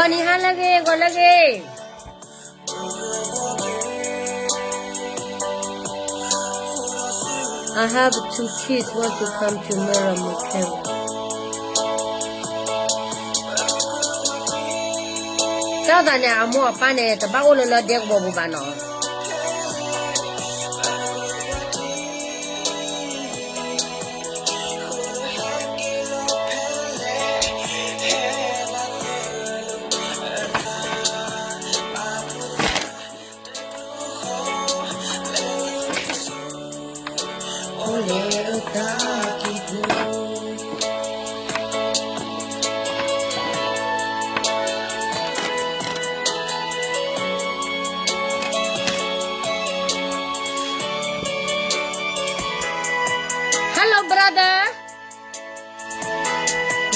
ဂီၤနံၤဟါလၢအဂ့ၤ, ဂီၤလၢအဂ့ၤ. I have two kids want to come to Meramu camp. တၢ်သးန့ၣ် အမိၢ်အပၢ်န့ၣ် တဘၣ်အိၣ်လၢလၢဒဲကဝီၤပူၤဘၣ်နီၤ.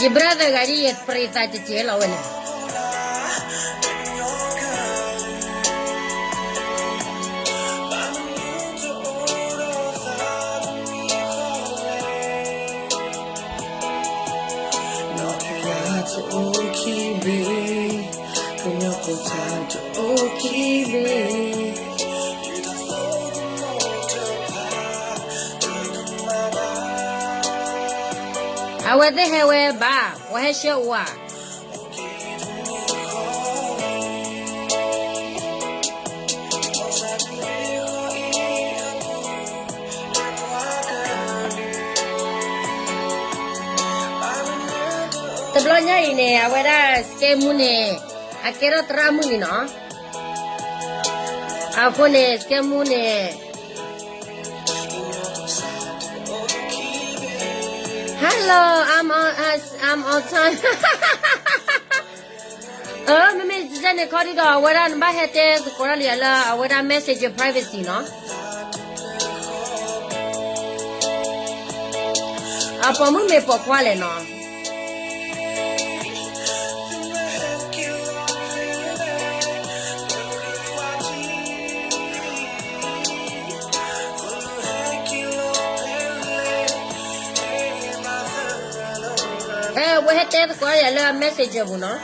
ယ brother ဂၤဒ်ယပြံသးတစဲးလီၤဝဲန့ၣ်. အဝဲသ့ၣ်ဟဲဝဲဘၣ်, ပှၤဟဲဆှၢအီၤဧါ. တဘျီညါအံၤန့ၣ် အဝဲဒၣ် စကဲမူန့ၣ် အကဲထီၣ်သရၣ်မုၣ်လံနီၤ. အဃိန့ၣ် စကဲမူန့ၣ် Hello, I'm on, I'm on time. မ့မ့ၢ်စဲန့ၣ်ခီဒ်ဒီး အဝဲဒၣ်နဘၣ်ဟဲတဲသကိးတၢ်လံလၢအဝဲဒၣ် message privacy နီၤ. အပိာ်မုၣ်မ့ၢ်ပိာ်ခွါလဲၣ်နီၤ. ဝဲဟဲတဲသကိးယၤလၢ messenger ပူၤနီၤ.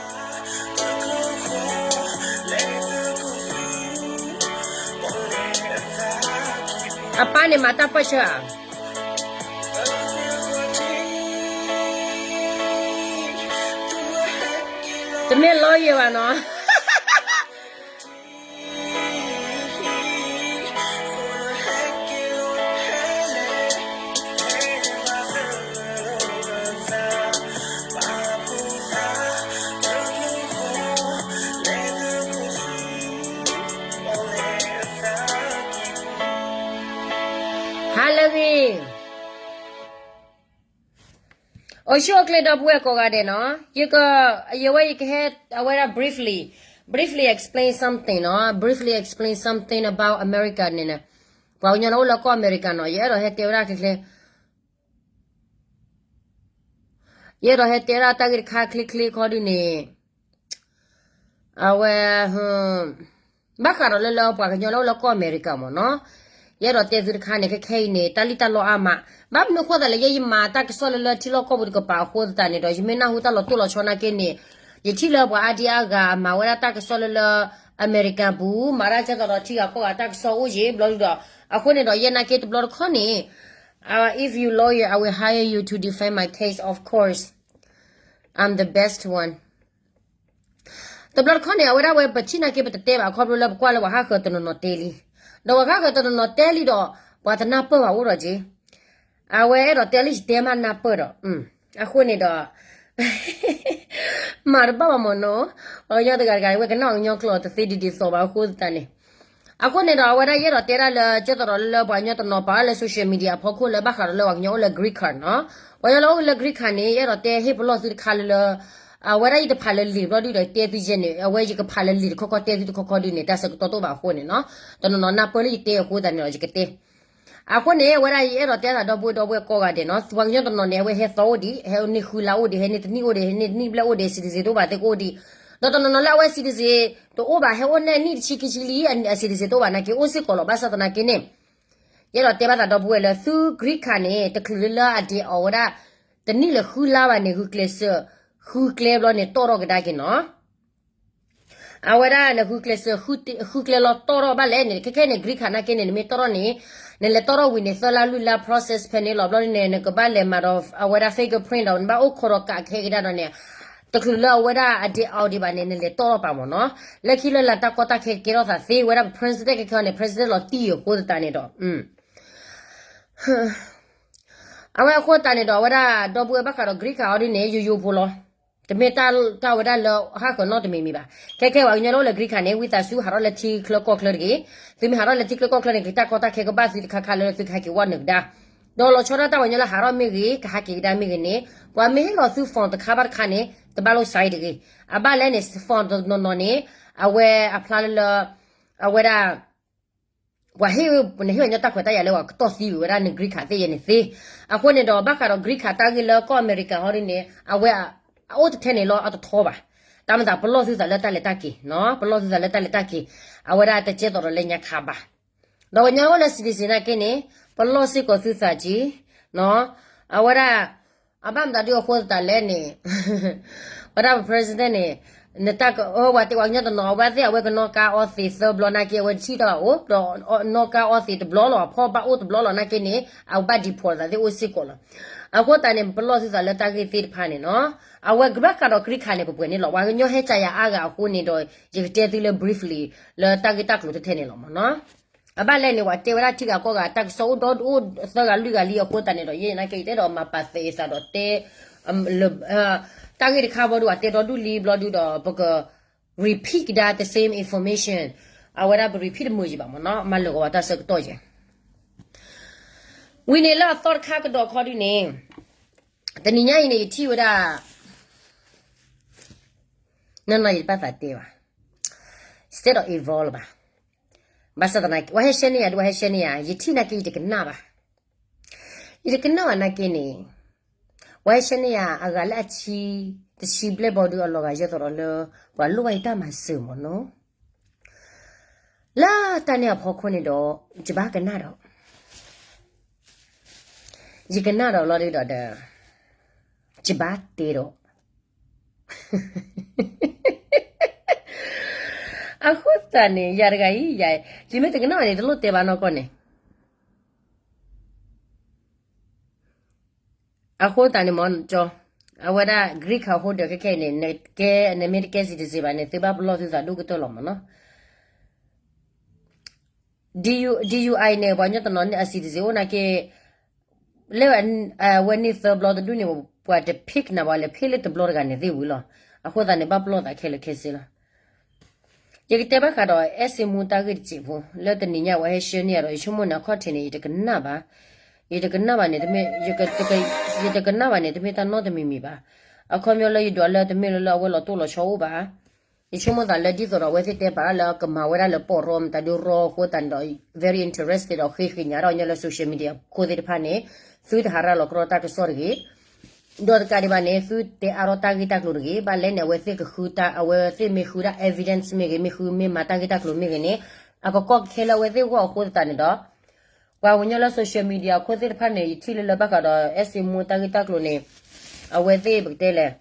အပၢ်န့ၣ်မၤတၢ်ပၢၢ်ဆၢဧါ. တမ့ၢ်လီၤယံၤဘၣ်နီၤ. ဟါလၢအဂ့ၤ အိၣ်ဆူၣ်အိၣ်ချ့ဒီပုၢ်ဝဲၢ်ကိးဂၤဒဲးနီၤ. ယက, ယဝဲယကဟဲ, အဝဲဒၣ် briefly, briefly explain something နီၤ, briefly explain something about America န့ၣ်, ပှၤကညီလၢအိၣ်လၢကီၢ်အမဲရကၤနီၤ, ယအဲၣ်ဒိးဟဲတဲဝဲဒၣ်ချ့ချ့, ယအဲၣ်ဒိးဟဲတဲဝဲဒၣ်တၢ်ဂ့ၢ်တခါချ့ချ့ခီဒုန့ၣ်, အဝဲ, ဘၣ်ဃးဒီးလၢလၢပှၤကညီလၢအိၣ်လၢကီၢ်အမဲရကၤမ့ၢ်နီၤ, ယအဲၣ်ဒိးတဲသုတခါန့ၣ် ခဲခဲအံၤန့ၣ် တၢ်လံၣ်တၢ်လီအါမး, ဘၣ်မနုၤအဃိသတးလဲၣ် ယဲယမၤတၢ်ကစီၣ်လၢလၢထံလီၢ်ကီၢ်ပူၤတကပၤအဃိသတးန့ၣ်ဒီး ယမ့ၢ်နၢ်ဟူတၢ်လီၤတိၢ်လီၤဆီနာ်က့န့ၣ်, ယထံၣ်လၢပှၤအါဒံအါဂၤအမၤဝဲဒၣ်တၢ်ကစီၣ်လၢလၢ America ပူၤ, မၤတၢ်ကဲသိးဒီးထံဂၤကီၢ်ဂၤတၢ်ကစီၣ်အိၣ်ယံၤဘျီဒုဒီး, အဃိန့ၣ်ဒီး ယဲနာ်က့တဘျီတခီၣ်န့ၣ် if you lawyer, I will hire you to defend my case, of course. I'm the best one. တဘျီတခီၣ်န့ၣ် အဝဲဒၣ်ဝဲပထံၣ်နာ်က့ပတတဲဘၣ် ခီဖျိလၢပကွၢ်လၢပှၤဟးဃၢၤတနီၤနီၤတဲလံ, ဒီးပှၤဟးဃၢၤတနီၤနီၤတဲလံဒီး ပှၤတနၢ်ပၢၢ်ဘၣ်အိၣ်ဒီးက့, အဝဲအဲၣ်ဒိးတဲလၢယတဲမးနၢ်ပၢၢ်ဒီး, အဃိန့ၣ်ဒီး မၤတဘၣ်ဘၣ်မ့ၢ်နီၤ, ပှၤကညီတဂၤတဂၤဝဲကနၣ်ပှၤကညီကျိာ်တသ့ဒ်ဒ်သိးဘၣ်အဃိသတးန့ၣ်, အဃိန့ၣ်ဒီး အဝဲဒၣ်ယအဲၣ်ဒိးတဲဒၣ်လၢ ကဲသိးဒီးလၢပှၤကညီတနီၤပာ်လၢ social media အဖီခိၣ်လၢဘၣ်ဃးဒီးလၢပှၤကညီအိၣ်လၢ green card နီၤ, ပှၤကညီလၢအိၣ်လၢ green card န့ၣ် ယအဲၣ်ဒိးတဲဟ့ၣ်ပလီၢ်သုတခါလၢလၢ အဝဲဒၣ်ယတဖးလၢလံာ်ဘျီဒုဒီးတဲသုယဲန့ၣ် အဝဲယကဖးလၢလံာ်တခီခီတဲသုတခီခီဒုန့ၣ် တၢ်ဆၢကတီၢ်တအိၣ်ဘၣ်အဃိန့ၣ်နီၤ, တနီၤနီၤနၢ်ပၢၢ်လၢယတဲအဃိသတးန့ၣ်ဒီးယကတဲ အဃိန့ၣ် အဝဲဒၣ်ယအဲၣ်ဒိးတဲသးဒီပုၢ်ဝဲၢ်ဒီပုၢ်ဝဲၢ်ကိးဂၤဒဲးနီၤ, ပှၤကညီတနီၤန့ၣ် အဝဲဟဲသီအိၣ်ဒံး, ဟဲန့ၢ်ဃုလါအိၣ်ဒံး, ဟဲန့ၢ်တနံၣ်အိၣ်ဒံး, ဟဲန့ၢ်တနံၣ်ဘျဲၣ်အိၣ်ဒံး, citizen တအိၣ်ဘၣ်သ့ၣ်ကအိၣ်ဒံး, ဒီးတနီၤနီၤလၢအဝဲ citizen တအိၣ်ဘၣ် ဟဲအိၣ်န့ၢ်နံၣ်တဆံခံဆံလံ အ citizen တအိၣ်ဘၣ်နာ်က့အိၣ်စ့ၢ်ကီးလီၤ. ဘၣ်ဆၣ်သနာ်က့န့ၣ် ယအဲၣ်ဒိးတဲဘၣ်သးဒီပုၢ်ဝဲၢ်လၢသု green card န့ၣ် တချုးလၢလၢအဒ့အီၤဝဲဒၣ် တနံၣ်လၢဃုလါဘၣ်န့ၣ် ဂုာ်ကျဲးစၢး ဃုကျဲဘျီန့ၣ် တီၣ်ထီၣ်ကဒါက့ၤနီၤ အဝဲဒၣ်နဂုာ်ကျဲးစၢး ဃုကျဲလီၤတီၣ်ထီၣ်ဘၣ်လဲၣ်န့ၣ် ခဲခဲန့ၣ် green card နာ်က့န့ၣ် နမ့ၢ်တီၣ်ထီၣ်န့ၣ် နလဲၤတီၣ်ထီၣ်ဝံၤန့ၣ် သၢလါလွံၢ်လါ process ဖဲန့ၣ်လီၤ. ဘျီန့ၣ် နကဘၣ်လဲၤမၤဒီးအဝဲဒၣ် fingerprint ဒီး နဘၣ်အိၣ်ခိးဒီးကးခဲကဒါဒီးန့ၣ် တချုးလၢအဝဲဒၣ်အဒ့အီၤဒံးဘၣ်န့ၣ် နလဲၤတီၣ်ထီၣ်ပာ်မ့ၢ်နီၤ. လၢခံလၢ်လၢ်တၢ်ကီတၢ်ခဲကကဲထီၣ်သးသ့ ဝဲဒၣ်ပ president ခဲခဲအံၤန့ၣ် president လီၤတံၢ်အဃိသတးန့ၣ်ဒီး အဝဲအဃိသတးန့ၣ်ဒီး အဝဲဒၣ်ဒီပုၢ်ဝဲၢ်ဘၣ်ဃးဒီး green card အီၤဒ်န့ၣ် ယိယိဖိလီၤ. တမ့ၢ်တၢ်တၢ်ဝဲဒၣ်လၢဟးဃၢၤနီတမံၤမံၤဘၣ်. ခဲခဲပှၤကညီလၢအိၣ်လၢ green card န့ၣ် ဝံသးစူၤဟးထီၣ်လၢထံချၢကီၢ်ချၢတဂ့ၤ. သုမ့ၢ်ဟးထီၣ်လၢထံချၢကီၢ်ချၢန့ၣ် ကတၢ်ကီတၢ်ခဲကဘၣ်သုတခါခါလၢသုကဟဲက့ၤဝီနုာ်ကဒါ ဒီးလီၤဆီဒၣ်တၢ်ပှၤကညီလၢဟးထီၣ်မ့ၢ်ဂ့ၤ ကဟးက့ၤကဒါမ့ၢ်ဂ့ၤန့ၣ် ပှၤမ့ၢ်ဟ့ၣ်လီၤသု form တခါဘၣ်တခါန့ၣ် တဘၣ်လိာ် sign တဂ့ၤ. အဘၣ်လဲၣ်န့ၣ် form တနီၤနီၤန့ၣ် အဝဲအဖျါလၢလၢ အဝဲဒၣ် ပှၤဟ့ၣ် နဟ့ၣ်ပှၤကညီတၢ်ခွဲးတၢ်ယာ်လၢပှၤကတီၢ်သံဝံၤဝဲဒၣ်န green card သ့ၣ်ယဲန့ၣ်သ့. အဃိန့ၣ်ဒီး ဘၣ်ဃးဒီး green card တၢ်ဂ့ၢ်လၢကီၢ်အမဲရကၤဟီဒ်န့ၣ် အဝဲ အအိၣ်တထဲန့ၣ်လီၤ အတထီဘၣ်. တၢ်မၤသးပလီၢ်သုသးလၢတၢ်လဲၤတၢ်က့ၤ, ပလီၢ်သုသးလၢတၢ်လဲၤတၢ်က့ၤ, အဝဲဒၣ်တကဲသိးဒီးလၢညါခါဘၣ်. ဒီးပှၤကညီအိၣ်လၢ citizen နာ်က့န့ၣ် ပလီၢ်စ့ၢ်ကီးသုသးက့ၤ, အဝဲဒၣ် အဘၣ်မတၤဒုအဃိသတးလဲၣ်န့ၣ် ဝဲဒၣ်ပ president န့ၣ် နတၢ်ကဝဲသ့ၣ်ပှၤကညီတနီၤ အဝဲသ့ၣ်အဝဲကနီၣ်ကါအီသံးသၢဘျီနာ်က့ အဝဲတထံၣ်တၢ်ဘၣ်အိၣ် ဒီးနီၣ်ကါအီသံးတဘျီလီၤ အဖီၣ်ဘၣ်အိၣ်တဘျီလီၤနာ်က့န့ၣ် အဘၣ် deport သးသ့ၣ်အိၣ်စ့ၢ်ကီးလီၤ. အဃိသတးန့ၣ် ပလီၢ်သုသးလၢတၢ်ဂ့ၢ်သ့ၣ်တဖၣ်န့ၣ်နီၤ. အဝဲဘၣ်ဃးဒီး green card န့ၣ် ပပှဲၤန့ၣ်လီၤ. ပှၤကညီဟဲကယၤအါဂၤအဃိန့ၣ်ဒီး ယကတဲသုလၢ briefly လၢတၢ်ဂ့ၢ်တၢ်ကျိၤတထဲန့ၣ်လီၤမ့ၢ်နီၤ. အဘၣ်လဲၣ်န့ၣ် ပှၤတဲဝဲဒၣ်ထံဂၤကီၢ်ဂၤ တၢ်ကစီၣ်အိၣ်ဒီဒူၣ်အိၣ်သၢဂၤလွံၢ်ဂၤလံအဃိသတးန့ၣ်ဒီး ယဲနာ်က့ယတဲဒီးမၤပာ်သဲးအသးဒီးတဲ တၢ်ဂ့ၢ်တခါဘီဒုး ပှၤတဲဒီဒူၣ်လံဘျီဒုးဒီး ပက repeat ကဒါ the same information အဝဲဒၣ်ပ repeat တမုာ်ယံၤဘၣ်မ့ၢ်နီၤ မၤလၢာ်ကဝီၤတၢ်ဆၢကတီၢ်ယဲ ဝံၤန့ၣ်လၢအသီတခါကဒီးခီဒုးန့ၣ် တနံၤညါအံၤန့ၣ် ယထံၣ်ဝဲဒၣ် နီၢ်နီၢ်ယတဘၣ်သးတဲဘၣ် instead of evolve လၢၤဘၣ်. ဘၣ်ဆၣ်သနာ်က့ ဝဲဟဲရှဲန့ၢ်ယၤ ဒ်ဝဲဟဲရှဲန့ၢ်ယၤ ယထံၣ်နာ်က့ယတကနၣ်ဘၣ်. ယတကနၣ်ဘၣ်နာ်က့န့ၣ် ဝဲဟဲရှဲန့ၢ်ယၤ အဂၤလၢအဆံ တဆံဘျဲၣ်ဘီဒုးအလီၤဂာ်ယဲသိးဒီးလၢ ပှၤလိၣ်ဘၣ်ယတၢ်မၤစၢၤမ့ၢ်နီၤ. လၢတၢ်န့ၣ်အဖီခိၣ်န့ၣ်ဒီး ယဘၣ်ကနၣ်ဒီး ယကနၣ်ဒီးလီၤဒုးဒီးဒီး ယဘၣ်တဲဒီး အဃိသတးန့ၣ် ယၤတဂၤအံၤ ယၤ ယမ့ၢ်တကနၣ်ဘၣ်န့ၣ် တလိၣ်တဲဘၣ်နီၢ်ကီၢ်န့ၣ် အဃိသတးန့ၣ်မ့ၢ်ကၠီ အဝဲဒၣ် green card holder ခဲခဲအံၤန့ၣ် နကဲ နမ့ၢ်တကဲ citizen ဘၣ်န့ၣ် သုဘၣ်ပလီၢ်သုသးဒိၣ်ကတၢၢ်လီၤမ့ၢ်နီၤ. DU DUI န့ၣ် ပှၤကညီတနီၤန့ၣ် အ citizen အိၣ်နာ်က့ လၢအဝဲန့ၢ်သၢဘျီတဒူၣ်န့ၣ် ပှၤတ pick နၤ ပှၤလဲၤ pick လၢတဘျီတဂၤန့ၣ်သ့ၣ်ဝံၤလီၤ. အဃိသတးန့ၣ် ဘၣ်ပလီၢ်သးခဲလၢာ်ခဲဆ့လီၤ. ယကတဲဘၣ်ဃးဒီး အဲၣ်စ့မူတၢ်ဂ့ၢ်တစဲးဖိ လၢတနံၤညါဝဲဟဲရှဲန့ၢ်ယၤဒီး ယဆိကမိၣ်န့ၣ် အခီၣ်ထံးန့ၣ် ယတကနၣ်ဘၣ်. ယတကနၣ်ဘၣ်န့ၣ် တမ့ၢ် ယတကနၣ်ဘၣ်န့ၣ် တမ့ၢ်တၢ်နီတမံၤမံၤဘၣ်. အခီပညီလၢယဒွးလၢတမ့ၢ်လၢလၢအဝဲလီၤတိၢ်လီၤဆီအိၣ်ဘၣ်. ယဆိကမိၣ်သးလၢဒ်သိးဒီးအဝဲသ့ၣ်တဲပာ်ဒၣ်လၢကမၤဝဲဒၣ်လၢပီၢ်ရီမတၤဒုရီအဃိသတးန့ၣ်ဒီး very interested ဒီးဃ့ကညးဒၣ်ညီလၢ social media ခိၣ်သ့ၣ်တဖၣ်န့ၣ် သုတဟးရၤလီၤကြီတၢ်ကစီၣ်တဂ့ၤ. ဒီးတကးဒံးဘၣ်န့ၣ် သုတဲအါထီၣ်တၢ်ဂ့ၢ်တၢ်ကျိၤတဂ့ၤ. ဘၣ်လဲၣ်န့ၣ် အဝဲသ့ၣ်ကဃုတၢ် အဝဲသ့ၣ်မ့ၢ်ဃုဒၣ် evidence မ့ၢ်ဂ့ၤ မ့ၢ်ဃုမ့ၢ်မၤတၢ်ဂ့ၢ်တၢ်ကျိၤမ့ၢ်ဂ့ၤန့ၣ် အကကီၢ်ခဲလၢအဝဲသ့ၣ်ဂီၢ်အဃိသတးန့ၣ်ဒီး ပှၤကညီလၢ social media အခိၣ်သ့ၣ်တဖၣ်န့ၣ် ယထံၣ်လၢလၢဘၣ်ဃးဒီး အဲၣ်စ့မူတၢ်ဂ့ၢ်တၢ်ကျိၤန့ၣ် အဝဲသ့ၣ်ပကတဲလဲၣ်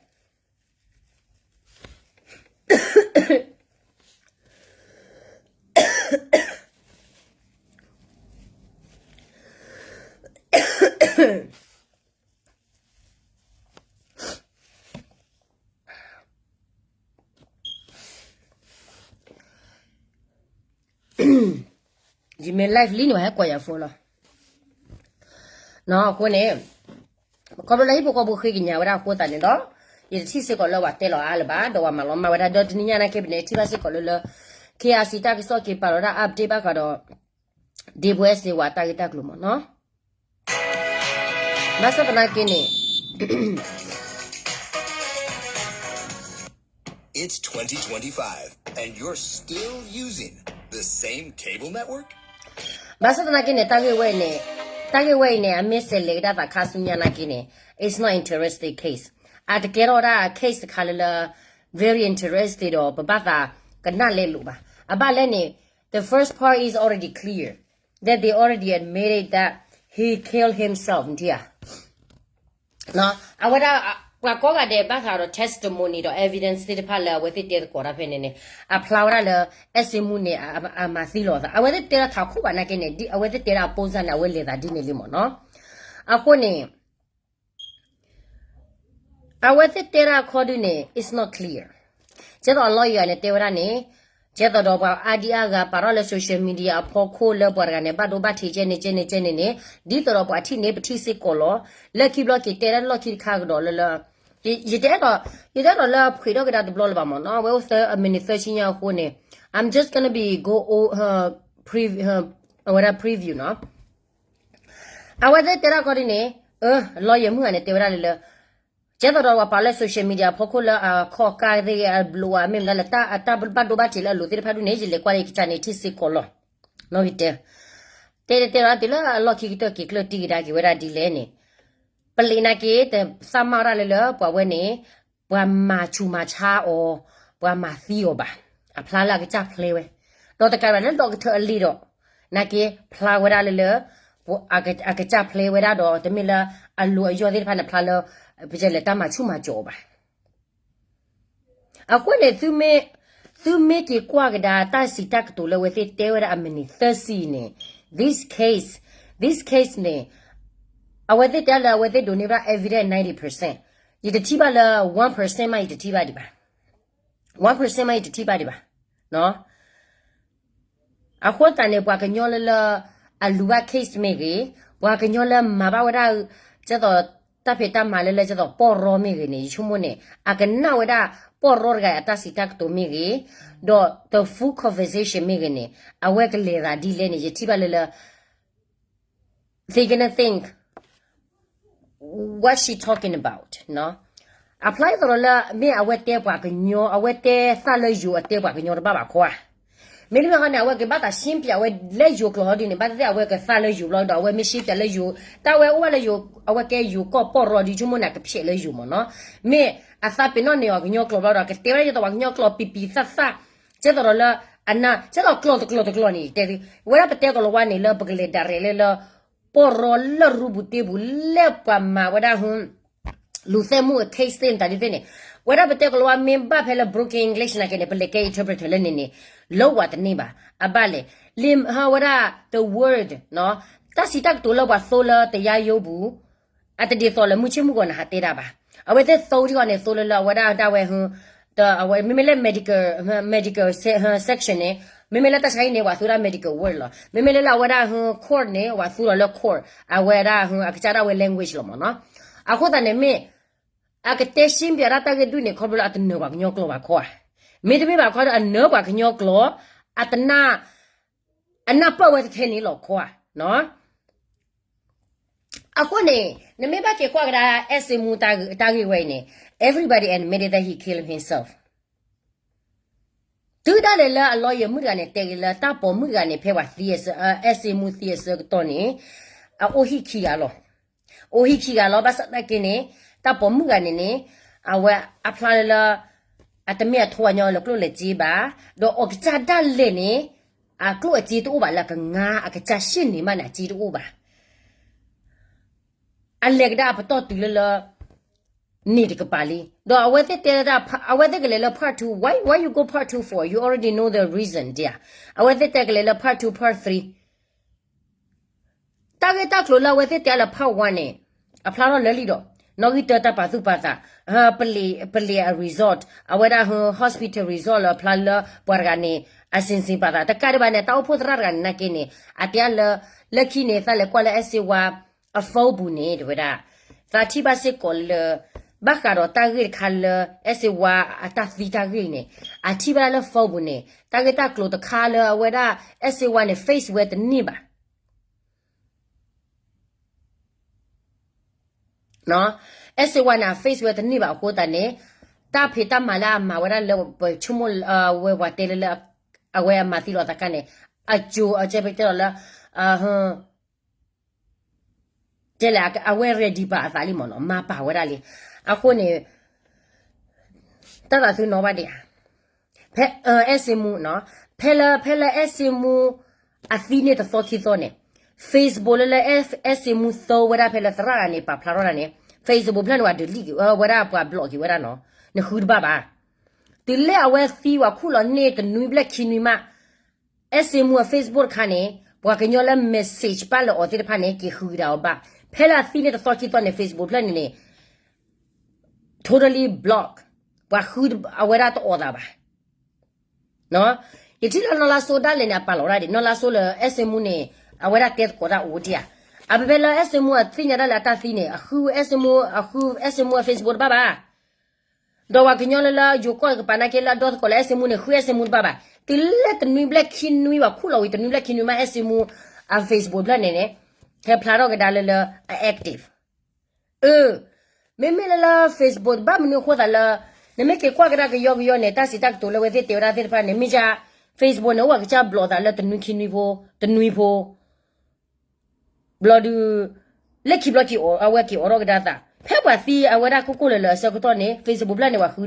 ယမ့ၢ် live လံန့ၣ် ပဟဲကွၢ်ယၤဖိလီၤ. အဃိန့ၣ် ခီဖျိလၢဟံၣ်ဖိဃီဖိဃ့ကညးဝဲဒၣ်အဃိသတးန့ၣ်ဒီး ယတထံၣ်စ့ၢ်ကီးလၢပှၤတဲလီၤအါလၢၤဘၣ် ဒီးပှၤမၤလီၤမၢ်ဝဲဒၣ် ဒီးတနံၤညါနာ်က့ ပန့ၣ်ထံၣ်ဘၣ်စ့ၢ်ကီးလၢလၢ KIC တၢ်ကစီၣ်က့ၤပာ်လီၤဒၣ် update ဘၣ်ဃးဒီး ဒ့ဖိအဲၣ်စ့ဝါတၢ်ဂ့ၢ်တၢ်ကျိၤမ့ၢ်နီၤ. ဘၣ်ဆၣ်သနာ်က့န့ၣ် It's twenty twenty-five and you're still using the same cable network? ဘၣ်ဆၣ်သနာ်က့န့ၣ် တၢ်ဂ့ၢ်ဝဲအံၤန့ၣ် တၢ်ဂ့ၢ်ဝဲအံၤန့ၣ် အမ့ၢ်စဲးလဲၤကဒါသးခါဆူညါနာ်က့န့ၣ် it's not interesting case. အတကဲထီၣ်ဒၣ် case တခါလၢလၢ very interesting ဒီးပဘၣ်သးကနၣ်လဲလိာ်ဘၣ်. အဘၣ်လဲၣ်န့ၣ် the first part is already clear that they already admitted that he killed himself နထံၣ်ဧါ. အဝဲဒၣ် ပှၤကိးဂၤဒဲးဘၣ်ဃးဒီး testimony ဒီး evidence သ့ၣ်တဖၣ်လၢအဝဲသ့ၣ်တဲသကိးတၢ်ဖဲန့ၣ်န့ၣ် အဖျါဝဲဒၣ်လၢ အဲၣ်စ့မူန့ၣ် အမၤသံလီၤအသး အဝဲသ့ၣ်တဲဒၣ်ထးခိၣ်ဘၣ်နာ်က့န့ၣ် အဝဲသ့ၣ်တဲဒၣ်အပိစၢ်န့ၣ် အဝဲလဲၤသးဒ်န့ၣ်လံမ့ၢ်နီၤ. အဃိန့ၣ် အဝဲသ့ၣ်တဲဒၣ်အခီဒုန့ၣ် it's not clear. ကဲသိးအ lawyer န့ၣ်တဲဝဲဒၣ်န့ၣ် ကဲသိးဒီးပှၤအါဒံအါဂၤပာ်ထီၣ်လၢ social media အဖီခိၣ်လၢပှၤတဂၤန့ၣ် ဘၣ်ဒိဘၣ်ထံးကဲန့ၣ်ကဲန့ၣ်ကဲန့ၣ်န့ၣ် ဒ်သိးဒီးပှၤထံၣ်န့ၣ် ပထံၣ်စ့ၢ်ကီးလီၤ. လၢခံဘျီက့ၤတဲဒၣ်လီၢ်ခံတခါကဒီးလၢလၢ ယတအဲၣ်ဒိး ယတအဲၣ်ဒိးလၢဖှ့းထီၣ်ကဒါတဘျီလၢၤဘၣ်မ့ၢ်နီၤ အဝဲအိၣ်သၢအမံးနံးသၢဆံညါအဃိန့ၣ် I'm just gonna be go over အဝဲဒၣ် preview နီၤ. အဝဲသ့ၣ်တဲဒၣ်ခီဒ်န့ၣ် အ lawyer မုၢ်ဂၤန့ၣ် တဲဝဲဒၣ်လၢလၢ ကဲသိးဒီးပှၤပာ်လၢ social media အဖီခိၣ်လၢအခီၣ်ကၢ်သ့ၣ်အဘျိးအမ့ၢ်မတၤလၢ တၢ်ဘၣ်ဒိဘၣ်ထံးလၢအလိၤသ့ၣ်တဖၣ်ဒုန့ၣ် ယလဲၤကွၢ်လၢယကစၢ်န့ၣ်ထံၣ်စ့ၢ်ကီးလီၤ. နီၣ်ဂံၢ်တဲ တဲတဲတဲလီၤတုၤလၢအလီၢ်ခံကတၢၢ်က့ၤကျၢၢ်တံၢ်ကဒါက့ၤဝဲဒၣ်ဒ်လဲၣ်န့ၣ် ပလံးနာ်က့ တသးမၢ်ဝဲဒၣ်လၢလၢ ပှၤဝဲန့ၣ် ပှၤမၤဆူးမၤဆါအီၤ ပှၤမၤသံအီၤဘၣ်. အဖျါလၢအကစၢ်ဖျဲဝဲ ဒီးတကးဘၣ်လၢ doctor အလံၤဒီး နာ်က့ ဖျါဝဲဒၣ်လၢလၢ အကစၢ်ဖျဲဝဲဒၣ်ဒီး တမ့ၢ်လၢအလိၤအယီၢ်သ့ၣ်တဖၣ်န့ၣ် ဖျါလၢ ပလဲၤတၢ်မၤဆူးမၤစီၤအီၤဘၣ်. အဃိန့ၣ် သုမ့ၢ်က့ၤကွၢ်ကဒါတၢ်စံးတၢ်ကတိၤလၢအဝဲသ့ၣ်တဲဝဲဒၣ်အမံးနံးသၢဆံန့ၣ် this case this case န့ၣ် အဝဲသ့ၣ်တဲလၢအဝဲသ့ၣ်ဒိးန့ၢ်ဘၣ် evidence ninety percent ယတထံၣ်ဘၣ်လၢ one percent မး ယတထံၣ်ဘၣ်ဒံးဘၣ်. one percent မး ယတထံၣ်ဘၣ်ဒံးဘၣ်. အဃိသတးန့ၣ် ပှၤကညီလၢလၢ အလူၤဘၣ် case မ့ၢ်ဂ့ၤ, ပှၤကညီလၢမၤဘၣ်ဝဲဒၣ် ကဲသိးတၢ်ဖံးတၢ်မၤလၢလၢ ကဲသိးပီၢ်ရီမ့ၢ်ဂ့ၤန့ၣ် ယဆိကမိၣ်န့ၣ် အကနၣ်ဝဲဒၣ်ပီၢ်ရီတဂၤအတၢ်စံးတၢ်ကတိၤမ့ၢ်ဂ့ၤ, ဒီး the full conversation မ့ၢ်ဂ့ၤန့ၣ် အဝဲကလဲၤသးဒ်လဲၣ်န့ၣ် ယထံၣ်ဘၣ်လၢလၢ they gonna think what she talking about အဖျါအသိးလီၤလၢ မ့ၢ်အဝဲတဲပှၤကညီ အဝဲတဲသၣ်လၢယိၤအတဲပှၤကညီတဘၣ်ဘၣ်ခီဧါ. မ့တမ့ၢ်ဃီန့ၣ် အဝဲကဘၣ်သးရှင်းပြဝဲလၢယိၤကျိာ်ဟီဒ်န့ၣ် ဘၣ်သ့ၣ်သ့ၣ် အဝဲကသၣ်လၢယိၤဘျီဒီး အဝဲမ့ၢ်ရှင်းပြလၢယိၤ တၢ်ဝဲအိၣ်ဘၣ်လၢယိၤ အဝဲကဲယိၤကီၢ်ပီၢ်ရီဒီး ဆိကမိၣ်န့ၣ် ကဖျဲးလၢယိၤမ့ၢ်နီၤ. မ့ၢ်အသးပ့ၤနီၣ်န့ၢ်အီၤကညီကျိာ်ဘျီဒီး ကတဲဝဲဒၣ်ဒ်သိးပှၤကညီကျိာ်ပံၤပံၤသၣ်သၣ် ကဲသိးဒီးလၢ အနၢ် ကဲသိးကျိာ်တကျိာ်တကျိာ်န့ၣ် တဲ ဝဲဒၣ်ပတဲကလီၤဝါန့ၣ်လၢပကလဲၤဒၣ်ရဲၣ်လၢလၢ ပီၢ်ရီလၢရူပူၤတ့ပူၤ လၢပှၤမၤဝဲဒၣ် လူၤသဲးမူးအ case သ့ၣ်တဖၣ်ဒ်သ့ၣ်န့ၣ် ဝဲဒၣ်ပတဲကလီၤဝါမ့ၢ်ဘၣ်ဖဲလၢ broken English နာ်က့န့ၣ် ပလဲၤကဲ interpreter လၢန့ၣ်န့ၣ် လၢဝဲတန့ၢ်ဘၣ် အဘၣ်လဲၣ် လံဟီဝဲဒၣ် the word တၢ်စံးတၢ်ကတိၤလၢပှၤသိလၢတယါယိပူၤ အတဒ်သိးလၢမုၢ်ဆ့ၣ်မုၢ်ဂီၤန့ၣ် ဟးတဲဒၣ်ဘၣ်. အဝဲသ့ၣ်သိဒ်အံၤန့ၣ် သိလၢလၢအဝဲဒၣ်ဒၣ်ဝဲ အဝဲမ့မ့ၢ်လၢ medical medical section န့ၣ် မ့မ့ၢ်လၢတၢ်ဆါဟံၣ်န့ၣ် ပှၤသိဒၣ် medical word လီၤ. မ့မ့ၢ်လၢလၢအဝဲဒၣ် court န့ၣ် ပှၤသိဒီးလၢ court အဝဲဒၣ်အကစၢ်ဒၣ်ဝဲ language လီၤမ့ၢ်နီၤ. အဃိသတးန့ၣ်မ့ၢ် အကတဲရှင်းပြတၢ်ဂ့ၢ်ဒုးန့ၣ် ခီဖျိလၢအတနၢၤပှၤကညီကျိာ်ဘၣ်ခီဧါ. မ့တမ့ၢ်ဘၣ်ခီဒီးအနၢၤပှၤကညီကျိာ် အတနၢ် အနၢ်ပၢၢ်ဝဲတထဲန့ၣ်လီၤခီဧါ. အဃိန့ၣ် နမ့ၢ်ဘၣ်က့ၤကွၢ်ကဒါ အဲၣ်စ့မူတၢ်ဂ့ၢ်ဝဲအံၤန့ၣ် everybody admitted that he killed himself. တုၤဒၣ်လဲာ်လၢအ lawyer မုၣ်တဂၤန့ၣ် တဲက့ၤလၢတၢ်ပိာ်မုၣ်တဂၤန့ၣ် ဖဲပှၤသံ အဲၣ်စ့မူသံအဆၢကတီၢ်န့ၣ် အအိၣ်ဟံၣ်ခံဂၤလီၤ. အိၣ်ဟံၣ်ခံဂၤလီၤ. ဘၣ်ဆၣ်သနာ်က့န့ၣ် တၢ်ပိာ်မုၣ်တဂၤန့ၣ်န့ၣ် အဝဲအဖျါလၢလၢ အတမ့ၢ်အထိအညီလၢကျိၣ်လဲၤစ့ဘၣ်, ဒီးအကစၢ်ဒၣ်လဲာ်န့ၣ် အကျိၣ်အစ့တအိၣ်ဘၣ်လၢအကငါအကစၢ်ရှ့ၣ်န့ၣ်မးန့ၣ် အစ့တအိၣ်ဘၣ်. အလဲၤကဒါအပတီၢ်တုၤလၢလၢ န့ၣ်တကပၤလံ. ဒီးအဝဲသ့ၣ်တဲလၢ အဝဲသ့ၣ်ကလဲၤလၢ part two, why, why you go part two for? You already know the reason, dear. အဝဲသ့ၣ်တဲကလဲၤလၢ part two, part three. တၢ်ဂ့ၢ်တၢ်ကျိၤလၢအဝဲသ့ၣ်တဲလၢ part one န့ၣ် အဖျါထီၣ်လၢာ်လံဒီး နီၣ်ဂံၢ်တၢတၢ်ပာ်သူၣ်ပာ်သး, ပလံၤ ပလံၤအ result, အဝဲဒၣ် hospital result လၢအဖျါလၢပှၤတဂၤန့ၣ် အစ့စ့ပာ်သးတကးဒံးဘၣ်န့ၣ် တၢ်အိၣ်ဖှိၣ်သရၣ်တဂၤန့ၣ်နာ်က့န့ၣ် အတဲလၢ လၢခံန့ၣ် သးလဲၤကွၢ်လၢ အဲၣ်စ့ဝါ အ phone ပူၤန့ၣ် တဲဝဲဒၣ်, သးထံၣ်ဘၣ်စ့ၢ်ကီးလၢ ဘၣ်ဃးဒီးတၢ်ဂ့ၢ်တခါလၢ အဲၣ်စ့ဝါအတၢ်သံတၢ်ဂ့ၢ်န့ၣ် အထံၣ်ဘၣ်ဒၣ်လၢ phone ပူၤန့ၣ် တၢ်ဂ့ၢ်တၢ်ကျိၤတခါလၢအဝဲဒၣ် အဲၣ်စ့ဝါန့ၣ် face ဝဲတန့ၢ်ဘၣ်. အဲၣ်စ့ဝါန့ၣ် အ face ဝဲတန့ၢ်ဘၣ်အဃိသတးန့ၣ် တၢ်ဖံးတၢ်မၤလၢအမၤဝဲဒၣ်လၢပဆိကမိၣ်ဝဲပှၤတဲလၢလၢ အဝဲအမၤသံလီၤသးခါန့ၣ် အကၠိအကဲပတဲလီၤလၢ တဲလဲၣ် အဝဲ ready ပာ်အသးလံမ့ၢ်နီၤ မၤပာ်ဝဲဒၣ်လံ. အဃိန့ၣ် တၢ်သးသုနီၣ်ဘၣ်ဒံးဧါ. ဖဲ အဲၣ်စ့မူနီၤ ဖဲလၢ ဖဲလၢအဲၣ်စ့မူ အသံန့ၣ်တသီခံသီန့ၣ် Facebook လၢလၢ အဲၣ်စ့မူ သၢဝဲဒၣ်ဖဲလၢသရၣ်ဂၤန့ၣ် ပာ်ဖျါထီၣ်ဒၣ်န့ၣ် Facebook ဖျၢၣ်န့ၣ် ပှၤ delete က့ၤဝဲဒၣ် ပှၤ block က့ၤဝဲဒၣ်နီၤ နဃုတဘၣ်ဘၣ်. တုၤလၢအဝဲသံဝဲခူၣ်လီၤန့ၢ်တနွံဘျဲၣ်ခံနွံမး အဲၣ်စ့မူအ Facebook တခါန့ၣ် ပှၤကညီလၢ message ပာ်လၢအီၤသ့ၣ်တဖၣ်န့ၣ် က့ၤဃုကဒါအီၤဘၣ်. ဖဲလၢအသံန့ၣ်တသီခံသီန့ၣ် Facebook ဖျၢၣ်န့ၣ်န့ၣ် totally block ပှၤဃုအဝဲဒၣ်တအီၣ်သးဘၣ်. ယထံၣ်လၢနီၢ်လါစိဒၣ်လဲာ်န့ၣ် အပာ်လီၤဒၣ်ဒံး နီၢ်လါစိလၢအဲၣ်စ့မူန့ၣ် အဝဲဒၣ်တဲသကိးတၢ်အိၣ်ဒံးဧါ. အဖဲဖဲလၢအဲၣ်စ့မူအသ့ၣ်ညါဒၣ်လၢအတၢ်သံန့ၣ် အဃုအဲၣ်စ့မူ အဃုအဲၣ်စ့မူအ Facebook တဘၣ်ဘၣ်. ဒီးပှၤကညီလၢလၢယိၤကီၢ်ကပၤနာ်က့လၢအဒီသကိးလၢအဲၣ်စ့မူန့ၣ် ဃုအဲၣ်စ့မူတဘၣ်ဘၣ်. တုၤလၢတနွံဘျဲၣ်ခံနွံပှၤခူၣ်လီၤဝံၤတနွံဘျဲၣ်ခံနွံမး အဲၣ်စ့မူ အ Facebook ဖျၢၣ်န့ၣ်န့ၣ် ဟဲဖျါထီၣ်ကဒါလၢလၢအ active အၢ မ့မ့ၢ်လၢလၢ Facebook တဘၣ်မနုၤအဃိသးလၢ နမ့ၢ်က့ၤကွၢ်ကဒါကယီကယီန့ၣ် တၢ်စံးတၢ်ကတိၤလၢအဝဲသ့ၣ်တဲဝဲဒၣ်သ့ၣ်တဖၣ်န့ၣ် မ့ၢ်ယါ Facebook န့ၣ် အိၣ်ဝဲကစၢ် block သးလၢတနွံခံနွံဖိ တနွံဖိ ဘျီဒုး လၢခံဘျီက့ၤအဝဲက့ၤအိးထီၣ်ကဒါသး ဖဲပှၤသံအဝဲဒၣ်ကိၢ်ကိၢ်လၢၤလၢၤအဆၢကတီၢ်န့ၣ် Facebook ဖျၢၣ်န့ၣ် ပှၤဃု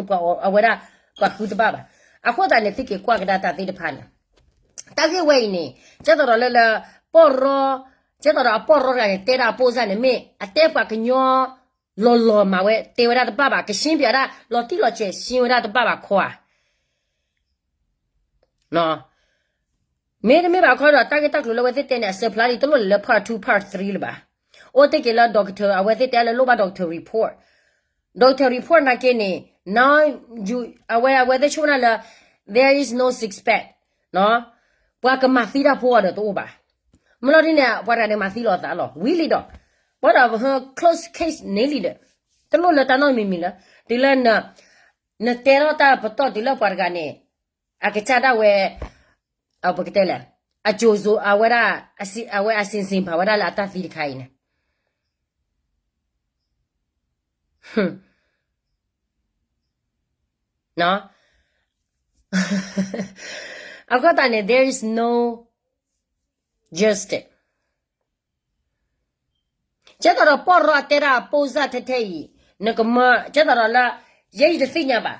ပှၤအဝဲဒၣ် ပှၤဃုတဘၣ်ဘၣ်. အဃိသတးန့ၣ် သုက့ၤကွၢ်ကဒါတၢ်သ့ၣ်တဖၣ်န့ၣ် တၢ်ဂ့ၢ်ဝဲအံၤန့ၣ် ကဲသိးဒီးလၢလၢ ပီၢ်ရီ ကဲသိးဒီးအပီၢ်ရီတဂၤန့ၣ် တဲဒၣ်အပိၢ်စၢ်န့ၣ် မ့ၢ်အတဲပှၤကညီ လီၤလီၤမးဝဲ တဲဝဲဒၣ်တဘၣ်ဘၣ် ကရှင်းပြဒၣ် လီၤတံၢ်လီၤဆဲးရှင်းဝဲဒၣ်တဘၣ်ဘၣ်ခီဧါ. မ့တမ့ၢ်ဘၣ်ခီဒီး တၢ်ဂ့ၢ်တၢ်ကျိၤလၢအဝဲသ့ၣ်တဲန့ၣ် အစၢဖျါလံ တလိၣ်လဲၤလၢ part two part three လၢၤဘၣ်. အိၣ်တ့ၢ်က့ၤလၢ doctor အဝဲသ့ၣ်တဲလၢလိၣ်ဘၣ် doctor report, doctor report နာ်က့န့ၣ် now အဝဲ အဝဲသ့ၣ်ဆိကမိၣ်လၢ there is no six pack ပှၤကမၤသံတၢ်ဖိအီၤဒီးတအိၣ်ဘၣ်. မ့ၢ်လီၤဒ်န့ၣ် ပှၤတဂၤန့ၣ်မၤသံလီၤသးလီၤ ဝံၤလံဒီး ပှၤဒီး close case န့ၣ်လံဒီး တလိၣ်လၢတၢ်နီတမံၤမံၤလၢ တုၤလၢ နတဲထီၣ်တၢ်ပတီၢ်တုၤလၢပှၤတဂၤန့ၣ် အကစၢ်ဒၣ်ဝဲ ပကတဲလဲၣ် အကၠိၤစိအဝဲဒၣ် အဝဲအစ့စ့ပာ်ဝဲဒၣ်လၢအတၢ်သံတခါအံၤန့ၣ် အဃိသတးန့ၣ် there is no justice. ကဲသိးဒီးပီၢ်ရီအတဲဒၣ်အပိၢ်စၢ်ထဲထဲအံၤ နကမၢ ကဲသိးဒီးလၢ ယဲယတသ့ၣ်ညါဘၣ်.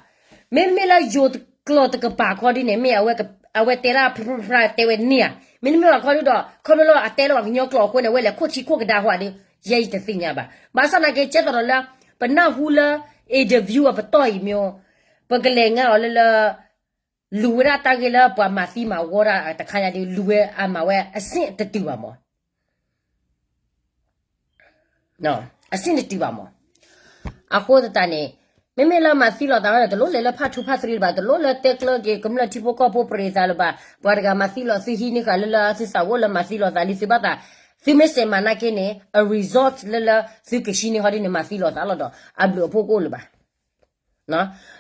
မ့မ့ၢ်လၢယိၤကျိာ်တကပၤခီဒ်န့ၣ် မ့ၢ်အဝဲတဲဒၣ်ဖျါဖျါတဲဝဲန့ၢ်ဧါ. မ့တမ့ၢ်ဘၣ်ခီဒ်ဒီး ခီဖျိလၢအတဲလၢပှၤကညီကျိာ်အဃိန့ၣ် အဝဲလဲၤခိၣ်ထံခိၣ်ကဒါဟီဒ် ယဲယတသ့ၣ်ညါဘၣ်. ဘၣ်ဆၣ်သနာ်က့ ကဲသိးဒီးလၢ ပနၢ်ဟူလၢ interview အပတီၢ်အံၤမ့ၢ် ပကလဲၤငါအီၤလၢလၢ လူၤဝဲဒၣ်တၢ်ဂ့ၢ်လၢပှၤမၤသံမၤဝီဒၣ်တခါညါဒီး လူၤဝဲအမၤဝဲအဆင့်တတုၤဘၣ်မး အဆင့်တတုၤဘၣ်မး. အဃိသတးန့ၣ် မ့မ့ၢ်လၢမၤသံလိာ်သးဒီး တလိၣ်လဲၤလၢ part two part three လၢၤဘၣ်, တလိၣ်လၢတဲကျၢၤက့ၤကမျၢၢ်ထံဖိကီၢ်ဖိပရံးသးလၢၤဘၣ်. ပှၤတဂၤမၤသံလိာ် သုဟံးန့ၢ်ဃာ်လၢလၢသုသးအိၣ်လၢမၤသံလိာ်သးလံ သုဘၣ်သး သုမ့ၢ်စဲးမၤနာ်က့န့ၣ် အ result လၢလၢသုကဟံးန့ၢ်ဟီဒ်န့ၣ် မၤသံလိာ်သးလီၤဒီး အဘျုးအဖှိၣ်ကအိၣ်လၢၤဘၣ်.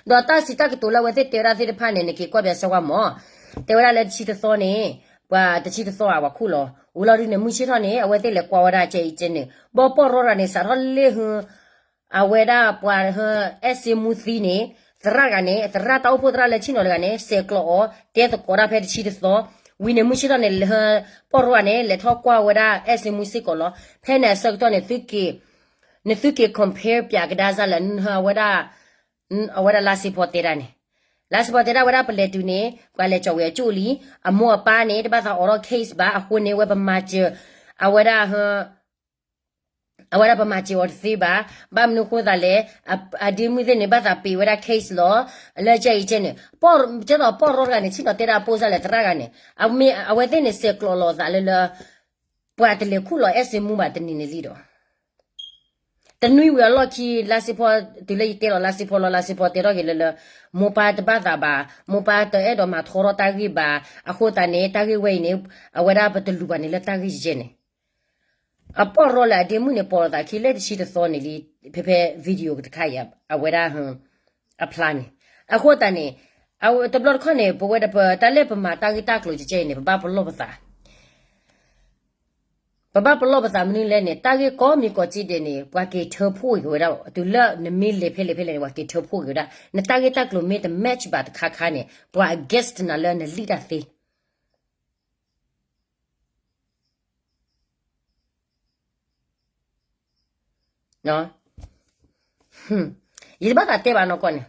ဒီးတၢ်စံးတၢ်ကတိၤလၢအဝဲသ့ၣ်တဲဝဲဒၣ်သ့ၣ်တဖၣ်န့ၣ် နက့ၤကွၢ်ဘၣ်စၢၤဝဲမး, တဲဝဲဒၣ်လၢတဆံတသီန့ၣ် ပှၤတဆံတသီဧါ ပှၤခူၣ်လီၤ, ဝံၤလီၤဒုးန့ၣ် မုၢ်ဆ့ၣ်ထီၣ်န့ၣ် အဝဲသ့ၣ်လဲၤကွၢ်ဝဲဒၣ်ကဲအံၤကဲန့ၣ်, ဘီပီၢ်ရီတဂၤန့ၣ် စးထီၣ်လၢဟု အဝဲဒၣ်ပှၤ အဲၣ်စ့မူသံန့ၣ် သရၣ်တဂၤန့ၣ် သရၣ်တၢ်အိၣ်ဖှိၣ်သရၣ်လၢဆ့ၣ်နီၤတဂၤန့ၣ် ဆဲးကျိးအီၤ တဲသကိးတၢ်ဖဲတဆံတသီ, ဝံၤန့ၣ် မုၢ်ဆ့ၣ်ထီၣ်န့ၣ် ပီၢ်ရီတဂၤန့ၣ် လဲၤထီၣ်ကွၢ်ဝဲဒၣ်အဲၣ်စ့မူစ့ၢ်ကီးလီၤ. ဖဲန့ၣ်အဆၢကတီၢ်န့ၣ် သုက့ၤ နသုက့ၤ compare ပၠးကဒါစၢ်လၢ အဝဲဒၣ် အဝဲဒၣ်လါစ့ဖီတဲဒၣ်န့ၣ်, လါစ့ဖီတဲဒၣ်ဝဲဒၣ်ပလဲၤတုၤန့ၣ် ပှၤလဲၤကၠီၣ်ဝဲအကၠိၣ်လံ, အမိၢ်အပၢ်န့ၣ် တဘၣ်သးအိးထီၣ် case ဘၣ်, အဃိန့ၣ် ဝဲပမၤစၢၤ, အဝဲဒၣ် အဝဲဒၣ်ပမၤစၢၤအီၤတသ့ဘၣ်, ဘၣ်မနုၤအဃိသတးလဲၣ်, အဒ့မုၣ်သ့ၣ်န့ၣ် ဘၣ်သးပ့ၤဝဲဒၣ် case လီၤ, လၢကဲအံၤကဲန့ၣ်, ကဲသိးပီၢ်ရီတဂၤန့ၣ် ထံၣ်နီၤတဲဒၣ်အပိၢ်စၢ်လဲၣ်သရၣ်ဂၤန့ၣ်, အဝဲသ့ၣ်န့ၣ် ဆဲးကျိးလိာ်သးလၢလၢ ပှၤတလဲၤခူၣ်လီၤအဲၣ်စ့မူဘၣ်တနံၤန့ၣ်လံဒီး တနွံဝံၤအလီၢ်ခံ လါစ့ဖီ တုၤလၢယတဲလီၤလါစ့ဖီလီၤ လါစ့ဖီတဲထီၣ်က့ၤလၢလၢ မိၢ်ပၢ်တဘၣ်သးဘၣ်, မိၢ်ပၢ်တအဲၣ်ဒိးမၤထီထီၣ်တၢ်ဂ့ၢ်ဘၣ်, အဃိသတးန့ၣ် တၢ်ဂ့ၢ်ဝဲအံၤန့ၣ် အဝဲဒၣ်ပတလူၤဘၣ်န့ၣ်လၢတၢ်ဂ့ၢ်ယဲန့ၣ်, အပီၢ်ရီလၢအဒ့မုၣ်န့ၣ် ပိာ်လိာ်သးခံလၢတဆံတသီန့ၣ်လံ, ဖဲဖဲ video တခါအံၤ အဝဲဒၣ် အဖျါန့ၣ်, အဃိသတးန့ၣ် တဘျီတခီၣ်န့ၣ် ပဝဲဒၣ်ပတၢ်လၢပမၤတၢ်ဂ့ၢ်တၢ်ကျိၤကဲအံၤန့ၣ် ပဘၣ်ပလီၢ်ပသး ပဘၣ်ပလီၢ်ပသးမနုၤလဲၣ်န့ၣ် တၢ်ဂ့ၢ်ကိးမံၤကိးက့ဒဲးန့ၣ် ပှၤက့ၤထၢဖှိၣ်က့ၤဝဲဒၣ်, တုၤလၢနမ့ၢ်လဲၤဖဲလဲၣ်ဖဲလဲၣ်န့ၣ် ပှၤက့ၤထၢဖှိၣ်က့ၤဝဲဒၣ်, နတၢ်ဂ့ၢ်တၢ်ကျိၤမ့ၢ်တ match ဘၣ်တခါခါန့ၣ် ပှၤ against နၤလၢနလံၣ်တၢ်သ့ ယတဘၣ်သးတဲဘၣ်နီၢ်ကီၢ်န့ၣ်,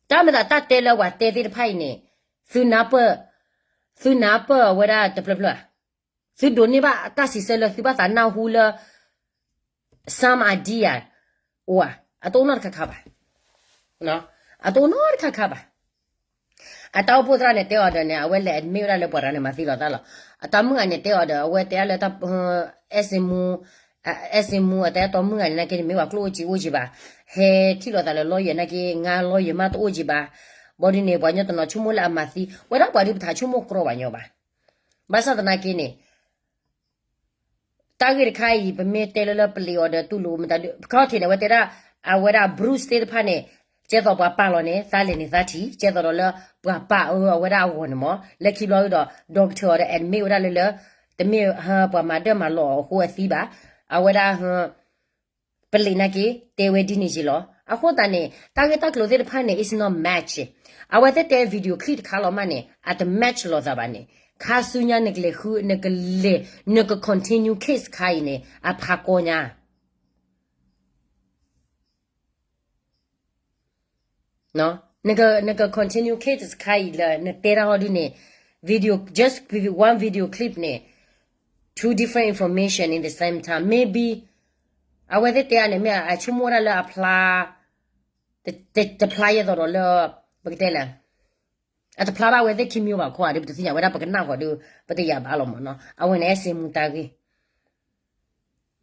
တၢ်မ့ၢ်သးတၢ်တဲလၢပှၤတဲသ့ၣ်တဖၣ်အံၤန့ၣ်, သုနၢ်ပၢၢ်, သုနၢ်ပၢၢ်အဝဲဒၣ်တဖျၢၣ်ဖျၢၣ်, သုဒိးန့ၢ်ဘၣ်တၢ်စံးဆၢလၢသုဘၣ်သးနၢ်ဟူလၢ some idea အိၣ်ဧါ, အတအိၣ်နီတခါခါဘၣ်, အတအိၣ်နီတခါခါဘၣ်. အတၢ်အိၣ်ဖှိၣ်သရၣ်န့ၣ်တဲအီၤဒီးန့ၣ် အဝဲလဲၤ admit ဝဲဒၣ်လၢပှၤတဂၤန့ၣ်မၤသံလိာ်သးလီၤ. အတၢ်မုၣ်ဂၤန့ၣ်တဲအီၤဒီး အဝဲတဲအါလၢ အဲၣ်စ့မူ, အဲၣ်စ့မူအတၢ်အဲၣ်တီမုၣ်ဂၤန့ၣ်နာ်က့န့ၣ် မ့ၢ်ပှၤကျိၣ်အိၣ်စ့အိၣ်က့ဘၣ်, ဟဲထံၣ်လိာ်သးလၢ lawyer နာ်က့ ငါ lawyer မးတအိၣ်က့ဘၣ်, ဘၣ်ဒ်န့ၣ် ပှၤကညီတနီၤဆိကမိၣ်လၢအမၤသံ, ဝဲဒၣ်ပှၤဒုးပထးဆိကမိၣ်ကြီဘၣ်ညီဘၣ်. ဘၣ်ဆၣ်သနာ်က့န့ၣ် တၢ်ဂ့ၢ်တခါအံၤ ပမ့ၢ်တဲလၢလၢပလံၤအီၤဒီးတူၢ်လိာ်မတၤဒုး ခီၣ်ထံးန့ၣ် အဝဲတဲဒၣ် အဝဲဒၣ် Bruce သ့ၣ်တဖၣ်န့ၣ် ကဲသိးပှၤပာ်လီၤန့ၣ် သးလဲၤန့ၣ်သးထံၣ် ကဲသိးဒီးလၢ ပှၤပာ်အၢအဝဲဒၣ်အဂီၢ်န့ၣ်မး လၢခံဘျီဒီး doctor အီၤဒီး admit ဝဲဒၣ်လၢလၢ တမ့ၢ်ပှၤမၤဒၢၣ်မၤလီၤအီၤအဃိအသံဘၣ်, အဝဲဒၣ် ပလံၤနာ်က့ တဲဝဲဒ်န့ၣ်က့လီၤ. အဃိသတးန့ၣ် တၢ်ဂ့ၢ်တၢ်ကျိၤသ့ၣ်တဖၣ်န့ၣ် is not match. အဝဲသ့ၣ်တဲ video clip တခါလီၤမးန့ၣ် အတ match လိာ်သးဘၣ်န့ၣ် ခါဆူညါနကလဲၤဃု နကလဲၤ နက continue case ခါအံၤန့ၣ် အဖးကီညါ နက နက continue case ခါအံၤလၢ နတဲတၢ်ဟီဒုန့ၣ် video, just one video clip န့ၣ် two different information in the same time. Maybe အဝဲသ့ၣ်တဲအါန့ၣ် မ့ၢ်အဆိကမိၣ်ဝဲဒၣ်လၢအဖျါ တဖျါယဲသိးဒီးလၢ ပကတဲလဲၣ် အတဖျါဘၣ်ဝဲသ့ၣ်ခံမံၤဘၣ်ခီဧါဒီး ပတသ့ၣ်ညါဝဲဒၣ်ပကနၣ်ဃီဒီး ပတယာ်ဘၣ်လီၤမးနီၤ. အဝဲန့ၣ် အဲၣ်စ့မူတၢ်ဂ့ၢ်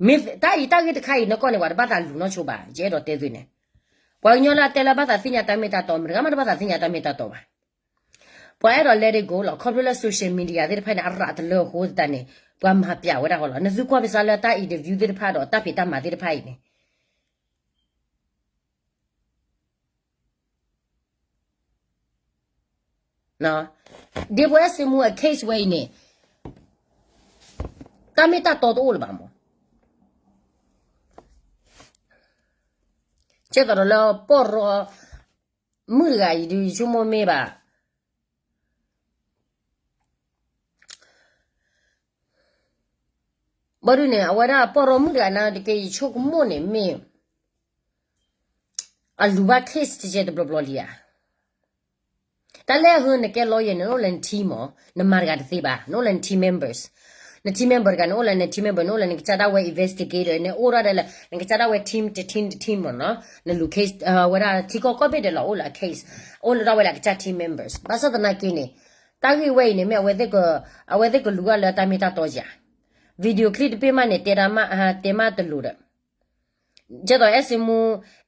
မ့ၢ်တၢ်အံၤတၢ်ဂ့ၢ်တခါအံၤ နီၢ်ကီၢ်န့ၣ် ပှၤတဘၣ်သးလူၤနီၢ်ဆိဘၣ် ယအဲၣ်ဒိးတဲသုန့ၣ်. ပှၤကညီလၢအတဲလၢဘၣ်သးသ့ၣ်ညါတၢ်မ့ၢ်တၢ်တီ မတဂၤမးတဘၣ်သးသ့ၣ်ညါတၢ်မ့ၢ်တၢ်တီဘၣ်. ပှၤအဲၣ်ဒိး let it go လီၤ. ခီဖျိလၢ social media သ့ၣ်တဖၣ်န့ၣ် အရးတလၢအဃိသတးန့ၣ် ပှၤမၤပျးဝဲဒၣ်ဃီလီၤ. နသုကွၢ်ဖဲစးလၢတၢ် interview သ့ၣ်တဖၣ်ဒီး တၢ်ဖံးတၢ်မၤသ့ၣ်တဖၣ်အံၤန့ၣ် ဒ်ပဝဲအဲၣ်စ့မူအ case ဝဲအံၤန့ၣ် တၢ်မ့ၢ်တၢ်တီတအိၣ်လၢၤဘၣ်မး. ကဲသိးဒီးလၢပီၢ်ရီ မုၣ်တဂၤအံၤဒုး ယဆိကမိၣ်မ့ၢ်ဘၣ်. ဘၣ်ဒုးန့ၣ် အဝဲဒၣ်ပီၢ်ရီမုၣ်တဂၤန့ၣ် တက့ၢ်ယဆိကမိၣ်န့ၣ်မ့ၢ် အလူၤဘၣ် case တကဲတဘျီဘျီလံဧါ. တၢ်လၢအဃိနကဲ lawyer န့ၣ် နအိၣ်လၢန team မး, နမၤတဂၤတသ့ဘၣ်, နအိၣ်လၢန team members, န team member တဂၤ နအိၣ်လၢန team member, နအိၣ်လၢနကစၢ်ဒၣ်ဝဲ investigator, နအိၣ်ဒၣ်ဒီးလၢ နကစၢ်ဒၣ်ဝဲ team တ team တ team မးနီၤ, နလူၤ case ဝဲဒၣ်ထံကီၢ်ကိးဘ့ၣ်ဒဲးလီၤ အိၣ်လၢအ case, အိၣ်လၢဒၣ်ဝဲလၢအကစၢ် team members. ဘၣ်ဆၣ်သနာ်က့န့ၣ် တၢ်ဂ့ၢ်ဝဲအံၤန့ၣ် မ့ၢ်အဝဲသ့ၣ်က အဝဲသ့ၣ်ကလူၤဘၣ်လၢတၢ်မ့ၢ်တၢ်တီဧါ. video clip တဘ့ၣ်မးန့ၣ် တဲတၢ်မး တဲမးတလိၤဒီး ကဲသိး အဲၣ်စ့မူ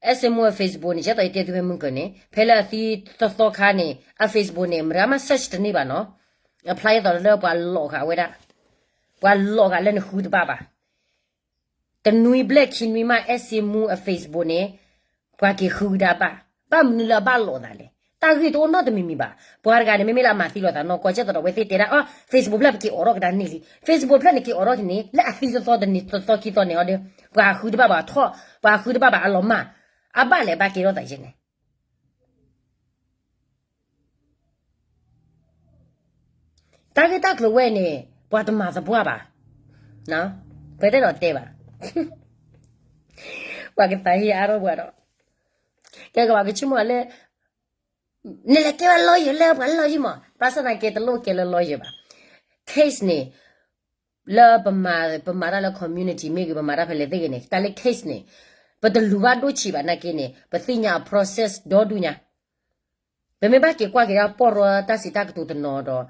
အဲၣ်စ့မူအ Facebook န့ၣ် ကဲသိးယတဲသုဖဲမုၢ်ကၢၤန့ၣ် ဖဲလၢအသံသီသီခါန့ၣ် အ Facebook န့ၣ် မတၤမး search တန့ၢ်ဘၣ်နီၤ, အဖျါယဲသိးလၢပှၤလိးဃာ်ဝဲဒၣ်, ပှၤလိးဃာ်လၢနဃုတဘၣ်ဘၣ်. တနွံဘျဲၣ်ခံနွံမး အဲၣ်စ့မူအ Facebook န့ၣ် ပှၤက့ၤဃုကဒါဘၣ်, ဘၣ်မနုၤလၢအဘၣ်လိးသးလဲၣ်. တၢ်ဂ့ၢ်တအိၣ်နီတမံၤမံၤဘၣ်. ပှၤတဂၤန့ၣ် မ့မ့ၢ်လၢအမၤသံလိာ်သးနီၢ်ကီၢ် ကဲသိးဒီးအဝဲသ့ၣ်တဲဒၣ်အီၤ Facebook ဖျၢၣ်န့ၣ်က့ၤအိးထီၣ်ကဒါန့ၢ်လံ, Facebook ဖျၢၣ်န့ၣ်က့ၤအိးထီၣ်က့ၤန့ၢ် လၢအသံသီသီတနံၤသီသီခံသီန့ၣ်အီၤဒီး ပှၤဃုတဘၣ်ဘၣ်ထီၣ်, ပှၤဃုတဘၣ်ဘၣ်အလီၤမၢ်, အဘၣ်လဲၣ်ဘၣ်ကဲထီၣ်သးယဲန့ၣ် တၢ်ဂ့ၢ်တၢ်ကျိၤဝဲန့ၣ် ပှၤတမၤသပှၢ်ဘၣ်, ပတဲဒီးတဲဘၣ်, ပှၤကသးဟ့အါထီၣ်ပှၤဒီး, ကဲကဘၣ်ကဆိကမိၣ်လၢ နလဲၤကဲဝဲ lawyer လၢပှၤလီၢ်ယံမး, ဘၣ်ဆၣ်သနာ်က့တလိၣ်ကဲလၢ lawyer ဘၣ်. Case န့ၣ် လၢပမၤတၢ်လၢ community မ့ၢ်ဂ့ၤ ပမၤတၢ်ဖဲလဲၣ်သ့ၣ်ဂ့ၤန့ၣ် တၢ်လၢ case န့ၣ် ပတလူၤဘၣ်ဒိၣ်ဆံးဘၣ်နာ်က့န့ၣ် ပသ့ၣ်ညါအ process ဒီဒူၣ်ညါ. ပမ့ၢ်ဘၣ်က့ၤကွၢ်က့ၤဒၣ်ပီၢ်ရီတၢ်စံးတၢ်ကတိၤတနီၤဒီး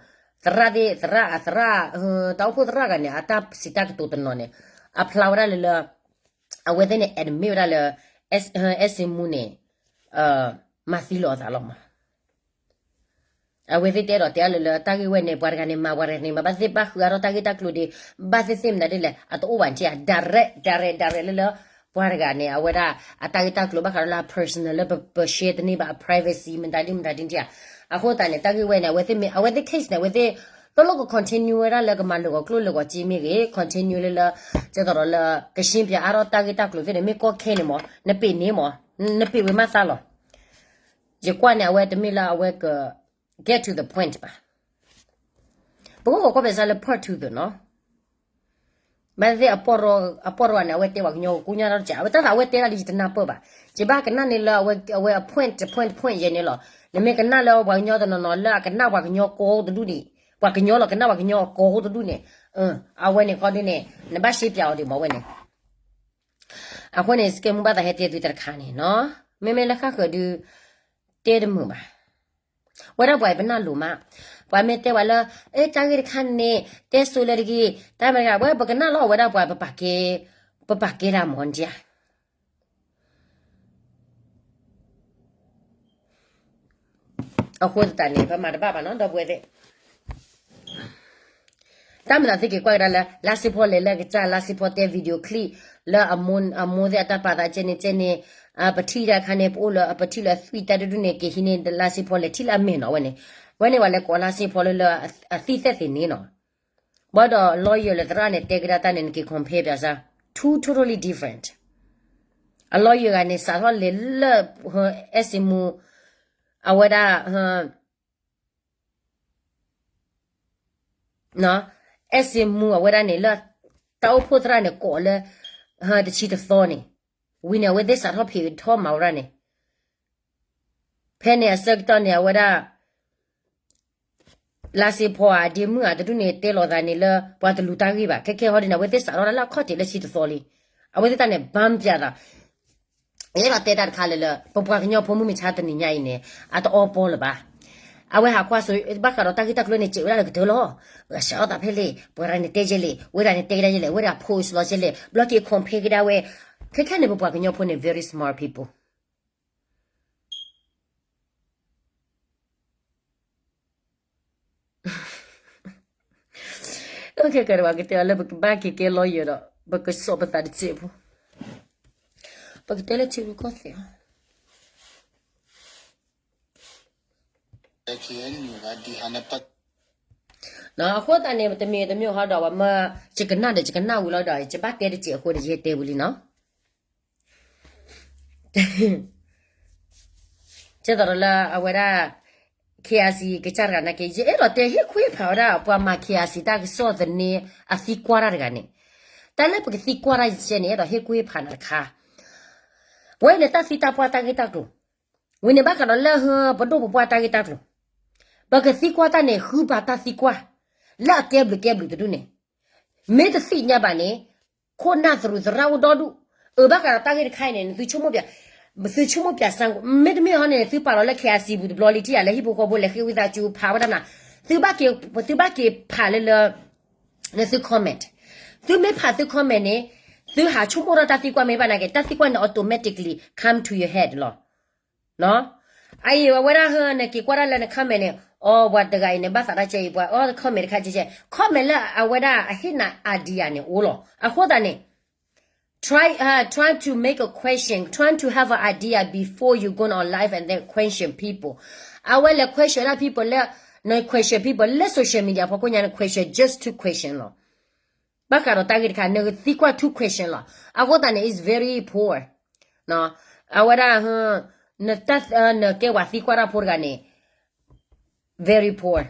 သရၣ်သ့ၣ် သရၣ် သရၣ် တၢ်အိၣ်ဖှိၣ်သရၣ်ဂၤန့ၣ် အတၢ်စံးတၢ်ကတိၤတနီၤန့ၣ် အဖျါဝဲဒၣ်လၢလၢ အဝဲသ့ၣ်န့ၣ် admit ဝဲဒၣ်လၢ အဲၣ်စ့မူန့ၣ် မၤသံလီၤအသးလီၤမး. အဝဲသ့ၣ်တဲဒီးတဲအါလၢလၢတၢ်ဂ့ၢ်ဝဲန့ၣ် ပှၤတဂၤန့ၣ်မၤ ပှၤတဂၤန့ၣ်မၤ ဘၣ်သ့ၣ်ဘၣ်ဃုအါထီၣ်တၢ်ဂ့ၢ်တၢ်ကျိၤဒီး ဘၣ်သ့ၣ်သ့ၣ်မနုၤဒ်လဲၣ် အတအိၣ်ဘၣ်နထံၣ်ဧါ direct direct direct လၢလၢ ပှၤတဂၤန့ၣ် အဝဲဒၣ် အတၢ်ဂ့ၢ်တၢ်ကျိၤဘၣ်ဃးဒီးလၢအ personal လၢပ share တန့ၢ်ဘၣ်အ privacy မတၤဒ်မတၤဒ်နထံၣ်ဧါ. အဃိသတးန့ၣ် တၢ်ဂ့ၢ်ဝဲန့ၣ် အဝဲသ့ၣ်မ့ၢ် အဝဲသ့ၣ် case န့ၣ် အဝဲသ့ၣ် တလိၣ်က continue ဝဲဒၣ်လၢကမၤလၢာ်ဂီၤကျိၣ်လၢာ်ဂီၤစ့မ့ၢ်ဂ့ၤ continue လၢလၢ ကဲသိးဒီးလၢ ကရှင်းပြအါထီၣ်တၢ်ဂ့ၢ်တၢ်ကျိၤသ့ၣ်န့ၣ် မ့ၢ်ကီခဲန့ၣ်မး နပ့းန့ၢ်မး နပ့းဝဲမးသးလီၤ. ယကွၢ်န့ၣ် အဝဲတမ့ၢ်လၢအဝဲက get to the point ဘၣ်. ပကကွၢ်ကွၢ်ဖဲစၢ်လၢ part two သ့ၣ်နီၤ. ဘၣ်သ့ၣ်သ့ၣ် အပီၢ်ရီန့ၣ် အဝဲတဲပှၤကညီကကိညါတၢ်တကး အဝဲတၢ်သးအဝဲတဲဒၣ်လံယတနၢ်ပၢၢ်ဘၣ်. ယဘၣ်ကနၣ်န့ၣ်လၢအဝဲ အဝဲအ point point point ယဲန့ၣ်လီၤ. နမ့ၢ်ကနၣ်လၢပှၤကညီတနီၤနီၤလၢအကနၣ်ပှၤကညီကိးတဒူၣ်န့ၣ် ပှၤကညီလီၤ ကနၣ်ပှၤကညီကိးတဒူၣ်န့ၣ် အဝဲန့ၣ်ခီဒုန့ၣ် နဘၣ်ရှဲပၠးအီၤဒံးမးဝဲန့ၣ်. အဃိန့ၣ် စကဲမူဘၣ်သးဟဲတဲသုတခါန့ၣ်နီၤ. မ့မ့ၢ်လၢဃၣ်ဃၢၤဒု တဲတမုာ်ဘၣ်. ဝဲဒၣ်ပှၤအံၤပနၢ်လိၤမး, ပှၤမ့ၢ်တဲဝဲလၢ အဲ တၢ်ဂ့ၢ်တခါန့ၣ် တဲဆိလၢတဂ့ၤ, တၢ်မ့ၢ်တဂ့ၤ ဝဲပကနၣ်လီၤ အဝဲဒၣ်ပှၤ ပပာ်ကဲ, ပပာ်ကဲတၢ်မၤဒံးဧါ. အဃိသတးန့ၣ် ပမၤတဘၣ်ဘၣ်နီၤ ဒီပုၢ်ဝဲၢ်သ့ၣ်. တၢ်မၤသးသုက့ၤကွၢ်ကဒါလၢ လါစ့ဖီလဲၤလၢကစၢ် လါစ့ဖီတဲ video clip လၢအမိၢ်သ့ၣ်အတၢ်ပာ်သးကဲန့ၣ်ကဲန့ၣ်, ပထံၣ်တၢ်ခါန့ၣ် ပအိၣ်လၢပထံၣ်လၢအသွံၣ်တၢ်တဒူၣ်န့ၣ် ကဟံးန့ၢ်လါစ့ဖီလဲၤထံၣ်လၢအမဲာ်နီၤဝဲန့ၣ်, ဝဲန့ၣ်ပှၤလဲၤကိးလါစ့ဖီလၢလၢအသွံၣ်သဲၣ်သ့ၣ်န့ၣ်နီၤ. ဘၣ်ဒီး lawyer လၢသရၣ်န့ၣ် တဲကဒါတၢ်န့ၣ် နက့ၤ compare ပၠးစၢ် two totally different. အ lawyer ဂၤန့ၣ် စးထီၣ်လဲၤလၢ အဲၣ်စ့မူ အဝဲဒၣ် အဲၣ်စ့မူအဝဲဒၣ်န့ၣ်လၢ တၢ်အိၣ်ဖှိၣ်သရၣ်န့ၣ် ကိးလၢ တဆံတသီန့ၣ်, ဝံၤန့ၣ် အဝဲသ့ၣ်စးထီၣ်ဖံးထီၣ်မၤဝဲဒၣ်န့ၣ်, ဖဲန့ၣ်အဆၢကတီၢ်န့ၣ် အဝဲဒၣ် လါစ့ဖီဧါ ဒ့မုၣ်ဧါ တဒူၣ်န့ၣ် တဲလီၤသးန့ၣ်လၢ ပှၤတလူၤတၢ်ဂ့ၢ်ဘၣ် ခဲခဲဟီဒ်န့ၣ် အဝဲသ့ၣ်စးထီၣ်လၢလၢအခီၣ်ထံးလၢဆံတသီလံ, အဝဲသ့ၣ်တၢ်န့ၣ် ဘၣ်ပၠးသး ယအဲၣ်ဒိးတဲတၢ်တခါလၢလၢ ပပှၤကညီဖိမုၢ်မဆါတနံၤညါအံၤန့ၣ် အတအီပီလၢၤဘၣ်. အဝဲဟးကွၢ်စိ ဘၣ်ဃးဒီးတၢ်ဂ့ၢ်တၢ်ကျိၤန့ၣ် စဲးဝဲဒၣ်လၢကတၢၢ်လီၤ. စးထီၣ်သးဖဲလဲၣ် ပှၤတဂၤန့ၣ်တဲယဲလဲၣ် ဝဲဒၣ်န့ၣ်တဲကဒါယဲလဲၣ် ဝဲဒၣ် post လီၤယဲလဲၣ် ဘျီက့ၤ compare ကဒါဝဲ, ခဲခဲန့ၣ် ပပှၤကညီဖိန့ၣ် very smart people. ခဲကဲပကတဲအီၤလၢပကဘၣ်က့ၤကဲ lawyer ဒီး ပကစိာ်ပသးတစဲးဖိ, ပကတဲလၢထံရူၢ်ကီၢ်သဲးအီၤ. အဃိသတးန့ၣ် တမံၤတမံၤဟီဒီး ပှၤမၢ ယကနၣ်ဒီးယကနၣ်ဝံၤလီၤဒီး ယဘၣ်တဲတစဲးအဃိန့ၣ် ယဟဲတဲဝံၤလံနီၤ. ကဲသိးဒီးလၢအဝဲဒၣ် KIC ကစၢ်တဂၤနာ်က့ ယအဲၣ်ဒိးတဲဟ့ၣ်ကူၣ်ဟ့ၣ်ဖးဝဲဒၣ် ပှၤမၤ KIC တၢ်ကစီၣ်သန့ အသံကွၢ်တၢ်တဂၤန့ၣ်, တၢ်လၢပကသံကွၢ်တၢ်ယဲန့ၣ် အဲၣ်ဒိးဟ့ၣ်ကူၣ်ဟ့ၣ်ဖးနၤတခါ, ဝဲန့ၣ်တၢ်သံတၢ်ပှၢ်တၢ်ဂ့ၢ်တၢ်ကျိၤ, ဝံၤန့ၣ်ဘၣ်ဃးဒီးလၢပဒိၣ်ပပှၢ်တၢ်ဂ့ၢ်တၢ်ကျိၤ, ပကသံကွၢ်တၢ်န့ၣ် ဃုပာ်တၢ်သံကွၢ် လၢအကဲဘျုးကဲဘျုးတဒူၣ်န့ၣ်, မ့ၢ်တသ့ၣ်ညါဘၣ်န့ၣ် ခိၣ်နၢ်သရူးသရၣ်အိၣ်ဒီဒူၣ်, အၢ ဘၣ်ဃးဒီးတၢ်ဂ့ၢ်တခါအံၤန့ၣ် သုဆိကမိၣ်ပၠး, သုဆိကမိၣ်ပၠးစၢ်, မ့တမ့ၢ်ဟီန့ၣ် သုပာ်လီၤလၢ KIC ပူၤတဘျီလံထံၣ်ဧါ လၢဟံၣ်ဖိဃီဖိလဲၤဃ့ဝံသးစူၤဖးဝဲဒၣ်နၤ, သုဘၣ်က့ၤ, သုဘၣ်က့ၤဖးလၢလၢ လၢသု comment, သုမ့ၢ်ဖးသု comment န့ၣ်, သုဟးဆိကမိၣ်ထီၣ်တၢ်သံကွၢ်မ့ၢ်ဘၣ်နာ်က့ တၢ်သံကွၢ်န့ၣ် automatically come to your head လီၤ. အအံၤအဝဲဒၣ်ဟၢ နက့ၤကွၢ်ဒၣ်လၢန comment န့ၣ်, အိ ပှၤတဂၤအံၤန့ၣ် ဘၣ်သးတၢ်ကဲအံၤ ပှၤ အိ comment တခါကဲကဲ, comment လၢအဝဲဒၣ်အဟ့ၣ်နၤ idea န့ၣ်အိၣ်လီၤ. အဃိသတးန့ၣ် try, uh, trying to make a question, trying to have an idea before you go on live and then question people. အဝဲလဲၤ question ဒၣ် people လၢ, န question people လၢ social media ဖီခိၣ်ညါန့ၣ် question just two question လီၤ. ဘၣ်ဃးဒီးတၢ်ဂ့ၢ်တခါ နကသံကွၢ် two question လီၤ. အဃိသတးန့ၣ် it's very poor. အဝဲဒၣ် နတၢ်, နကဲပှၤသံကွၢ်တၢ်ဖိတဂၤန့ၣ် very poor.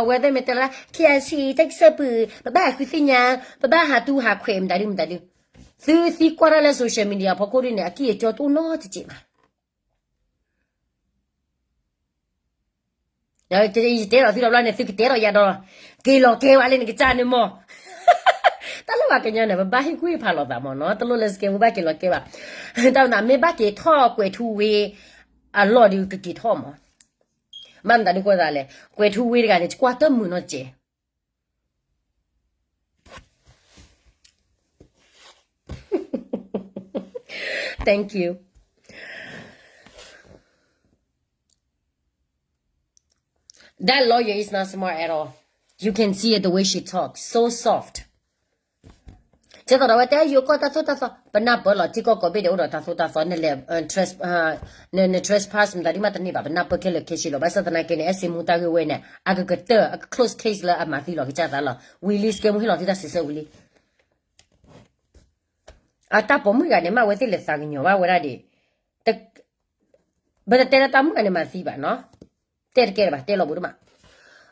ဝဲသ့ၣ်မ့ၢ်တဲလၢ KIC တၢ်ကစီၣ်ပူၤ ပဘၣ်ဟးဃုသ့ၣ်ညါ, ပဘၣ်ဟးတူၢ်ဟးခွဲးမတၤဒုမတၤဒု, သုသံကွၢ်တၢ်လၢ social media ဖီခိၣ်ဒ်န့ၣ် အကံၢ်အကီတအိၣ်နီတစဲးဘၣ်. ယတဲဒီးသုဒီးဘျီန့ၣ် သုကတဲဒီးယၤဒီး က့ၤလီၤကဲဝဲလၢနကစၢ်န့ၣ်မး. တၢ်လၢပှၤကညီန့ၣ် ပဘၣ်ဟ့ၣ်ကူၣ်ဟ့ၣ်ဖးလိာ်သးမးနီၤ, တလိၣ်လၢ scam ဘၣ်က့ၤလီၤကဲဘၣ်. တၢ်မၤမ့ၢ်ဘၣ်က့ၤထီၣ်ကွဲးထူဝ့ အလီၢ်ဒီးကက့ၤထီၣ်မး. ဘၣ်မတၤဒုးဃိသးလဲၣ်, ကွဲးထူဝ့တဂၤန့ၣ် ကွၢ်တမုာ်နီတစဲး Thank you. That lawyer is not smart at all. You can see it the way she talks. So soft. ကဲသိးဒီးဝဲတဲယိၤကီၢ်တၢ်သိၣ်တၢ်သီ ပနၢ်ပၢၢ်လီၤ ထံကီၢ်ကိးဘ့ၣ်ဒဲး အိၣ်ဒီးတၢ်သိၣ်တၢ်သီ နလဲၤ န trespass မတၤဒ်မးတန့ၢ်ဘၣ် ပနၢ်ပၢၢ်ခဲလၢာ်ခဲဆ့လီၤ. ဘၣ်ဆၣ်သနာ်က့န့ၣ် အဲၣ်စ့မူတၢ်ဂ့ၢ်ဝဲန့ၣ် အကကတၢၢ် အက close case လၢအမၤသံလီၤကစၢ်သးလီၤ. ဝံၤလံ scam ဟ့ၣ်လီၤသုတၢ်စံးဆၢဝံၤလံ. အတၢ်ပိာ်မုၣ်တဂၤန့ၣ် မ့ၢ်အဝဲသ့ၣ်လဲၤသးကညီၤဘၣ်ဝဲဒၣ်ဒံး, ပတတဲလၢတၢ်မုၣ်တဂၤန့ၣ်မၤသံဘၣ်နီၤ, တဲတကဲလၢၤဘၣ် တဲလီၤဘူးတမး.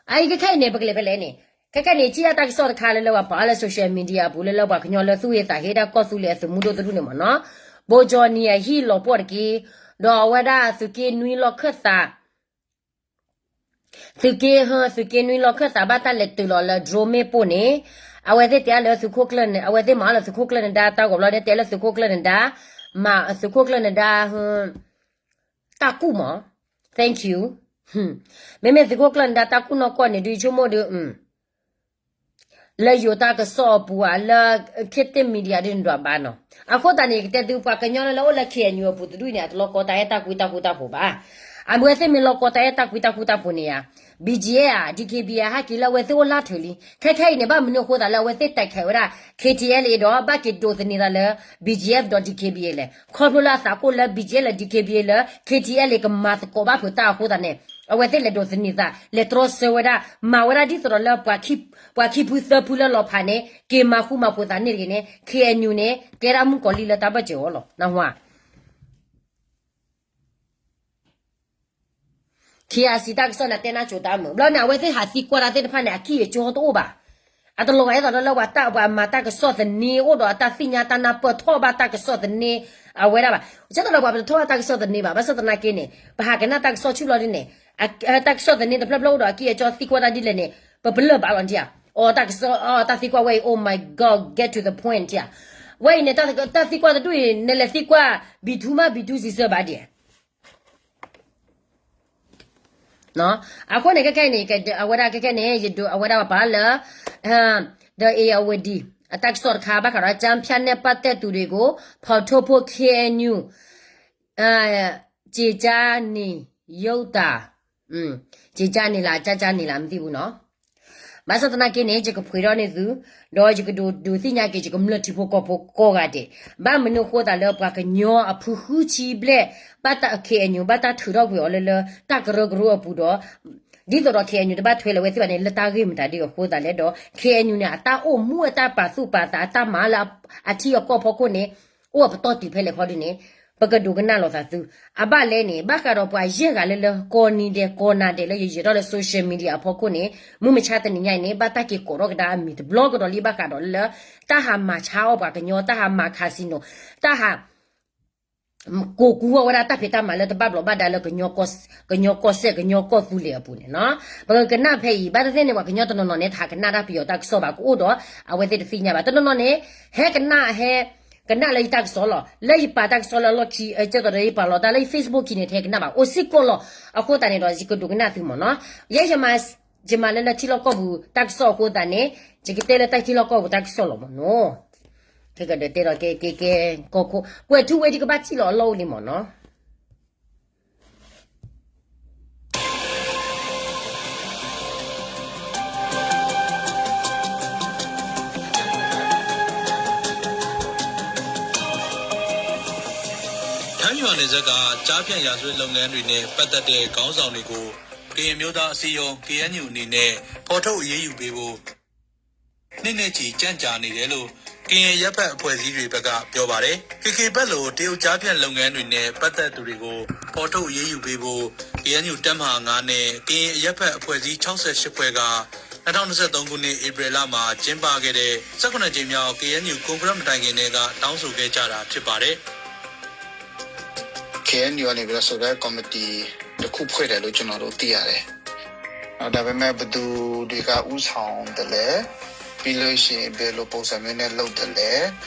အအံၤခဲခဲအံၤန့ၣ် ပကလဲၤဖဲလဲၣ်န့ၣ်, ခဲခဲန့ၣ် ထံၣ်အတၢ်ကစီၣ်တခါလၢလၢပှၤပာ်အီၤလၢ social media အပူၤ လၢလၢပှၤကညီလၢသူၣ်ဟ့သးဟ့ တၢ်ကီၢ်သူလ့ၤအသုးမုၢ်ဒိၣ်တဒူၣ်န့ၣ်မ့ၢ်နီၤ, ဘိကၠီနံၤ အဟံၣ်လီၤပှီၢ်တက့ၢ်, ဒီးအဝဲဒၣ်သုးက့နွံလီၢ်ခၢၣ်သး သုးက့ သုးက့နွံလီၢ်ခၢၣ်သးဘၣ်တၢ်လဲၤတုၤလီၤလၢ drone မ့ၣ်ပိၢ်န့ၣ်, အဝဲသ့ၣ်တဲလၢသုးခိၣ်ကျၢၢ်န့ၣ် အဝဲသ့ၣ်မၤအီၤလၢသုးခိၣ်ကျၢၢ်န့ၣ်ဒါတၢ်ဂီၤဘျီန့ၣ် တဲလၢသုးခိၣ်ကျၢၢ်န့ၣ်ဒါ, မၤသုးခိၣ်ကျၢၢ်န့ၣ်ဒါ, တၢ်ကူၣ်မး, thank you. မ့မ့ၢ်သုးခိၣ်ကျၢၢ်န့ၣ်ဒါတၢ်ကူၣ်နီၢ်ကီၢ်န့ၣ် ဒုးဆိကမိၣ်ဒုး လၢယိၤတၢ်ကစီၣ်အပူၤဧါ လၢ ခေတ်သစ် media ဒ်န့ၣ်ဒွးဘၣ်နီၤ. အဃိသတးန့ၣ် ယကတဲသုပှၤကညီလၢလၢအိၣ်လၢ K N U အပူၤတဒူၣ်အံၤန့ၣ် အတလီၤကီတၢ်အဲၣ်တၢ်ကွံတၢ်ဃူတၢ်ဖိးဘၣ်. အဝဲသ့ၣ်မ့ၢ်လီၤကီတၢ်အဲၣ်တၢ်ကွံတၢ်ဃူတၢ်ဖိးန့ၣ်ဧါ, B G F ဧါ D K B A ဟဲက့ၤလၢအဝဲသ့ၣ်အိၣ်လၢထၢၣ်လံ. ခဲခဲအံၤန့ၣ် ဘၣ်မနုၤအဃိသတးလၢအဝဲသ့ၣ်တဲခဲးဝဲဒၣ် K T L A ဒီး ဘၣ်က့ၤဒိးသန့ၤသးလၢ B G F ဒီး D K B A လဲၣ်. ခီဖျိလၢအသးကိၢ်လၢ B G F လၢ D K B A လၢ K T L A ကမၤသကိးဘၣ်ဖုးတၢ်အဃိသတးန့ၣ် အဝဲသ့ၣ်လဲၤဒိးသန့ၤသး လဲၤတြီဆၢဝဲဒၣ် မၤဝဲဒၣ်ဒ်သိးဒီးလၢ ပှၤခံဖုသၢဖုလၢလီၤဖးန့ၣ် က့ၤမၤဃူမၤဖိးသးန့ၣ်တဂ့ၤန့ၣ် K N U န့ၣ် ကဲဒၣ်မုၣ်ကီၤလံၢ်လၢတၢ်ဘၢၣ်စၢၤအီၤလီၤ. နၢ်ဟူဧါ. K I C တၢ်ကစီၣ်န့ၣ် တဲနၢ်ကၠိတၢ်မုာ် ဘျီန့ၣ် အဝဲသ့ၣ်ဟးသံကွၢ်တၢ်သ့ၣ်တဖၣ်န့ၣ် အကံၢ်အကၠီတအိၣ်ဘၣ်. အတလီၤဂာ်ဒ်သိးဒီးလၢပှၤတၢ်ပှၤမၤတၢ်ကစီၣ်သန့ အိၣ်ဒီးအတၢ်သ့ၣ်ညါတၢ်နၢ်ပၢၢ်ထီၣ်ဘၣ်တၢ်ကစီၣ်သန့ အဝဲဒၣ်ဘၣ်. ကဲသိးဒီးပှၤပတထီၣ်ဘၣ်တၢ်ကစီၣ်သန့ဘၣ်. ဘၣ်ဆၣ်သနာ်က့န့ၣ် ပဟးကနၣ်တၢ်ကစီၣ်ဆူၣ်လီၤဒ်န့ၣ် တၢ်ကစီၣ်သန့တဖျၢၣ်ဖျၢၣ်အိၣ်ဒီးအကံၢ်အကၠီသံကွၢ်တၢ်ဒ်လဲၣ်န့ၣ် ပပလၢၢ်ဘၣ်လီၤဒံးဧါ. အတၢ်ကစီၣ် တၢ်သံကွၢ်ဝဲအံၤ oh my god, get to the point ဧါ. ဝဲအံၤန့ၣ် တၢ်သံကွၢ်တဒူၣ်အံၤ နလဲၤသံကွၢ် ဘံထူမး ဘံထူစံးဆၢဘၣ်ဒံးဧါ. အဃိန့ၣ် ခဲခဲအံၤန့ၣ် အဝဲဒၣ်ခဲခဲန့ၣ် ယဒိးအဝဲဒၣ်ပှၤပာ်လၢ ဒီး Irrawaddy အတၢ်ကစီၣ်တခါ ဘၣ်ဃးဒီး ကျားဖြန့်နဲ့ပတ်သက်သူတွေကို ဖော်ထုတ်ဖို့ K N U ကြေညာနေရုံးသာ, ကြေညာနေလား ကြာကြာနေလား မသိဘူးနော်. ဘၣ်ဆၣ်သနာ်က့န့ၣ် ယကဖှ့ၤထီၣ်န့ၢ်သု, ဒီးယကဒိးဒုးသ့ၣ်ညါက့ၤ ယကမျၢၢ်ထံဖိကီၢ်ဖိကိးဂၤဒဲး, ဘၣ်မနုၤဃိသတးလၢပှၤကညီအဖုဃုဆံဘျဲၣ် ဘၣ်တၢ် K N U ဘၣ်တၢ်ထုးထီၣ်ကွံာ်အီၤလၢလၢတၢ်ကရၢကရိအပူၤဒီး ဒ်သိးဒီး K N U တဘၣ်ထွဲလၢၤဝဲသ့ၣ်ဘၣ်န့ၣ် လၢတၢ်ဂ့ၢ်မတၤဒ်အဃိသတးလဲၣ်ဒီး K N U န့ၣ် အတၢ်အိၣ်မူအတၢ်ပာ်သူၣ်ပာ်သးအတၢ်မၤလၢအထံအကီၢ်ဖီခိၣ်န့ၣ် အိၣ်အပတီၢ်တုၤဖဲလဲၣ်ခီဒ်န့ၣ် ပကဒိးကနၣ်လိာ်သးသု. အဘၣ်လဲၣ်န့ၣ် ဘၣ်ဃးဒီးပှၤယဲၢ်ဂၤလၢလၢ ကိးနံၤဒဲးကိးနၤဒဲးလၢ ယယဲၤထီၣ်လၢ social media အဖီခိၣ်န့ၣ် မုၢ်မဆါတနံၤညါအံၤန့ၣ် ဘၣ်တၢ်က့ၤကိးထီၣ်ကဒါအမံၤတဘျီကဒီးလံ ဘၣ်ဃးဒီးလၢ တၢ်ဟးမၤဆါအီၣ်ပှၤကညီ တၢ်ဟးမၤ casino တၢ်ဟး ကိးကူအီၤဝဲဒၣ်တၢ်ဖံးတၢ်မၤလၢတဘၣ်ဘျီးဘၣ်ဒါလၢ ကညီကီၢ်စဲၣ် ကညီကီၢ်သူလ့ၤအပူၤန့ၣ်နီၤ. ပကကနၣ်ဖဲအံၤ ဘၣ်တသ့ၣ်န့ၣ် ပှၤကညီတနီၤနီၤန့ၣ် တဟးကနၣ်တၢ်ပယီၤတၢ်ကစီၣ်ဘၣ် ကအိၣ်ဒီး အဝဲသ့ၣ်တသ့ၣ်ညါဘၣ်. တနီၤနီၤန့ၣ် ဟဲကနၣ် ဟဲကနၣ်လၢယတၢ်ကစီၣ်လီၤ. လၢယပာ်တၢ်ကစီၣ်လၢအလီၢ်ခံ ကဲသိးဒီးယပာ်လီၤတၢ်လၢယ Facebook ခံန့ၣ် တဟဲကနၣ်ဘၣ် အိၣ်စ့ၢ်ကီးလီၤ. အဃိသတးန့ၣ်ဒီး ယကဒိးကနၣ်သုမ့ၢ်နီၤ. ယဲယမၤ ယမၤလၢလၢထံလီၢ်ကီၢ်ပူၤတၢ်ကစီၣ်အဃိသတးန့ၣ် ယကတဲလၢတၢ်ထံလီၢ်ကီၢ်ပူၤတၢ်ကစီၣ်လီၤမ့ၢ်နီၤ. ခဲကဒီးတဲဒီးကဲကဲကဲ ကီၢ်ခိၣ် ကွဲးထူဝ့ဒံးကဘၣ်စံၣ်လီၤအလီၢ်အိၣ်လံမ့ၢ်နီၤ. ထမ်းရွာနယ်စပ်က ကျားဖြန့်ရာဇဝတ်လုပ်ငန်းတွေနဲ့ပတ်သက်တဲ့ခေါင်းဆောင်တွေကို ကရင်အမျိုးသားအစည်းအရုံး K N U အနေနဲ့ ဖော်ထုတ်အရေးယူပေးဖို့ နှစ်နဲ့ချီကြန့်ကြာနေတယ်လို့ ကရင်အရပ်ဖက်အဖွဲ့အစည်းတွေဘက်ကပြောပါတယ်။ ခေတ်ခေတ်ဘက်လို တရုတ်ကျားဖြန့်လုပ်ငန်းတွေနဲ့ပတ်သက်သူတွေကို ဖော်ထုတ်အရေးယူပေးဖို့ K N U တပ်မဟာငါးနဲ့ ကရင်အရပ်ဖက်အဖွဲ့အစည်း ခြောက်ဆယ့်ရှစ် ဖွဲ့က နှစ်ထောင်နှစ်ဆယ့်သုံးခုနှစ် ဧပြီလမှာကျင်းပခဲ့တဲ့ ဆယ့်ခုနစ်ကြိမ်မြောက် K N U ကွန်ကရက်မတိုင်ခင်ထဲက တောင်းဆိုခဲ့ကြတာဖြစ်ပါတယ်။ K N U ကနေပြီးတော့ ဆိုတဲ့ကော်မတီတစ်ခုဖွဲ့တယ်လို့ကျွန်တော်တို့သိရတယ်။ ဒါပေမဲ့ ဘယ်သူတွေက ဦးဆောင်တယ်လဲ, ပြီးလို့ရှိရင် ဘယ်လိုပုံစံမျိုးနဲ့ လုပ်တယ်လဲ,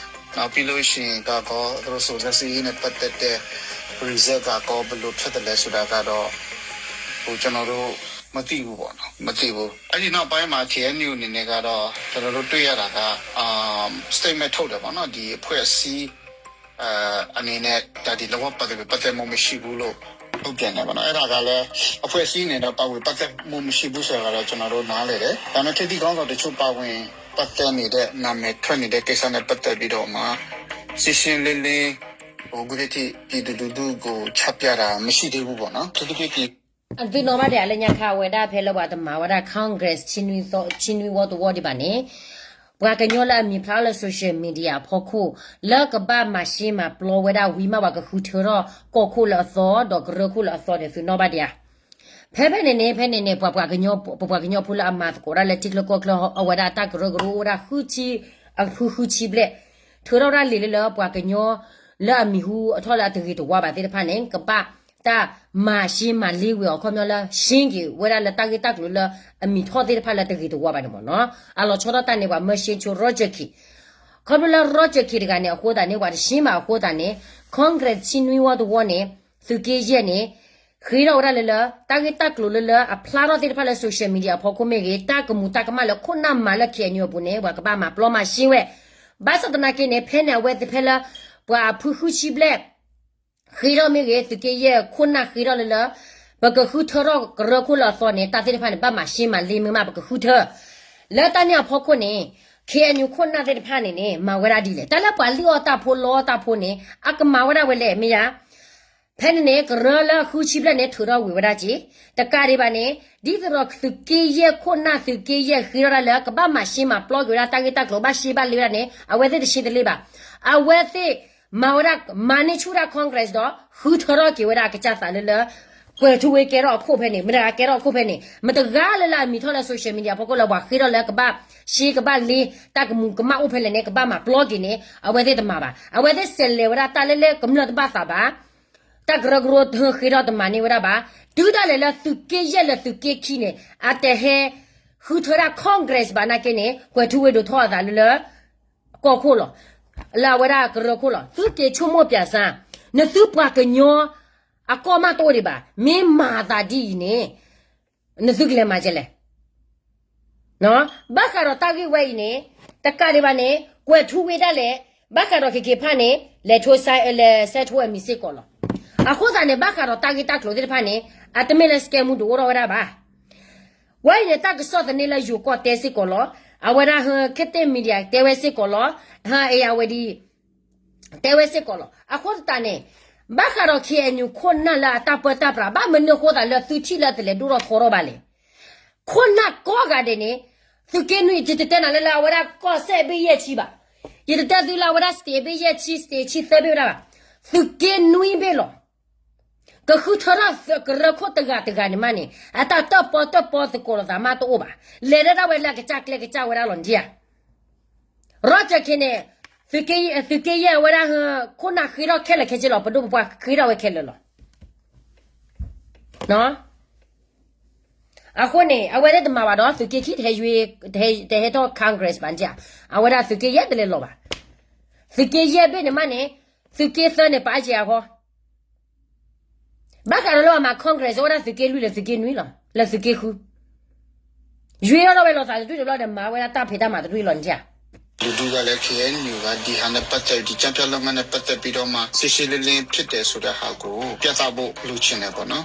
နောက်ပြီးလို့ရှိရင် ကကော သူတို့စုံစမ်းစစ်ရေးနဲ့ ပတ်သက်တဲ့ result ကကော ဘယ်လိုထွက်တယ်လဲဆိုတာကတော့ ဟို ကျွန်တော်တို့ မသိဘူးပေါ့နော်, မသိဘူး. အဲ့ဒီနောက်ပိုင်းမှာ KNU အနေနဲ့ကတော့ ကျွန်တော်တို့တွေ့ရတာက အာ statement ထုတ်တယ်ပေါ့နော်, ဒီအဖွဲ့အစည်း အ အနေနဲ့ ဒါတွေ လုံးဝ ပါဝင်ပတ်သက်မှု မရှိဘူးလို့ ထုတ်ပြန်တယ်ပေါ့နော်. အဲ့ဒါကလည်း အဖွဲ့အစည်းအနေနဲ့ ပါဝင်ပတ်သက်မှု မရှိဘူးဆိုတာကတော့ ကျွန်တော်တို့ နားလည်တယ်. ဒါပေမဲ့ ထိပ်သီးခေါင်းဆောင်တချို့ ပါဝင်ပတ်သက်နေတဲ့ နာမည်ထွက်နေတဲ့ ကိစ္စနဲ့ ပတ်သက်ပြီးတော့မှ ရှင်းရှင်းလင်းလင်း ဟို အခုထက်ထိ ပြည်သူလူထုကို ချပြတာ မရှိသေးဘူးပေါ့နော်. အထူးသဖြင့် ဒီ သုနီၣ်ဘၣ်ဒဲး အလၢညါခါ အဝဲဒၣ်ဖဲလၢပှၤတမၤဝဲဒၣ် Congress ဆံနွံသီ ဆံနွံဝီတဝီဒံးဘၣ်န့ၣ်, ပှၤကညီလၢအမံၤဖျါလၢ social media အဖီခိၣ် လၢကဘၣ်မၤရှဲမၤပျီဝဲဒၣ်ဝံၤမး ပှၤကဃုထၢထီၣ်ကီၢ်ခိၣ်လၢအသီ ဒီးကရၢခိၣ်လၢအသီန့ၣ် သုနီၣ်ဘၣ်ဒဲးဧါ. ဖဲဖဲန့ၣ်န့ၣ် ဖဲန့ၣ်န့ၣ် ပှၤပှၤကညီ ပပှၤကညီဖိလၢအမၤသကိးဒၣ်လၢထံချၢကီၢ်ချၢ အဝဲဒၣ်တၢ်ကရၢကရိ အိၣ်ဝဲဒၣ်ဃုဆံ အဖုဃုဆံဘျဲၣ်, ထုးထီၣ်ဝဲဒၣ်လံာ်လၢလၢပှၤကညီ လၢအမံၤဟူအထီၣ်လၢအတဂ့ၤတဝါဘၣ်သ့ၣ်တဖၣ်န့ၣ် ကဘၣ်တၢ်မၤရှဲမၤလ့ဝဲအီၤ ခီပညီလၢ ရှင်းက့ၤဝဲဒၣ်လၢတၢ်ဂ့ၢ်တၢ်ကျိၤလၢအမံၤထီၣ်သ့ၣ်တဖၣ်လၢတဂ့ၤတဝါဘၣ်န့ၣ်မ့ၢ်နီၤ. အလီၤဆီထီၣ်တၢ်န့ၣ် ပှၤမၢရှဲဆိ Roger Khin ခီဖျိလၢ Roger Khin တဂၤန့ၣ် အဃိသတးန့ၣ် ပှၤတရှဲမၤအဃိသတးန့ၣ် Congress ဆံနွံဝီတဝီန့ၣ် သုးက့ယဲၢ်န့ၣ် ဃ့ထီၣ်ဝဲဒၣ်လၢလၢ တၢ်ဂ့ၢ်တၢ်ကျိၤလၢလၢအဖျါထီၣ်သ့ၣ်တဖၣ်လၢ social media အဖီခိၣ်မ့ၢ်ဂ့ၤ တၢ်ကမူၤတၢ်ကမၣ်လၢခိၣ်နၢ်မၤလၢ KNU အပူၤန့ၣ် ပှၤကဘၣ်မၤပျီမၤရှဲဝဲ. ဘၣ်ဆၣ်သနာ်က့န့ၣ် ဖဲန့ၣ်အဝဲသ့ၣ်ဖဲလၢ ပှၤအဖုဃုဆံဘျဲၣ် ဃ့ထီၣ်မ့ၢ်ဂ့ၤ သုးက့ယဲၢ်ခိၣ်နၢ်ဃ့ထီၣ်လၢလၢ ပကဃုထၢထီၣ်ကရၢခိၣ်လၢအသီန့ၣ် တၢ်သ့ၣ်တဖၣ်န့ၣ် ဘၣ်မၤရှဲမၤလ့မ့ၢ်မး ပကဃုထၢ လၢတၢ်န့ၣ်အဖီခိၣ်န့ၣ် KNU ခိၣ်နၢ်သ့ၣ်တဖၣ်န့ၣ်န့ၣ် မၤဝဲဒၣ်ဒ်လဲၣ်. တၢ်လၢပှၤလံၣ်အီၣ်တၢ်ဖိလီအီၣ်တၢ်ဖိန့ၣ် အကမၤဝဲဒၣ်ဝဲလဲၣ် မ့ၢ်ယါ. ဖဲန့ၣ်န့ၣ် ကရၢလၢဃုဆံဘျဲၣ်န့ၣ် ထုးထီၣ်ဝံၤဝဲဒၣ်က့ၤ တကးဒံးဘၣ်န့ၣ် ဒ်သိးဒီးသုးက့ယဲၢ်ခိၣ်နၢ် သုးက့ယဲၢ်ဃ့ထီၣ်ဒၣ်လၢ ကဘၣ်မၤရှဲမၤပျီက့ၤဝဲဒၣ် တၢ်ဂ့ၢ်တၢ်ကျိၤ ဘၣ်ရှဲဘၣ်လ့ဝဲဒၣ်န့ၣ် အဝဲသ့ၣ်တရှဲတလ့ဘၣ်. အဝဲသ့ၣ်မၤဝဲဒၣ် မၤန့ၢ်ဆူၣ်ဒၣ် Congress ဒီး ဃုထၢထီၣ်က့ၤဝဲဒၣ်အကစၢ်သးလၢလၢ ကွဲၤထူဝ့ကဲထီၣ်အခိၣ်ဖဲန့ၣ် မတၤကဲထီၣ်အခိၣ်ဖဲန့ၣ် မတၤဂၤလၢလၢအမံၤထီၣ်လၢ social media အဖီခိၣ်လၢပှၤဃ့ထီၣ်လၢကဘၣ်ရှဲကဘၣ်လ့ တၢ်ကမူၤကမၣ်အိၣ်ဖဲလဲၣ်န့ၣ် ကဘၣ်မၤပျီက့ၤန့ၣ် အဝဲသ့ၣ်တမၤဘၣ်. အဝဲသ့ၣ်ဆဲးလဲၤဝဲဒၣ်တၢ်လၢလၢကမျၢၢ်တဘၣ်သးဘၣ် တၢ်ကရၢကရိတဃ့ထီၣ်တမၤန့ၢ်ဝဲဒၣ်ဘၣ်. တုၤဒၣ်လဲာ်လၢသုးက့ယဲၢ်လၢသုးက့ခံန့ၣ် အတဟဲဃုထၢဒၣ် Congress ဘၣ်နာ်က့န့ၣ် ကွဲၤထူဝ့ဒိးထီၣ်အသးလၢလၢ ကီၢ်ခိၣ်လီၤ. လၢအဝဲဒၣ်ကရၢခိၣ်လီၤ. သုက့ၤဆိကမိၣ်ပၠးစၢ်, နသုပှၤကညီ အကီၢ်မးတအိၣ်ဒံးဘၣ်. မ့ၢ်မၤသးဒ်အံၤန့ၣ် နသုကလဲၤမၤဒ်လဲၣ်. ဘၣ်ဃးဒီးတၢ်ဂ့ၢ်ဝဲအံၤန့ၣ် တကးဒံးဘၣ်န့ၣ် ကွဲၤထူဝ့ဒၣ်လဲာ် ဘၣ်ဃးဒီးက့ၤက့ၤဖၣ်န့ၣ် လဲၤထိ လဲၤဆဲးထိအမံၤစ့ၢ်ကီးလီၤ. အဃိသတးန့ၣ် ဘၣ်ဃးဒီးတၢ်ဂ့ၢ်တၢ်ကျိၤသ့ၣ်တဖၣ်န့ၣ် အတမ့ၢ်လၢ စကဲမူ တအိၣ်ထီၣ်ဝဲဒၣ်ဘၣ်. ဝဲအံၤန့ၣ် တၢ်ကစီၣ်သန့လၢယိၤကီၢ်တဲစ့ၢ်ကီးလီၤ. အဝဲဒၣ်ဟၢ ခေတ်သစ် Media တဲဝဲစ့ၢ်ကီးလီၤ. ဟၢ ဧရာဝတီ တဲဝဲစ့ၢ်ကီးလီၤ. အဃိသတးန့ၣ် ဘၣ်ဃးဒီး KNU ခိၣ်နၢ်လၢအတၢ်ပၢတၢ်ပြး ဘၣ်မနုၤအဃိသတးလၢသုထံၣ်လၢတလဲၤဒိၣ်ထီၣ်ထီထီၣ်ဘၣ်လဲၣ်. ခိၣ်နၢ်ကိးဂၤဒဲးန့ၣ် သုးက့နွံ ယတတဲနၤလၢလၢ အဝဲဒၣ်ကီၢ်စဲၣ်ဘ့ၣ်ယဲၢ်ဆံဘၣ်. ယတတဲသုလၢအဝဲဒၣ် state ဘ့ၣ်ယဲၢ်ဆံ state ဆံသၢဘ့ၣ်ဝဲဒၣ်ဘၣ်. သုးက့နွံဘ့ၣ်လီၤ. ကဃုထၢထီၣ်ကရၢခိၣ်တဂၤတဂၤန့ၣ်မးန့ၣ် အတၢ်တၢၣ်ပီတၢၣ်ပီသကိးလိာ်သးမးတအိၣ်ဘၣ်. လဲၤဒၣ်ဒၣ်ဝဲလၢအကစၢ်ကျဲကစၢ်ဝဲဒၣ်လီၤဒ်ဧါ. ရီၣ်ကၠၢၣ်ခ့န့ၣ် သုးက့ယဲၢ်ဝဲဒၣ် ခိၣ်နၢ်ဃ့ထီၣ်ခဲလၢာ်ခဲဆ့လီၤ. ပဒိၣ်ပပှၢ်ဃ့ထီၣ်ဝဲခဲလၢာ်လီၤ. အဃိန့ၣ် အဝဲသ့ၣ်တမၤဘၣ်ဒီး သုးက့ခံ တဟဲထီၣ် Congress ဘၣ်ဧါ. အဝဲဒၣ်သုးက့ယဲၢ်တလဲၤလီၤဘၣ်. သုးက့ယဲၢ်ဘ့ၣ်န့ၣ်မးန့ၣ် သုးက့သၢန့ၣ် ပာ်စ့ၢ်အဃီ ဘၣ်ဃးဒီးလၢပှၤမၤ Congress အိၣ်ဝဲဒၣ်သုးက့လွံၢ်လၢသုးက့နွံလီၤ. လၢသုးက့ဃု ယွ့ထီၣ်ဝဲလိာ်သးတဒူၣ်တဘျီဒီး မၤဝဲဒၣ်တၢ်ဖံးတၢ်မၤတဒူၣ်လီၤန့ၣ်ဧါ. လူထုကလည်း KNU က ဒီဟာနဲ့ပတ်သက်ပြီး ဒီအကြမ်းဖက်လုပ်ငန်းနဲ့ပတ်သက်ပြီးတော့မှ ရှင်းရှင်းလင်းလင်းဖြစ်တယ်ဆိုတဲ့ဟာကို ပြသဖို့လိုချင်တယ်ပေါ့နော်.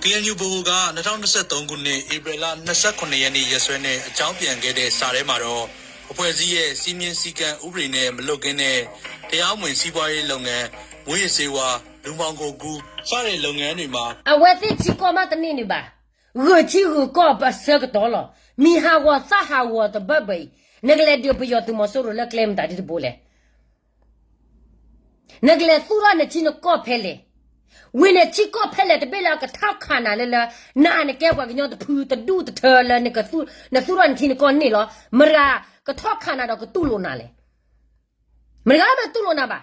ခ့ဢၣ်ယူၣ် ဗဟိုက နှစ်ထောင့်နှစ်ဆယ့်သုံးခုနှစ် ဧပြီလ နှစ်ဆယ့်ခုနစ်ရက်နေ့ ရက်စွဲနဲ့ အကြောင်းပြန်ခဲ့တဲ့ စာထဲမှာတော့ အဖွဲ့အစည်းရဲ့ စည်းမျဉ်းစည်းကမ်း ဥပဒေနဲ့ မလွတ်ကင်းတဲ့ တရားမဝင် စီးပွားရေးလုပ်ငန်း၊ မူးယစ်ဆေးဝါး၊ လူမှောင်ခိုကူး စတဲ့ လုပ်ငန်းတွေမှာ အဝဲသ့ၣ်ထံကီၢ်မးတန့ၢ်န့ၣ်ဘၣ်. ဂုာ်ထံဂုာ်ကီၢ်အဆၢကတီၢ်လီၤ. မံၤဟးဂီၤသၣ်ဟးဂီၤတဘၢၣ်ဘၢၣ်အံၤ နကလဲၤဒုးပယီၤသုးမီၤစိရိၤလၢကျဲမတၤဒ်တဘိလဲၣ်. နကလဲၤသူၣ်ထီၣ်နထံနကီၢ်ဖဲလဲၣ်. ဝံၤန့ၣ်ထံကီၢ်ဖဲလဲၣ်တဘ့ၣ်လၢအကထီၣ်ခးနၤလၢလၢ နၤနကဲပှၤကညီတဖုတဒူၣ်တထၢလၢ နသူၣ်ထီၣ်နထံနကီၢ်န့ၣ်လီၤ. မတၤကထီၣ်ခးနၤဒီးကတူၢ်လိာ်နၤလဲၣ်. မတၤဂၤမးတူၢ်လိာ်နၤဘၣ်.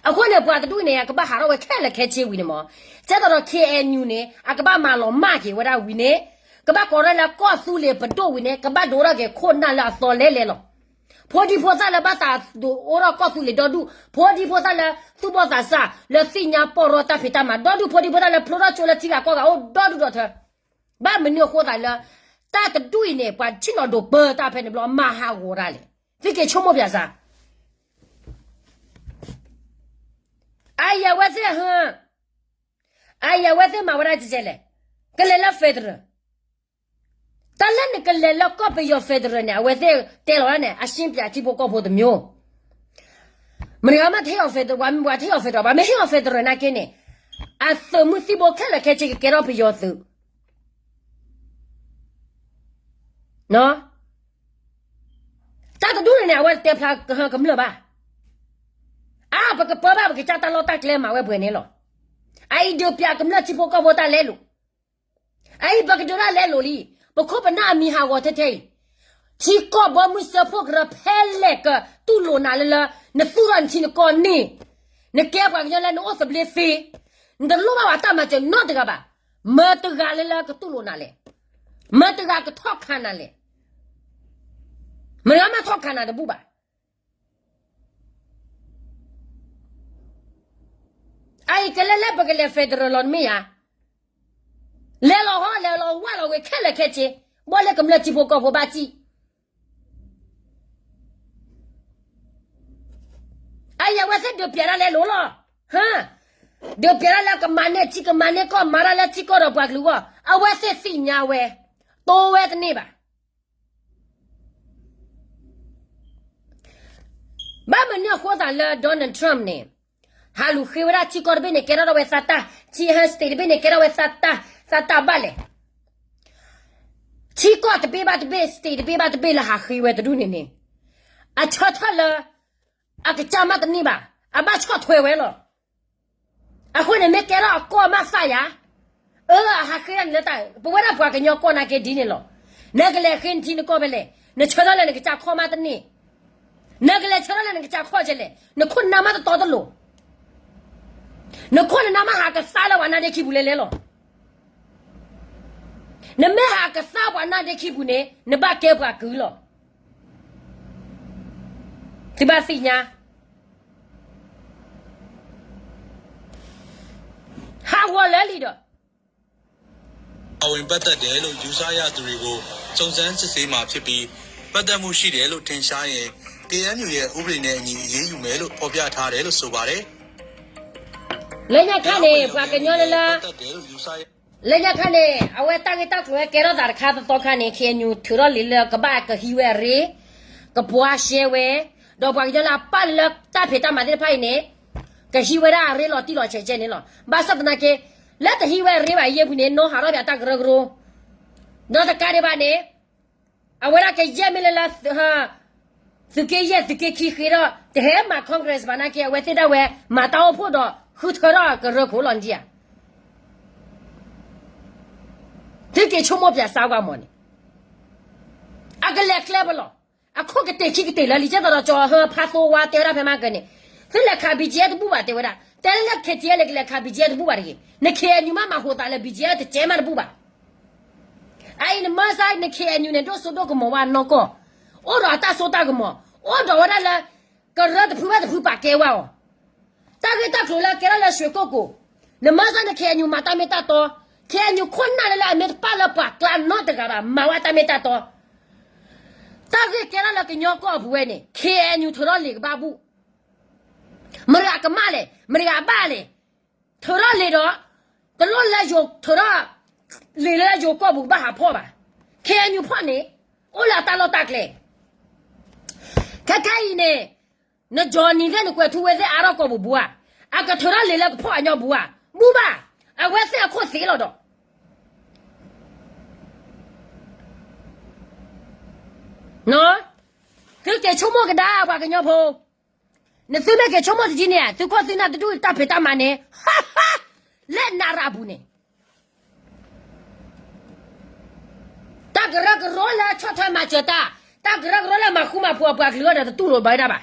အဃိန့ၣ် ပှၤတဒူၣ်န့ၣ် အကဘၣ်ဟးထီၣ်ဝဲခဲလၢာ်ခဲဆ့ဝံၤန့ၣ်မး, ကဲသိးဒီး ခ့ၣ်အဲၣ်ယူၣ်န့ၣ် အကဘၣ်မၤလီၤမၢ်က့ၤဝဲဒၣ်ဝံၤန့ၣ်, ကဘၣ်ကိးထီၣ်လၢကီၢ်သူလ့ၤပဒိၣ်ဝံၤန့ၣ် ကဘၣ်ဒိးထီၣ်က့ၤခိၣ်နၢ်လၢအသီလဲလဲလီၤ. ဖိဒံဖိသၣ်လၢဘၣ်သးဒိးအိၣ်ထီၣ်ကီၢ်သူလ့ၤဒီဒူၣ်, ဖိဒံဖိသၣ်လၢသူၣ်ဘီၣ်သးစၢ်လၢသ့ၣ်ညါပီၢ်ရီတၢ်ဖံးတၢ်မၤဒီဒူၣ်, ဖိဒံဖိသၣ်လၢဖျိထီၣ်ကၠိလၢထံဂၤကီၢ်ဂၤအိၣ်ဒီဒူၣ်ဒီထၢ, ဘၣ်မနုၤအဃိသးလၢ တၢ်တဒူၣ်အံၤန့ၣ် ပှၤဆ့ၣ်နီၤဒိးပၢတၢ်ဖဲန့ၣ်ဘျီ မၤဟးဂီၤတၢ်လဲၣ်. သုက့ၤဆိကမိၣ်ပၠးစၢ် အအံၤအဝဲသ့ၣ်ဟၢ, အအံၤအဝဲသ့ၣ်မၤဝဲဒၣ်ကဲကဲလဲၣ်, ကလဲၤလၢ federal, တၢ်လၢနကလဲၤလၢကီၢ်ပယီၤ federal န့ၣ် အဝဲသ့ၣ်တဲလီၤဝဲဒၣ်န့ၣ် အရှင်းပြထံဖိကီၢ်ဖိတမျိုး, မတၤဂၤမ့ၢ်တဟ့ၣ်အီၤ federal ပှၤမ့ၢ်ပှၤတဟ့ၣ်အီၤ federal ပှၤမ့ၢ်ဟ့ၣ်အီၤ federal နာ်က့န့ၣ်, အသုးမုၢ်သံၣ်ဘိခဲလၢာ်ခဲဆ့ကကဲထီၣ်ပယီၤသုး တၢ်တဒူၣ်န့ၣ်န့ၣ် အဝဲတတဲဖျါကမျၢၢ်ဘၣ်. အါ ပကပၢဘၣ်ပကစၢ်တၢ်လီၢ်တၢ်ကျဲမၤဝဲပှဲၤန့ၣ်လီၤ. အအံၤဒုးပၠးကမျၢၢ်ထံဖိကီၢ်ဖိတၢ်လဲလိာ်, အအံၤပကဒုးတၢ်လဲလိာ်လံ, ပခိၣ်ပနၢ်အမံၤဟးဂီၤထဲထဲအံၤ, ထံကီၢ်ဘီမုၢ်စၢဖှိၣ်ကရၢဖဲလဲၣ်ကတူၢ်လိာ်နၤလၢလၢ, နသူၣ်ထီၣ်နထံနကီၢ်န့ၣ်, နကဲပှၤကညီလၢနအိၣ်သဘျ့သ့, နတလိၣ်ဘၣ်ပှၤတၢ်မၤစၢၤနီတဂၤဘၣ်, မတၤတဂၤလၢလၢကတူၢ်လိာ်နၤလဲၣ်, မတၤတဂၤကထီၣ်ခးနၤလဲၣ်, မတၤတဂၤမ့ၢ်ထီၣ်ခးနၤတဘူၣ်ဘၣ်. အအံၤကလဲၤလၢပကလဲၤ federal လီၤနမ့ၢ်ဧါ, လဲၤလီၤဟီ လဲၤလီၤဝၢ်လီၤဝ့ၤခဲလၢာ်ခဲဆ့, ဘီၣ်လၢကမျၢၢ်ထံဖိကီၢ်ဖိဘၣ်စံၣ် အအံၤအဝဲသ့ၣ်ဒုးပၠးတၢ်လဲလိာ်လီၤ, ဟါ, ဒုးပၠးတၢ်လၢကမၤန့ၢ်ထံကမၤန့ၢ်ကီၢ် မၤတၢ်လၢထံကီၢ်ဒီးပှၤကလုာ်အဂီၢ် အဝဲသ့ၣ်သ့ၣ်ညါဝဲ, တိဝဲတန့ၢ်ဘၣ်. ဘၣ်မနုၤအဃိသးလၢ Donald Trump န့ၣ်, ဟးလူၤဃ့ဝဲဒၣ်ထံကီၢ်တဘ့ၣ်န့ၣ် ကဲထီၣ်ဝဲသးတၢ်, ထံဟဲ state တဘ့ၣ်န့ၣ် ကဲထီၣ်ဝဲသးတၢ်, သးတၢ်ဘၣ်လဲၣ်. ထံကီၢ်တဘ့ၣ်ဘၣ်တဘ့ၣ် state တဘ့ၣ်ဘၣ်တဘ့ၣ်လၢဟးဃ့ဝဲတဒူၣ်န့ၣ်န့ၣ်, အဆၢထၢၣ်လၢ အကစၢ်မးတန့ၢ်ဘၣ်, အဘၣ်ဆီၣ်ထွဲဝဲလီၤ. အဃိန့ၣ်မ့ၢ်ကဲထီၣ်အကီၢ်မးသးယၤ, အၢ အဟးဃ့ဒၣ်န့ၣ်လၢတၢ် ပဝဲဒၣ်ပှၤကညီကီၢ်နာ်က့ဒ်န့ၣ်လီၤ. နကလဲၤဃ့နထံနကီၢ်ဖဲလဲၣ်, နဆၢထၢၣ်လၢနကစၢ်ခီၣ်မးတန့ၢ်, နကလဲၤဆၢထၢၣ်လၢနကစၢ်ခီၣ်ကဲလဲၣ်, နခိၣ်နနါမးတတီတလိၤ, နခိၣ်နနါမးဟးကသါလၢပှၤနါဒ့ခံပူၤလဲၤလဲၤလီၤ. နမ့ၢ်ဟးကသါပှၤနါဒ့ခံပူၤန့ၣ် နဘၣ်ကဲပှၤကုၢ်လီၤ. သုဘၣ်သ့ၣ်ညါ ဟးဂီၤလၢာ်လံဒီး ပါဝင်ပတ်သက်တယ်လို့ ယူဆရသူတွေကို စုံစမ်းစစ်ဆေးမှာဖြစ်ပြီး ပတ်သက်မှုရှိတယ်လို့ ထင်ရှားရင် KNU ရဲ့ ဥပဒေနဲ့အညီ အရေးယူမယ်လို့ ဖော်ပြထားတယ်လို့ ဆိုပါတယ်။ လၢညါခါန့ၣ် ပှၤကညီလၢလၢ လၢညါခါန့ၣ် အဝဲတၢ်ဂ့ၢ်တၢ်ကျိၤဝဲကဲထီၣ်သးတခါသီသီခါန့ၣ် KNU ထုးထီၣ်လံာ်လၢကဘၣ်ကဟံးဝဲအရ့ ကပှၤရှဲဝဲ, ဒီးပှၤကညီလၢအပာ်လၢတၢ်ဖံးတၢ်မၤသ့ၣ်တဖၣ်အံၤန့ၣ် ကဟံးဝဲဒၣ်အရ့လီၤတံၢ်လီၤဆဲးကဲန့ၣ်လီၤ. ဘၣ်ဆၣ်သနာ်က့ လၢတဟံးဝဲအရ့ဘၣ်အံၤအပူၤန့ၣ် နီၢ်ဟးထီၣ်ပၠးတၢ်ကရၢကရိ ဒီးတကးဒံးဘၣ်န့ၣ် အဝဲဒၣ်ကယဲၢ်မ့ၢ်လၢလၢ သုးက့ယဲၢ်သုးက့ခံဃ့ဒီး တဟဲမၤ Congress ဘၣ်နာ်က့ အဝဲသ့ၣ်ဒၣ်ဝဲ မၤတၢ်အိၣ်ဖှိၣ်ဒီး ဃုထၢထီၣ်ကရၢခိၣ်လီၤနဒံဧါ. သုက့ၤဆိကမိၣ်ပၠးစၢ်ကွၢ်မီၤန့ၣ် အကလဲၤကျဲပလီၢ်, အခိၣ်ကတ့ၢ်ခံကတ့ၢ်လၢလံာ်ကဲသိးဒီး ကၠီၤဟၢဖးသိဝါတဲဝဲဒၣ်ဖဲမၤကၢၤန့ၣ်, သုလဲၤခး BGF တဘူၣ်ဘၣ်တဲဝဲဒၣ်, တဲလၢလၢ KTLA ကလဲၤခး BGF တဘူၣ်ဘၣ်တဂ့ၤ, န KNU မးမၤဟိသးလၢ BGF တကဲမးတဘူၣ်ဘၣ်. အအံၤနမၤစၢ်န KNU န့ၣ် ဒိၣ်စိဒိၣ်ကမီၤဝဲနီၢ်ကီၢ်, အိၣ်ဒီးအတၢ်စိတၢ်ကမီၤ, အိၣ်ဒီးဝဲဒၣ်လၢ ကရၢတဖုဘၣ်တဖုပာ်ကဲဝဲအီၤ, တၢ်ဂ့ၢ်တၢ်ကျိၤလၢကဲထီၣ်လၢရွှေကုက္ကို, နမၤစၢ်န KNU မၤတၢ်မ့ၢ်တၢ်တီ, KNU ခိၣ်နၢ်လၢလၢအမ့ၢ်တပာ်လၢပှၤကျါနီတဂၤဘၣ် မၤဝဲတၢ်မ့ၢ်တၢ်တီ, တၢ်ဂ့ၢ်ကဲထီၣ်လၢကညီကီၢ်အပူၤဝဲန့ၣ် KNU ထုးထီၣ်လံာ်ကဘၣ်ဘူၣ်, မတၤကမၣ်လဲၣ်, မတၤကဘၣ်လဲၣ်, ထုးထီၣ်လံာ်ဒီး တလိၣ်လၢယိၤထုးထီၣ်လံာ်လၢယိၤကီၢ်ပူၤကဘၣ်ဟးဖီၣ်ဘၣ်, KNU ဖီၣ်န့ၣ် အိၣ်လၢအတၢ်လီၢ်တၢ်ကျဲ, ခဲခဲအံၤန့ၣ် န Johnny သ့ၣ် နကွဲးထူဝ့သ့ၣ် အါထီၣ်ကီၢ်ပူၤဘူးဧါ, အကထုးထီၣ်လံာ်လၢကဖီၣ်အညီဘူးဧါ, ဘူးဘၣ်, အဝဲသ့ၣ်အခိၣ်သ့လီၤဒီး သုက့ၤဆိကမိၣ်ကဒါပှၤကညီဖိ, နသုမ့ၢ်က့ၤဆိကမိၣ်တဒ်န့ၣ် သုခိၣ်သုနၢ်တဒူၣ်တၢ်ဖံးတၢ်မၤန့ၣ်, ဟါဟါ, လၢနရၣ်အပူၤန့ၣ် တၢ်ကရၢကရိလၢဆီၣ်ထွဲမၤစၢၤတၢ်, တၢ်ကရၢကရိလၢမၤဃူမၤဖိးအပှၤကလုာ်အဂီၢ်ဒီးတတူၢ်လိာ်ဘၣ်ဝဲဒၣ်ဘၣ်.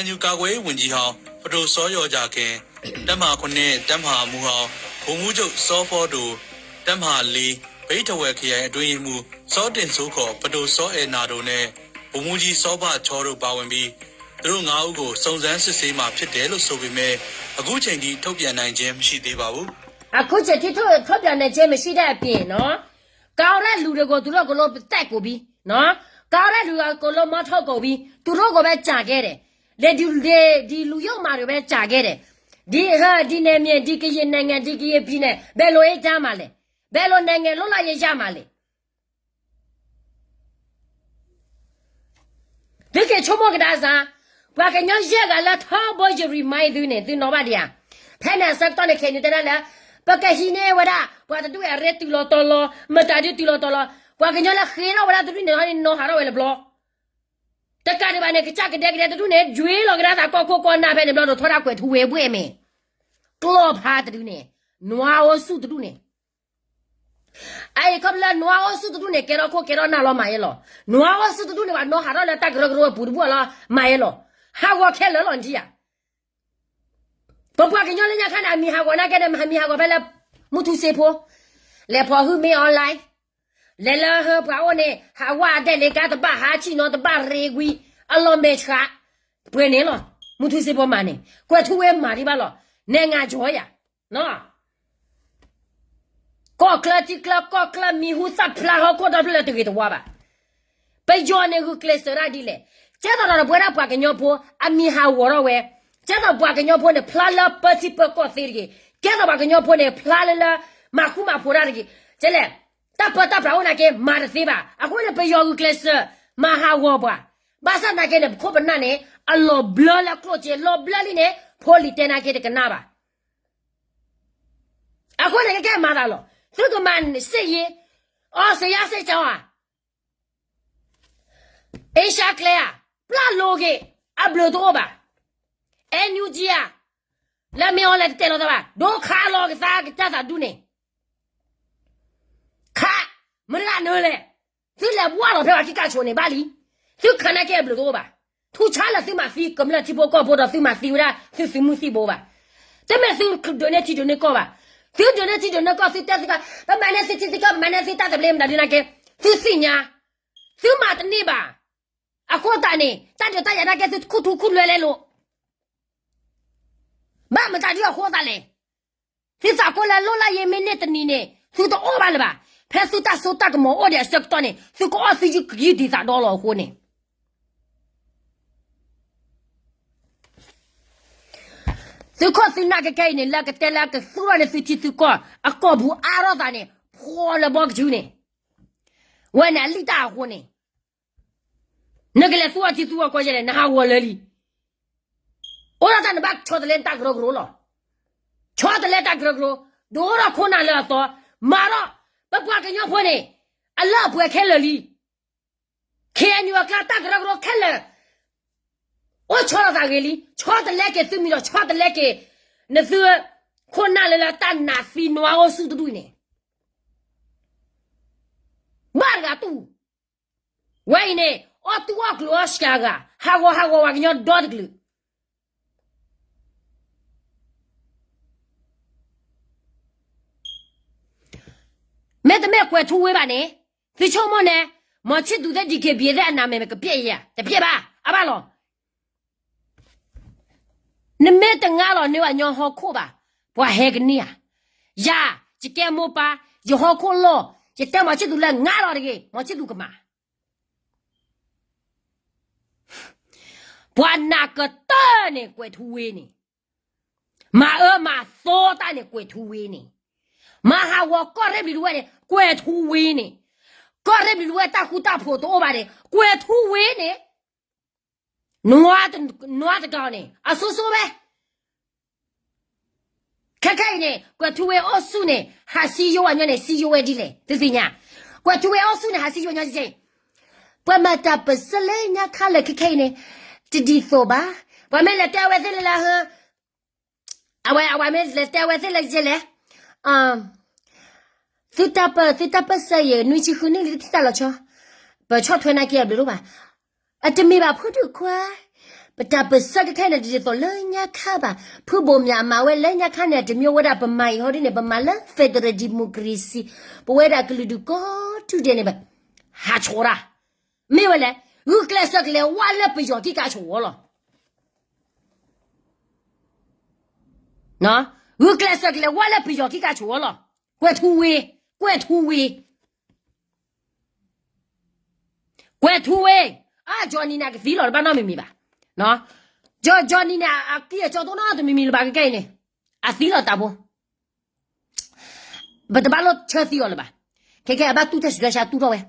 ကေအံၤအူကါကွဲအ့ၣ်ဝ့ၣ်ကၠံဟီ ပဒိၣ်စီၤယီၤယၤကဲၤ, တပ်မဟာခုနှစ် တပ်မဟာမှူးဟီ ဗိုလ်မှူးချုပ်စီၤဖီဒိၣ်, တပ်မဟာလေး ဘိထဝဲၣ်ခရိုင်အတွင်းရေးမှူး စီၤတ့ၣ်စိခိၣ်, ပဒိၣ်စီၤအဲၣ်နၣ်ဒိၣ်နဲၣ် ဗိုလ်မှူးကြီးစီၤဘၣ်ဆီတို့ပါဝင်ပြီး သူတို့ငါးဦးကို စုံစမ်းစစ်ဆေးမှာဖြစ်တယ်လို့ဆိုပေမဲ့ အခုချိန်ထိထုတ်ပြန်နိုင်ခြင်းမရှိသေးပါဘူး အခုချိန်ထိထုတ်ပြန်နိုင်ခြင်းမရှိတဲ့အပြင်နော်, ကီၢ်ရဲၣ်လူၤတကိး သူတို့ကိုလိုပသတ်ကုန်ပြီနော်, ကီၢ်ရဲၣ်လူၤအကိးလို မောင်းထုတ်ကုန်ပြီ, သူတို့ကိုပဲကြာခဲ့တယ်, ဒီလူယုံမတွေပဲကြာခဲ့တယ်, ဒီဟဒီနယ်မြေ ဒီကရင်နိုင်ငံ ဒီကရင်ပြည်နယ် ဘယ်လိုအေးချမ်းမှာလဲ, ဘယ်လိုနိုင်ငံလွတ်လပ်ရေးရမှာလဲ သုက့ၤဆိကမိၣ်ကဒါစၢ်, ပှၤကညီယဲၢ်ဂၤလၢထီဘိယရံမါအံၤသုန့ၣ် သုနီၣ်ဘၣ်ဒံးဧါ, ဖဲန့ၣ်အဆၢကတီၢ်န့ၣ် ခဲအံၤနုၤတဲဒၣ်လၢ ပကဟံးန့ၢ်ဝဲဒၣ် ပှၤတဒူၣ်အံၤအရ့တုၤလီၤတီၤလီၤ, မတၤဒုတုၤလီၤတီၤလီၤ, ပှၤကညီလၢဃ့ထီၣ်ဝဲဒၣ်တဒူၣ်န့ၣ် နီၢ်ဟးထီၣ်ဝဲလၢဘျီ, တကးဒံးဘၣ်န့ၣ် ကစၢ်ကဒဲကဒဲတဒူၣ်န့ၣ် ယွ့လီၤကဒါသးကီၢ်ခိၣ်ကီၢ်နၢ်ဖဲန့ၣ်ဘျီ ဒိးထီဒါကွဲးထူဝဲဘှဲၣ်မဲာ်, ကျီၢ်ဖးတဒူၣ်န့ၣ်, နွါအိၣ်ဆူၣ်တဒူၣ်န့ၣ် အအံၤခီဖျိလၢနွါအိၣ်ဆူၣ်တဒူၣ်န့ၣ် ကဲထီၣ်ခိၣ်ကဲထီၣ်နၢ်လီၤမၤယဲလီၤ, နွါအိၣ်ဆူၣ်တဒူၣ်န့ၣ် ပှၤနီၢ်ဟးထီၣ်လၢတၢ်ကရၢကရိအပူၤတဘူၣ်အလီၤမၤယဲလီၤ, ဟးဂီၤခဲလၢာ်လီၤနထံၣ်ဧါ, ပပှၤကညီလၢညါခါန့ၣ် အမံၤဟးဂီၤနာ်က့န့ၣ် မံၤဟးဂီၤဖဲလၢ မုၢ်ထူစ့ဖိ, လဲၤဖီၣ်ဟုၣ်မ့ၢ် online, လဲၤလၢဟၢပှၤအိၣ်န့ၣ် ဟးဝဲအဒဲးလ့ကါတဘၣ်ဟးဆံၣ်နီၤတဘၣ်ရ့ကွံ, အလီၤမဲာ်ဆှး, ပှဲၤန့ၣ်လီၤ, မုၢ်ထူစ့ဖိမၤန့ၣ် ကွဲးထူဝဲမၤဒံးဘၣ်လီၤ, နဲငါကၠီယၤ ကီၢ်ချၢထံချၢ ကီၢ်ချၢမံၤဟူသၣ်ဖျါဟီၣ်ခိၣ်ဒီဖျၢၣ်လၢတဂ့ၤတဝါဘၣ်, ပယီၤန့ၣ်ဂုာ်ကျဲးစၢးဒၣ်ဒ်လဲၣ်, ကဲသိးဒီးပဝဲဒၣ်ပှၤကညီဖိ အမံၤဟးဂီၤထီၣ်ဝဲ, ကဲသိးပှၤကညီဖိန့ၣ် ဖျါလၢပၢထံပၢကီၢ်သ့တဂ့ၤ, ကဲသိးပှၤကညီဖိန့ၣ် ဖျါလၢလၢ မၤဃူမၤဖိးတၢ်တဂ့ၤ, ကဲလဲၣ်, တၢ်ပၢတၢ်ပြးအိၣ်နာ်က့ မၤတသ့ဘၣ်, အဃိန့ၣ် ပယီၤဂုာ်ကျဲးစၢး မၤဟးဂီၤပှၤ, ဘၣ်ဆၣ်သနာ်က့န့ၣ် ပခိၣ်ပနၢ်န့ၣ် အလီၤဘျၢလၢကျိၣ်စ့ လီၤဘျၢလံန့ၣ် ဖိလံၤတဲနာ်က့တကနၣ်ဘၣ် အဃိန့ၣ် ကကဲမၤသးလီၤ. သုကမၤစ့ယ့, အီစ့ယါစ့ကၠီဧါ, အ့ရှါကျဲဧါ, ပျၢ်လိၤဂ့ၤ, အဘျုးတအိၣ်ဘၣ်. အဲၣ်ယူၣ်ကၠံဧါ, လၢမ့ၢ်အီၤလဲၣ်တတဲလီၤသးဘၣ်, ဒိခးလီၤကသးကစၢ်သးဒူၣ်န့ၣ် ခး, မတဂၤနၢၤလဲၣ်, သုလဲၤဘှၢ်လီၤဖဲပှၤခံကၢ်ဆိးန့ၣ်ဘၣ်လံ. သုခးနာ်က့အဘျုးတအိၣ်ဘၣ်. ထူဆါလၢသုမၤသံကမျၢၢ်ထံဖိကီၢ်ဖိဒီးသုမၤသံဝဲဒၣ်သုသုးမုၢ်သံၣ်ဘိဘၣ်. တမ့ၢ်သုဒုးန့ၢ်ထံဒုးန့ၢ်ကီၢ်ဘၣ်. သုဒုးန့ၢ်ထံဒုးန့ၢ်ကီၢ် သုတဲသုကီၢ် ပမၤန့ၢ်သုထံသုကီၢ် ပမၤန့ၢ်သုတၢ်သဘျ့မတၤဒုးနာ်က့ သုသ့ၣ်ညါ, သုမၤတန့ၢ်ဘၣ်. အဃိသတးန့ၣ် တၢ်ဒုးတၢ်ယၤနာ်က့ သုတခူၣ်ထူခူၣ်လွဲလဲၣ်လိၤ ဘၣ်မတၤဒုးအဃိသတးလဲၣ်. သုသးကိးလၢလိၣ်လၢယမ့ၢ်န့ၢ်တနံၤန့ၣ် သုတအီၣ်ဘၣ်လၢၤဘၣ်. ဖဲသုတၢ်စိတၢ်ကမီၤအိၣ်ဒံးအဆၢကတီၢ်န့ၣ် သုကအီၣ်သုယုၢ်ကယုၢ်ဒံးသးဒီလီၤအဃိန့ၣ် သုခိၣ်သုနၢ်ကကဲအံၤန့ၣ် လၢကတဲလၢကသူၣ်ထီၣ်န့ၢ်သုထံသုကီၢ် အကိာ်ပူၤအါထီၣ်သးန့ၣ် ဖှီၣ်လၢဘီကစုန့ၣ် ဝဲန့ၣ်အလံၣ်တၢ်အဃိန့ၣ် နကလဲၤသူအီၤထံသူအီၤကီၢ်ယဲလဲၣ် နဟးဂီၤလၢာ်လံ. အိၣ်ဒီးတၢ်နဘၣ်ဆီတလဲနတၢ်ကရၢကရိလီၤ. ဆီတလဲတၢ်ကရၢကရိ, ဒိၣ်ထီၣ်ခိၣ်နၢ်လၢအသီ, မၤထီၣ် ပပှၤကညီဖိန့ၣ် အလၢအပှဲၤခဲလၢာ်လံ. ခ့ၣ်အဲၣ်ယူၣ်အကျါတၢ်ကရၢကရိခဲလၢာ် အိၣ်ဆီလီၤသးဂ့ၤလံ. ဆီတလဲက့ၤသုမံၤဒီး ဆီတလဲက့ၤ နသု ခိၣ်နၢ်လၢလၢတၢ်နးသံနွါအိၣ်ဆူၣ်တဒူၣ်အံၤန့ၣ် ဘၣ်တဂၤတူၢ်, ဝဲအံၤန့ၣ် အီၣ်တူၢ်အီၣ်ကျိၤအီၣ်စှၤဂၤ, ဟးဂီၤဟးဂီၤပှၤကညီဒီတကလုာ်. မ့တမ့ၢ်ကွဲၤထူဝ့ဘၣ်န့ၣ်, သုဆိကမိၣ်န့ၣ်, မီၤဆံၣ်သူးသ့ၣ် ဒီး ကဘံၣ်သ့ၣ် အနးမဲာ်ကပျဲၢ်ယဲ, တပျဲၢ်ဘၣ်, အဘၣ်လီၤ. နမ့ၢ်တငါလီၤန့ၢ်ပှၤကညီဟီၣ်ခိၣ်ဘၣ်, ပှၤဟဲကန့ၢ်ဧါ. ယၤ, ယကဲမိၢ်ပၢ်, ယဟီၣ်ခိၣ်လီၢ်, ယတဲမီၤဆံၣ်သူးလၢ ငါလီၤတဂ့ၤ, မီၤဆံၣ်သူးကမၤ ပှၤနးကတၢၢ်န့ၣ် ကွဲၤထူဝ့န့ၣ်, မၤအၢမၤသီတၢ်န့ၣ် ကွဲၤထူဝ့န့ၣ်, မၤဟးဂီၤကီၢ်ရ့ၣ်ဘျံးတဝဲၢ်န့ၣ် ကွဲၤထူဝ့န့ၣ်, ကီၢ်ရ့ၣ်ဘျံးတဝဲၢ်တၢ်ဃူတၢ်ဖိးတအိၣ်ဘၣ်န့ၣ် ကွဲၤထူဝ့န့ၣ်, နွါတဂၤန့ၣ် အစိစိဖဲ ခဲခဲအံၤန့ၣ် ကွဲၤထူဝ့အအိၣ်ဆူၣ်န့ၣ် ဟးစံယိဝဲညီန့ၣ် စံယိဝဲဒ်လဲၣ် သုသ့ၣ်ညါ, ကွဲၤထူဝ့အအိၣ်ဆူၣ်န့ၣ် ဟးစံယိဝဲညီန့ၣ်, ပှၤမၤတၢ်ပၢၢ်ဆၢလၢညါခါလၢခဲခဲအံၤန့ၣ် တဒ်သိးဘၣ်, ပှၤမ့ၢ်လဲၤတဲဝဲသ့ၣ်လၢလၢဟၢ အဝဲ အဝဲမ့ၢ်လဲၤတဲဝဲသ့ၣ်လၢယဲလဲၣ်, သုတၢ်ပၢၢ် သုတၢ်ပၢၢ်ဆၢအံၤ နွံဆံဃုနံၣ်လံ တထံၣ်တၢ်လီၤဆီ, ပဆီၣ်ထွဲနာ်က့အဘျုးဒိၣ်ဘၣ်, အတမ့ၢ်ဘၣ်ဖိဒုးခွါ, ပတၢ်ပၢၢ်ဆၢခဲခဲန့ၣ် တဒ်သိးလၢညါခါဘၣ်, ဖုဘိၣ်မၠးအမၤဝဲလၢညါခါန့ၣ် အတမ့ၢ်ဝဲဒၣ်ပမၤအံၤဟီဒ်န့ၣ် ပမၤလၢ federal democracy, ပဝဲဒၣ်ကလုာ်ဒူၣ်ကိးထူၣ်ဒဲးန့ၣ်ဘၣ်, ဟးဆီတၢ်, မ့ၢ်ဝဲလဲၣ်, ဂုာ်ကျဲးစၢးကလဲၤဝဲလၢပယီၤကံကးဆိးဝီလီၤ. ဂုာ်ကျဲးစၢးကလဲၤဝဲလၢပယီၤကံကးဆိးဝီလီၤ. ကွဲၤထူဝ့, ကွဲၤထူဝ့, ကွဲၤထူဝ့, အ Johnny န့ၣ် ကသံလီၤတဘၣ်နီတမံၤမံၤဘၣ်. Johnny န့ၣ် အကံၢ်အစီတအိၣ်နီတမံၤမံၤလၢၤဘၣ် ခဲခဲအံၤန့ၣ်, အသံလီၤတၢ်ဖိ, ပတဘၣ်လိၣ်ဆၢသံအီၤလၢၤဘၣ်. ခဲခဲအဘၣ်တူၢ်ထဲစံးဆၢ တူၢ်ထီၣ်ဝဲ,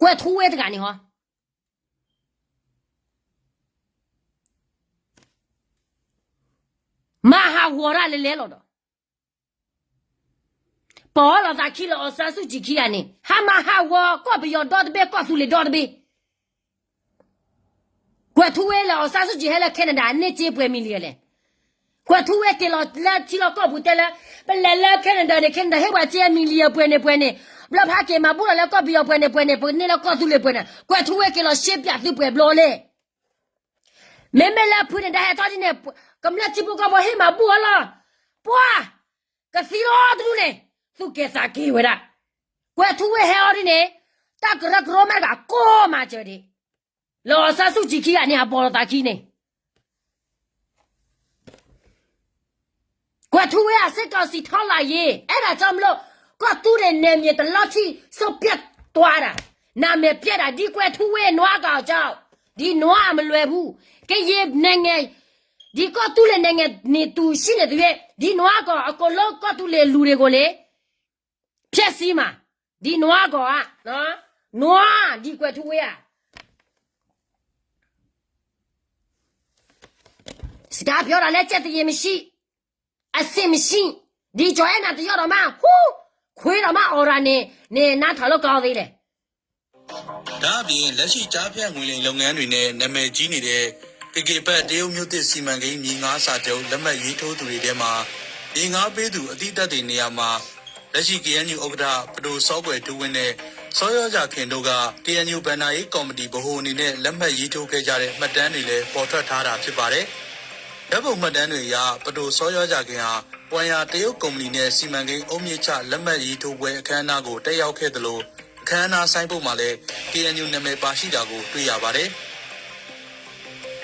ကွဲၤထူဝ့တဂၤန့ၣ်ဟီ မၤဟးဂီၤတၢ်လဲၤလဲၤလီၤဒီး ပအီၣ်လီၤသးခံလၢ အောင်ဆန်းစုကြည် ခံဂၤန့ၣ် ဟးမၤဟးဂီၤကီၢ်ပယီၤဒီတဘ့ၣ် ကီၢ်သူလ့ၤဒီတဘ့ၣ်. ကွဲၤထူဝ့လၢ အောင်ဆန်းစုကြည် ဟဲလၢ Canada န့ၢ်စ့ပှဲၤ million လဲၣ်. ကွဲၤထူဝ့က့ၤလီၤလၢထံလီၢ်ကီၢ်ပူၤတဲလၢ ပလဲၤလၢ Canada န့ၣ် Canada ဟ့ၣ်ပှၤစ့ million ပှဲၤန့ၣ်ပှဲၤန့ၣ်, ဘျီဖးက့ၤမၤဘူၣ်လီၤလၢကီၢ်ပယီၤပှဲၤန့ၣ်ပှဲၤန့ၣ်, ပကန့ၢ်လၢကီၢ်သူလ့ၤပှဲၤန့ၣ်, ကွဲၤထူဝ့က့ၤလီၤရှဲပၠးသုပှဲၤဘျီလဲၣ်. မ့မ့ၢ်လၢဖုန့ၣ် တၢ်ဟဲထီၣ်ဒ်န့ၣ် ကမျၢၢ်ထံဖိကီၢ်ဖိဟ့ၣ်မၤဘူၣ်အီၤလီၤ. ပှၤ ကသံလီၤတဒူၣ်န့ၣ် သူၣ်က့ၤသးက့ၤဝဲဒၣ်. ကွဲၤထူဝ့ဟဲအီၤဒ်န့ၣ် တၢ်ကရၢကရိမးတဂၤကိးမးစၢၤဒံး လၢ အောင်ဆန်းစုကြည် ခံဂၤန့ၣ် ဟးပိာ်လီၤသးခံန့ၣ် ကွဲၤထူဝ့ စစ်ကောင်စီ ထောက်လှမ်းရေး အဲဒါကြောင့်မလို့ ကီၢ်သူလ့ၤနယ်မြေ တလီၢ်ထံ ဆုတ်ပြတ်သွားတာ နာမည်ပျက်တာ ဒီကွဲၤထူဝ့ နွားကောင်ကြောင့် ဒီနွား မလွယ်ဘူး ကရင်နိုင်ငံ ဒီကီၢ်သူလ့ၤနိုင်ငံ နေသူရှိနေသရွေ့ ဒီနွားကောင် အကုန်လုံး ကီၢ်သူလ့ၤလူတွေကိုလေ ဖျက်ဆီးမှာ ဒီနွားကောင်က နွား ဒီကွဲၤထူဝ့ဧါ စကားပြောတာလည်း ကျက်သရေမရှိ အဆင်မရှိ ဒီကျော်အဲနာ်တယောက်တောင်မှ ဟူး ခွေးတောင်မှ အော်တာနေ နေ နားထောင်လို့ကောင်းသေးတယ်. ဒါ့အပြင် လက်ရှိ ကျားဖြန့်ငွေလိမ်လုပ်ငန်းတွေနဲ့ နာမည်ကြီးနေတဲ့ ကက့ၤပတ် တရုတ်မြို့သစ်စီမံကိန်း မြေငှားစာချုပ် လက်မှတ်ရေးထိုးသူတွေထဲမှာ မြေငှားပေးသူ အသိသက်သေနေရာမှာ လက်ရှိ KNU ဥက္ကဋ္ဌ ပဒိုစောကွယ်ထူးဝင်းနဲ့ စောရောဇာခင်တို့က KNU ဘဏ္ဍာရေးကော်မတီ ဗဟိုအနေနဲ့ လက်မှတ်ရေးထိုးခဲ့ကြတဲ့ မှတ်တမ်းတွေလည်း ပေါ်ထွက်ထားတာ ဖြစ်ပါတယ်။ ဓာတ်ပုံမှတ်တမ်းတွေအရ ပဒိုစောရောဇာခင်ဟာ ပွန်ရာ တရုတ်ကုမ္ပဏီနဲ့ စီမံကိန်းအုတ်မြစ်ချ လက်မှတ်ရေးထိုးပွဲ အခမ်းအနားကို တက်ရောက်ခဲ့သလို အခမ်းအနားဆိုင်းဘုတ်မှာလည်း KNU နာမည်ပါရှိတာကို တွေ့ရပါတယ်။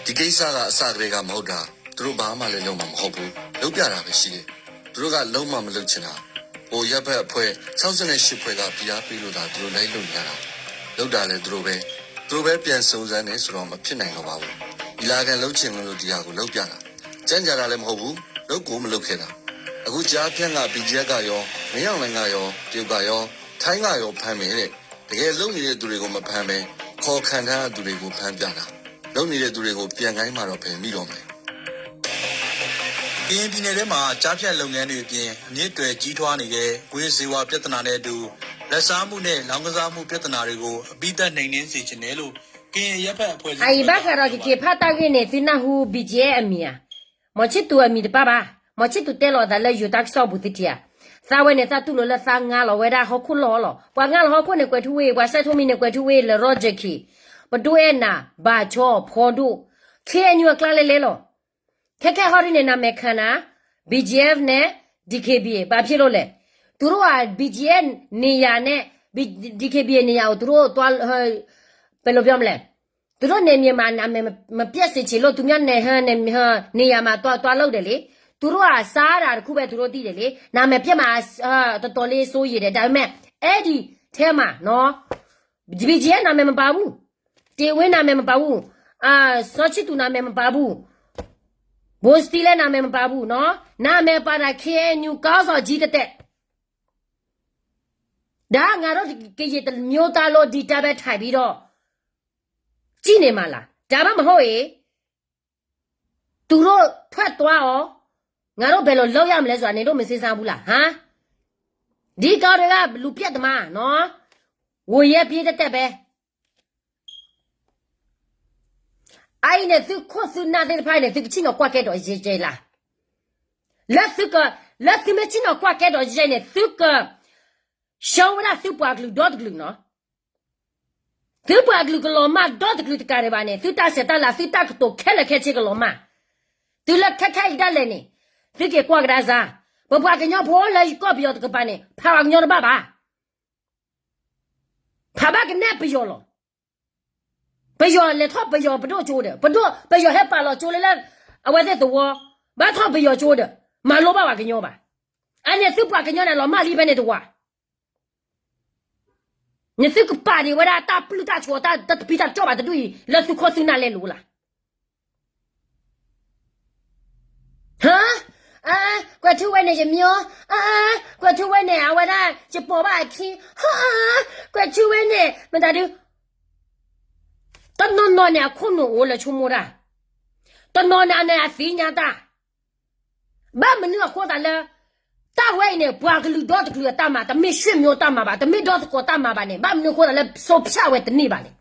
ဒီကိစ္စက အစကတည်းက မဟုတ်တာ၊ သူတို့ဘာမှလည်း လုပ်မှာမဟုတ်ဘူး။ လုပ်ပြတာပဲရှိတယ်။ သူတို့က လုပ်မှမလုပ်ချင်တာ။ ဟိုအရပ်ဖက်အဖွဲ့ ခြောက်ဆယ့်ရှစ် ဖွဲ့က ဖိအားပေးလို့သာ သူတို့လိုက်လုပ်နေရတာ။ လုပ်တာလည်း သူတို့ပဲ။ သူတို့ပဲ ပြန်စုံစမ်းတယ်ဆိုတော့ မဖြစ်နိုင်တော့ပါဘူး။ ညီလာခံလုပ်ချင်လို့ ဒီဟာကို လုပ်ပြတာ။ ကြန့်ကြာတာလည်း မဟုတ်ဘူး။ လုပ်ကိုမလုပ်ခဲ့တာ။ အခု ကျားဖြန့်က BGF ကရော၊ မင်းအောင်လှိုင်ကရော၊ တရုတ်ကရော၊ ထိုင်းကရော ဖမ်းမယ်တဲ့။ တကယ်လုပ်နေတဲ့သူတွေကို မဖမ်းဘဲ ခေါ်ခံထားတဲ့သူတွေကို ဖမ်းပြတာ၊ လုပ်နေတဲ့သူတွေကို ပြန်ခိုင်းမှာတော့ ဘယ်မိတော့မလဲ။ ကရင်ပြည်နယ်ထဲမှာ ကျားဖြန့်လုပ်ငန်းတွေအပြင် အမြစ်တွယ်ကြီးထွားနေတဲ့ မူးယစ်ဆေးဝါးပြဿနာနဲ့အတူ လာဘ်စားမှုနဲ့ လောင်းကစားမှုပြဿနာတွေကို အပြီးသတ်နှိမ်နင်းစေချင်တယ်လို့ ကရင်အရပ်ဖက်အဖွဲ့အစည်း အံၤဘၣ်ဃးဒီး ကက့ၤဖးတၢ်ဂ့ၢ်န့ၣ် သုနၢ်ဟူ BGF အမံၤဧါ. မီၤဆံၣ်သူးအမံၤတပၣ်ဘၣ်. မီၤဆံၣ်သူးတဲလီၤအသးလၢယိၤတၢ်ကစီၣ်ပူၤသုထံၣ်ဧါ. သးဝဲန့ၣ် သးတူၢ်လိာ်လၢသးငါလီၤဝဲဒၣ်ဟီၣ်ခိၣ်လီၢ်လီၤ. ပှၤငါလီၤဟီၣ်ခိၣ်န့ၣ် ကွဲးထူဝ့, ပှၤစဲးထီၣ်မံၤန့ၣ် ကွဲးထူဝ့လၢ Roger Key, ပဒိၣ်အဲၣ်နၤ, ဘၣ်ဆီ, ဖီဒိၣ်, KNU အကျါလဲလဲလီၤ. ခဲခဲဟီဒ်န့ၣ် နမဲာ်ခံနၤ, BGF န့ၣ် DKBA ဘၣ်ဖဲလိၣ်လဲၣ်. သူတို့က BGF နေရာနဲ့ DKBA နေရာကို သူတို့သွား ဘယ်လိုပြောမလဲ, သူတို့နယ်မြေမှာ နာမည်မ မပျက်စေချင်လို့ သူများနယ် နေရာမှာ သွား သွားလုပ်တယ်လေ. သူတို့က စားတာတစ်ခုပဲ သူတို့သိတယ်လေ. နာမည်ပျက်မှာ တော်တော်လေးစိုးရိမ်တယ်. ဒါပေမဲ့ အဲ့ဒီထဲမှာနော် BGF နာမည်မပါဘူး. တေဝင်းနာမည်မပါဘူး. အာ စောချစ်သူနာမည်မပါဘူး. ဘိုစတီလဲနာမည်မပါဘူးနော်. နာမည်ပါတာ KNU ခေါင်းဆောင်ကြီးသက်သက်. ဒါငါတို့ကရင်တစ်မျိုးသားလုံး ဒီတိုင်းပဲထိုင်ပြီးတော့ ကြည့်နေမှာလား. ဒါမှမဟုတ်ရင် သူတို့ထွက်သွားအောင် ငါတို့ဘယ်လိုလုပ်ရမလဲဆိုတာ နင်တို့မစဉ်းစားဘူးလား ဟမ်. ဒီကောင်တွေက လူပြတ်သမားနော်. ဝေရဲပြေးတတ်တတ်ပဲ. အအံၤန့ၣ် သုခိၣ်သုနၢ်သ့ၣ်တဖၣ်န့ၣ် သုကဆ့ၣ်နီၤကွၢ်ကဲဒီးယဲယဲလၢ်. လၢသုက လၢသုမ့ၢ်ဆ့ၣ်နီၤကွၢ်ကဲဒီးယဲန့ၣ် သုက ရှုံးဝဲဒၣ်သုပှၤကလုာ်ဒီတကလုာ်နီၤ. သုပှၤကလုာ်ကလီၤမၢ်ဒီတကလုာ်တကးဒံးဘၣ်န့ၣ် သုတၢ်ဆဲးတၢ်လၤ သုတၢ်ကတိၤခဲလၢာ်ခဲဆ့ကလီၤမၢ်. သုလၢခဲခဲအံၤဒၣ်လဲာ်န့ၣ် သုက့ၤကွၢ်ကဒါစၢ်. ပပှၤကညီဖိလၢယကီၢ်ပယီၤတကပၤန့ၣ် ဖးပှၤကညီတဘၣ်ဘၣ်. ဖးဘၣ်ကနဲၣ်ပယီၤလီၤ. ပယီၤလဲၤထီၣ်ပယီၤပဒိၣ်ကၠိဒီး ပဒိၣ်ပယီၤဟဲပာ်လီၤကၠိလၢလၢ အဝဲသ့ၣ်သဝီ, ဘၣ်ထီၣ်ပယီၤကၠိဒီး မၤလိဘၣ်ပှၤကညီဘၣ်. အန့ၣ်သုပှၤကညီန့ၣ် လီၤမၢ်လံဖဲန့ၣ်တဝၤ. နသုကပာ်ဒံးဝဲဒၣ်တၢ်ပျုၢ်တၢ်ဆိးတၢ်တပံတၢ်ကၠီၣ်ဘၣ်တဒူၣ်အံၤ လၢသုခိၣ်သုနၢ်လဲလိာ်လၢ်. ဟါ, အါ, ကွဲးထူဝဲန့ၣ်ယမၠိ, အါ, ကွဲးထူဝဲန့ၣ် အဝဲဒၣ်ယပိာ်ဘၣ်အခံ, ဟါ, ကွဲးထူဝဲန့ၣ် မတၤဒု, တနီၤနီၤန့ၣ် အခိၣ်နူာ်အိၣ်လၢဆိကမိၣ်တၢ်, တနီၤနီၤန့ၣ် အသ့ၣ်ညါတၢ်, ဘၣ်မနုၤအဃိသးလၢ တၢ်ဝဲအံၤန့ၣ် ပှၤကလုာ်ဒီတကလုာ်အတၢ်မၤ, တမ့ၢ်ဆွေမျိုးတၢ်မၤဘၣ်, တမ့ၢ်ဒီသကိးတၢ်မၤဘၣ်န့ၣ် ဘၣ်မနုၤအဃိသးလၢ ဆုံးဖြတ် ဝဲတန့ၢ်ဘၣ်လဲၣ်.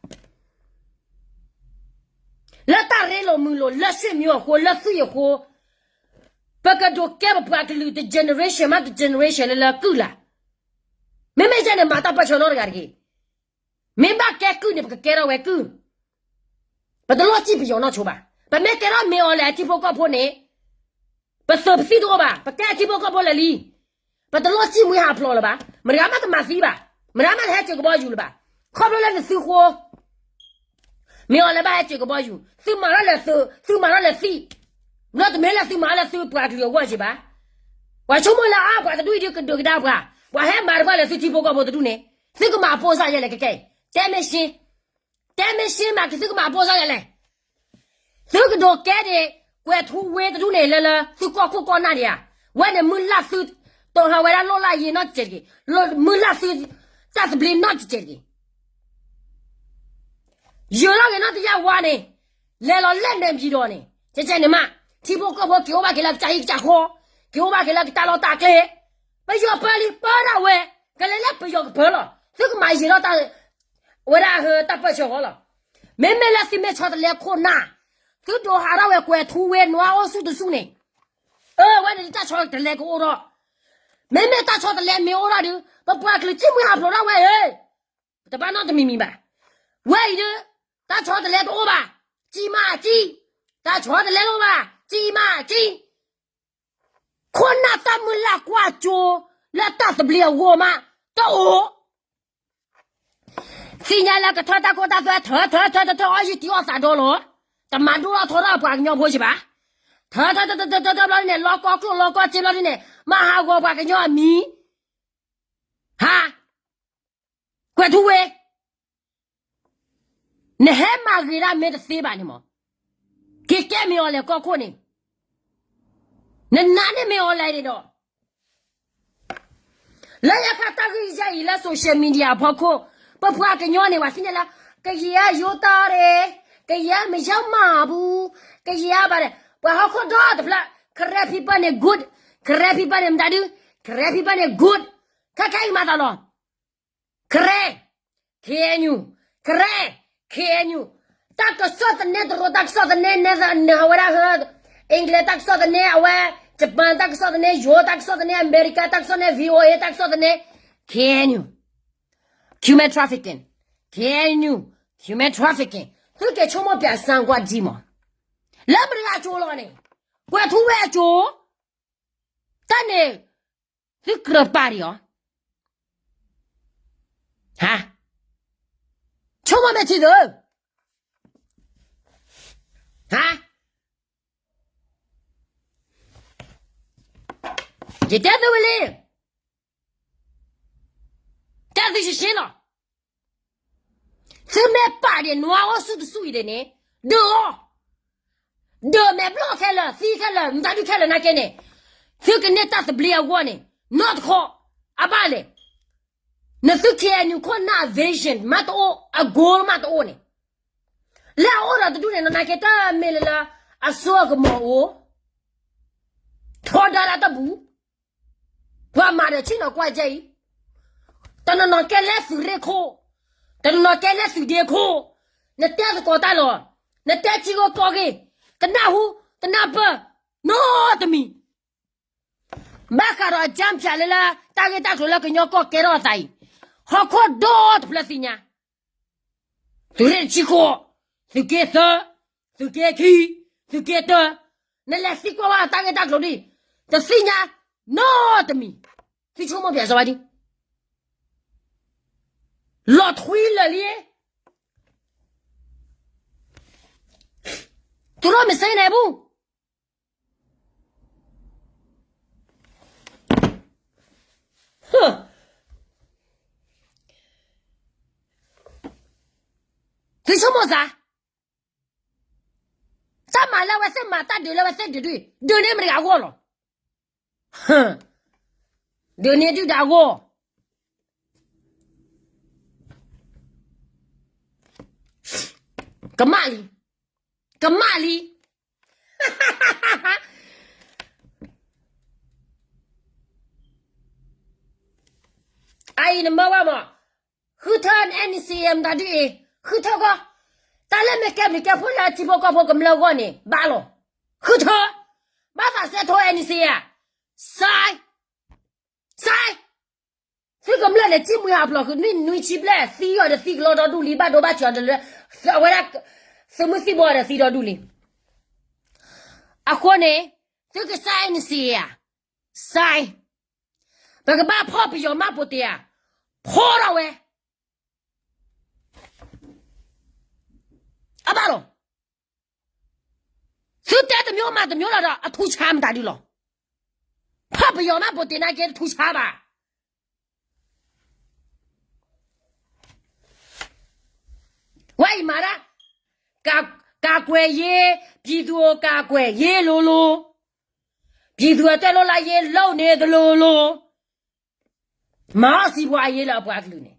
လၢတၢ်ရ့လိာ်မုာ်လိာ် လၢဆွေမျိုးအဃိ လၢသွံၣ်အဃိ, ပကဒိးကဲပပှၤကလုာ်တ generation မးတ generation လၢလၢကုၢ်လၢ်. မ့မ့ၢ်ယဲန့ၣ် မၤတၢ်ပၢၢ်ဆၢနီတဂၤတဂ့ၤ. မ့ၢ်ဘၣ်ကဲကုၢ်န့ၣ် ပကကဲထီၣ်ဝဲကုၢ်, ပတလိၣ်စံၣ်ပယီၤနီၢ်ဆိဘၣ်. ပမ့ၢ်ကဲထီၣ်မ့ၢ်အီၤလဲၣ်အထံဖိကီၢ်ဖိန့ၣ် ပသုးပသံၣ်တအိၣ်ဘၣ်, ပကဲအထံဖိကီၢ်ဖိလၢာ်လံ. ပတလိၣ်စံၣ်မှံဟးဖျိးလၢၤဘၣ်, မတၤဂၤမးတမၤသံဘၣ်, မတၤဂၤမးတဟဲစၢၤကဘီယူၤလၢၤဘၣ်. ခီဖျိလၢနသုဃိ မ့ၢ်အီၤလဲၣ်ဘၣ်ဟဲစၢၤကဘီယူၤ, သုမၤထီၣ်လဲၣ်သုး, သုမၤထီၣ်လဲၣ်သံၣ်, ဒီးတမ့ၢ်လၢသုမၤထီၣ်လဲၣ်သုပှၤကလုာ်အဂီၢ်က့ဘၣ်. ပှၤဆိကမိၣ်လၢအါ ပှၤတဒူၣ်အံၤဒုးကဒုးကဒါပှၤ, ပှၤဟဲမၤတဖၣ်လၢသုထံဖိကီၢ်ဖိတဒူၣ်န့ၣ်, သုကမၤအပိၢ်စၢ်ယဲလဲၣ်ကကဲအံၤ, တဲမ့ၢ်ရှင်း, တဲမ့ၢ်ရှင်းမးကသုကမၤအပိၢ်စၢ်ယဲလဲၣ်. သုကဒိးကဲဒံး ကွဲးထူဝ့တဒူၣ်န့ၣ် လၢလၢသုကီၢ်ခိၣ်ကီၢ်နၢ်ဒံးဧါ, ဝဲန့ၣ်မုၢ်လၢ်သု တိၢ်ဟးဝဲဒၣ်လီၢ်လၢ်ယံၤနီတစဲးတက့ၢ်, မုၢ်လၢ်သု တၢ်သဘျ့နီတစဲးတက့ၢ်. ယိၤလီၤဂ့ၤနီတယၢ်ဝါန့ၣ်, လဲၤလီၤလဲၣ်နဲၣ်ပၠံၤဒီးန့ၣ်, ကဲကဲန့ၣ်မး, ထံဖိကီၢ်ဖိက့ၤအိၣ်ဘၣ်က့ၤလၢကစၢ်ဟံၣ်ကစၢ်ဃီ, က့ၤအိၣ်ဘၣ်က့ၤလၢကတၢ်လီၢ်တၢ်ကျဲ, ပယီၤပၢလံပၢဒၣ်ဝဲ, ကလဲၤလၢပယီၤကပၢလီၤ, သုကမၤယံၤထီၣ်တၢ် ဝဲဒၣ်ဟၢတၢ်ပၢၢ်ဆၢဃီလီၤ. မ့မ့ၢ်လၢသုမ့ၢ်ဆီတလဲခိၣ်နၢ်, သုဒိးဟးထီၣ်ဝဲကွဲးထူဝ့နွါအိၣ်ဆူၣ်တဆူၣ်န့ၣ်, အဝဲန့ၣ်ဒုးတၢ်ဆီတလဲကအိၣ်ထီၣ်, မ့မ့ၢ်တၢ်ဆီတလဲမ့ၢ်အိၣ်ထီၣ်ဒုး ပပှၤကလုာ်စံၣ်မှံဟးဖျိးထီၣ်ဝဲဧၢ, တဘၣ်နီတမံၤမံၤဘၣ်. ဝဲအံၤဒုး တၢ်ဆီတလဲတအိၣ်ဘၣ်, စံၣ်မးစံၣ်, တၢ်ဆီတလဲတအိၣ်ဘၣ်, စံၣ်မးစံၣ် ခိၣ်နၢ်တၢ်မုၢ်လၢ်ကွၢ်ကၠိ လၢတၢ်သဘျ့အဂီၢ်မး တအိၣ်. သ့ၣ်ညါလၢကထၢတၢ်ခိတၢ်သွဲ ထၢထၢထၢထၢထၢ အီၣ်ယံၢ်တံၢ်အီၣ်သးဒီလီၤ. တမၤဒိၣ်ထီၣ်ထီထီၣ်ပှၤကညီဖိစ့ၢ်ဘၣ်. ထၢထၢထၢထၢထၢထၢဘျီဒ်န့ၣ် လီၤကီကျိၣ်လီၤကီစ့ဘျီဒ်န့ၣ် မၤဟးဂီၤပှၤကညီအမံၤ ဟါ, ကွဲးထူဝ့ နဟဲမၤဂ့ၤဒၣ်မ့ၢ်တသ့ဘၣ်န့ၣ်မး, က့ၤကဲမ့ၢ်အီၤလဲၣ်ကီၢ်ခိၣ်န့ၣ်, နနာ်န့ၢ်မ့ၢ်အီၤလဲၣ်န့ၣ်ဒီး, လၢယခါတၢ်ဂ့ၢ်ယါအံၤလၢ social media အဖီခိၣ်, ပပှၤကညီန့ၣ် ပှၤသ့ၣ်ညါလၢ ကယဲၢ်ယိတၢ်ရ့, ကယဲၢ်မယါမၤပူ, ကယဲၢ်ဘၣ်န့ၣ် ပှၤဟီၣ်ခိၣ်ဒီတဖျၢၣ် Karen people န့ၣ် good, Karen people န့ၣ် မတၤဒု, Karen people န့ၣ် good, ခဲခဲအံၤမၤသးလီၤ. Karen, K N U, Karen, K N U, တၢ်ကစီၣ်သန့ တရူး တၢ်ကစီၣ်သန့ နဲသန့ အဝဲဒၣ်ဟၢ English တၢ်ကစီၣ်သန့ အဝဲ Japan တၢ်ကစီၣ်သန့ ယိၤတၢ်ကစီၣ်သန့ အမဲရကၤတၢ်ကစီၣ်သန့ V O A တၢ်ကစီၣ်သန့ K N U, human trafficking, K N U, human trafficking, သုက့ၤဆိကမိၣ်ပၠးစၣ်ကွၢ်ဒံးမး, လၢမတၤတဂၤအစိၤလီၤန့ၣ်, ကွဲးထူဝဲအစိၤ, တၢ်န့ၣ် သုကြၢးပာ်ဒံးအီၤ, ဟါ, ဆိကမိၣ်မ့ၢ်ထံသု, ဟါ, ယတဲသုဝဲလံ, တဲသုရှဲရှဲလီၤ. သုမ့ၢ်ပာ်ဒံးနွါအိၣ်ဆူၣ်တဆူၣ်အံၤဒ်န့ၣ်, ဒုးအီၤ, ဒုးမဲာ်ဘျီၣ်ခဲလၢာ် သံခဲလၢာ် မတၤဒုခဲလၢာ်နာ်က့န့ၣ်, သုကန့ၢ်တၢ်သဘျ့အဂီၢ်န့ၣ် နီတခီ, အဘၣ်လဲၣ်, နသု K N U ခိၣ်နၢ် vision မးတအိၣ် အ goal မးတအိၣ်န့ၣ်, လၢအအိၣ်ဒီးတဒူၣ်န့ၣ် နနာ်က့တၢ်မ့ၢ်လၢလၢ အစိအကမီၤအိၣ်, ထီဒါဒၣ်တၢ်ပူၤ ပှၤမၤဒီးဆ့ၣ်နီၤကွၢ်ကဲအံၤ, တနီၤနီၤကဲလၢသုးရ့ၣ်ခိၣ်, တနီၤနီၤကဲလၢသုးဒ့ခိၣ်, နတဲသကိးတၢ်လီၤ, နတဲထံဂီၢ်ကီၢ်ဂ့ၢ်, ကနၢ်ဟူ, ကနၢ်ပၢၢ်, နီတမံၤ, ဘၣ်ဃးဒီးအကၠၢဖၠးလၢလၢ တၢ်ဂ့ၢ်တၢ်ကျိၤလၢကညီကီၢ်ကဲထီၣ်အသးအံၤ, ဟီၣ်ခိၣ်ဒီတဖျၢၣ်သ့ၣ်ညါ သုးရ့ၣ်တဆံဃိး, သုးက့သၢ, သုးက့ခံ, သုးက့တၢ, နလဲၤသံကွၢ်ဝဲတၢ်ဂ့ၢ်တၢ်ကျိၤဒ်, တသ့ၣ်ညါ, နီတမံၤ, သုဆိကမိၣ်ပၠးစီဝဲဒ်, လီၤထွံလၢာ်လံ, သုးရိၣ်မ့ၢ်စ့န့ၣ်ပူ သုဆိကမိၣ်သး, တၢ်မၤလၢအဝဲသ့ၣ်မၤ တၢ်ဒုးလၢအဝဲသ့ၣ်ဒုးဒ်, ဒုးန့ၢ်မတၤတဂၤအဂီၢ်လီၤ, ဒုးန့ၢ်ဒုၣ်ဒါအဂီၢ်, ကမၣ်လံ, ကမၣ်လံ, အအံၤနမၢဝဲမး, ဃုထၢ N C A မတၤဒ်အံၤ, ဃုထၢကီ, တၢ်လၢမ့ၢ်ကဲဘျုးကဲဖှိၣ်လၢထံဖိကီၢ်ဖိကမျၢၢ်အဂီၢ်န့ၣ် ဘၣ်လီၤ, ဃုထၢ, ဘၣ်သးစဲထီ N C A ဧါ, စဲ စဲ, သုကမျၢၢ်န့ၣ် ထံၣ်မှံဟးဖျိးဃုာ် နွံနွံဆံဘျဲၣ် သံအီၤဒီးသံကလီဒီဒူၣ်လံ ဘၣ်ဒိဘၣ်ထံးအီၤဒီးလၢ, အဝဲဒၣ်, သုးမုၢ်သံၣ်ဘိအီၤဒီးသံဒီဒူၣ်လံ, အဃိန့ၣ်, သုကစဲ N C A ဧါ, စဲ, ပကဘၣ်ဖီၣ်ပယီၤမးပိာ်တ့ၢ်ဧါ, ဖီၣ်ထီၣ်ဝဲ, အဘၣ်လီၤ. သုတဲတမျိုးမၤတမျိုးလီၤဒီး အထူးဆါမတၤဒုလီၤ. ဖီၣ်ပယီၤမးပိာ်တ့ၢ်နာ်က့ တထူးဆါဘၣ်. ဝဲအံၤမၤဒၣ်, ကာကွယ်ရေး, ပြည်သူ့ကာကွယ်ရေး လိုလို, ပြည်သူ့အတွက် လွတ်လပ်ရေး လုပ်နေသလိုလို, မၤအီၣ်စံးပှၤအရေးလၢအပှၤကလုာ်န့ၣ်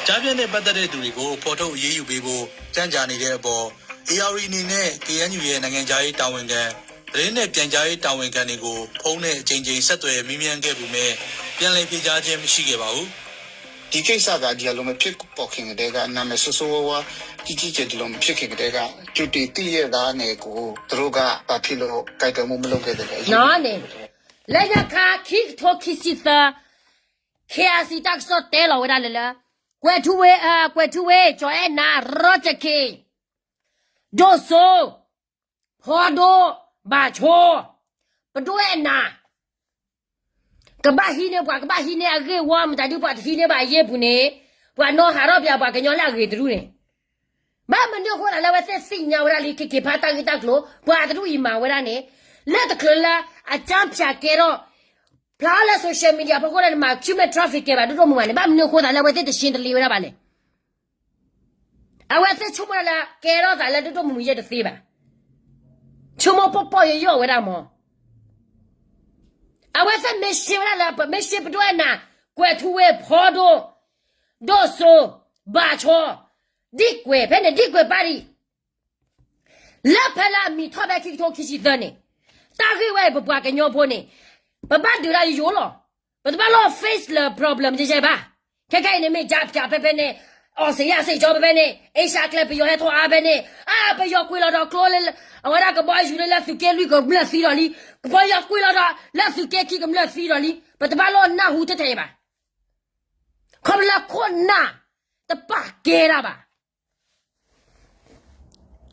ကျားဖြန့်နဲ့ပတ်သက်တဲ့သူတွေကို ဖော်ထုတ်အရေးယူပေးဖို့ ကြန့်ကြာနေတဲ့အပေါ် ဧရာဝတီအနေနဲ့ K N U ရဲ့ နိုင်ငံခြားရေးတာဝန်ခံ၊ သတင်းနဲ့ပြန်ကြားရေးတာဝန်ခံတွေကို ဖုန်းနဲ့အကြိမ်ကြိမ်ဆက်သွယ်မေးမြန်းခဲ့ပေမဲ့ ပြန်လည်ဖြေကြားခြင်းမရှိခဲ့ပါဘူး။ ဒီကိစ္စက ဒီလိုမဖြစ်ပေါ်ခင်ကတည်းက နာမည်ဆိုးဆိုးဝါးဝါး ကြီးကြီးကျယ်ကျယ် ဒီလိုမဖြစ်ခင်ကတည်းက ကြိုတင်သိလျက်သားနဲ့ကို သူတို့က ဘာဖြစ်လို့ကိုင်တွယ်မှုမလုပ်ခဲ့သလဲ။ လၢညါခါ ခံကထိခံဆံသၢ K I C တၢ်ကစီၣ်တဲလီၤဝဲဒၣ်လၢလၢ ကွဲးထူဝ့, ကွဲးထူဝ့, ကၠီၤအဲၣ်နၤ, ရီကၠ့ၣ်ခ့ၣ်, ဒိၣ်စိ, ဖီဒိၣ်, ဘၣ်ဆိ, ပဒိၣ်အဲၣ်နၤ ကဘၣ်ဟံးန့ၢ်ပှၤ, ကဘၣ်ဟံးန့ၢ်အဂ့ၢ်ဝီ မတၤဒုပှၤတဟံးန့ၢ်ဘၣ်အယ့ၢ်ပူၤန့ၣ်, ပှၤနီၣ်ဟးထီၣ်ပၠးပှၤကညီလၢအဂ့ၤတရူၢ်န့ၣ်, ဘၣ်မနုၤအဃိသးလၢအဝဲသ့ၣ်သ့ၣ်ညါဝဲဒၣ်လံ က့ၤက့ၤဖးတၢ်ဂ့ၢ်တၢ်ကျိၤ ပှၤတရူၢ်အံၤမၤဝဲဒၣ်န့ၣ်, လၢတချုးလၢအကၠၢဖၠးကဲထီၣ် ဖျါလၢ social media ဖီခိၣ်န့ၣ် နမၤ human trafficking ဘၣ်ဒိၣ်ဒိၣ်မုၢ်မုၢ်န့ၣ် ဘၣ်မနုၤအဃိသးလၢအဝဲသ့ၣ်တရှဲတလ့ဝဲဒၣ်ဘၣ်လဲၣ်. အဝဲသ့ၣ်ဆိကမိၣ်ဒၣ်လၢကဲထီၣ်သးလၢဒိၣ်ဒိၣ်မုၢ်မုၢ်ယဲၢ်တသ့ဘၣ်. ဆိကမိၣ်ပီၣ်ပီၣ်ယိာ်ယိာ်ဝဲဒၣ်မး. ပမ့ၢ်ရှဲဝဲဒၣ်လၢ ပမ့ၢ်ရှဲပဒိၣ်အဲၣ်နၤ ကွဲးထူဝ့ၣ်ဖီဒိၣ် ဒိၣ်စိ ဘၣ်ဆီ ဒံၣ်ကွဲး ဖဲန့ၣ်ဒံၣ်ကွဲးပၣ်ရံၣ် လၢဖဲလၢအမံၤထီၣ်ဖဲခံကထိခံဆံသၢန့ၣ်, တၢ်ဂ့ၢ်ဝဲအံၤ ပပှၤကညီဖိန့ၣ် ပဘၣ်ဒုးဒၣ်ယိယိလီၤ. ပတဘၣ်လိၣ် face လၢ problem ယဲၢ်ယဲၢ်ဘၣ်. ခဲခဲအံၤန့ၣ်မ့ၢ် ယါဖၠးဖဲဖဲန့ၣ်, အီၣ်စ့ၣ်ယါစ့ၣ်ကၠီဖဲဖဲန့ၣ်, အ့ရှါကျဲပယီၤဟဲထီၣ်အါဖဲန့ၣ်, အါ ပယီၤကွံာ်လီၤဒီးကျိလၢ အဝဲဒၣ်ကဘီယူၤလၢလၢသုးက့လွံၢ်ကမျၢၢ်သံဒီးလံ, ကဘီယူၤကွံာ်လီၤဒီးလၢသုးက့ခံကမျၢၢ်သံဒီးလံ, ပတဘၣ်လိၣ်နၢ်ဟူထဲထဲအံၤဘၣ်. ခီဖျိလၢခိၣ်နၢ်တပာ်ကဲတၢ်ဘၣ်.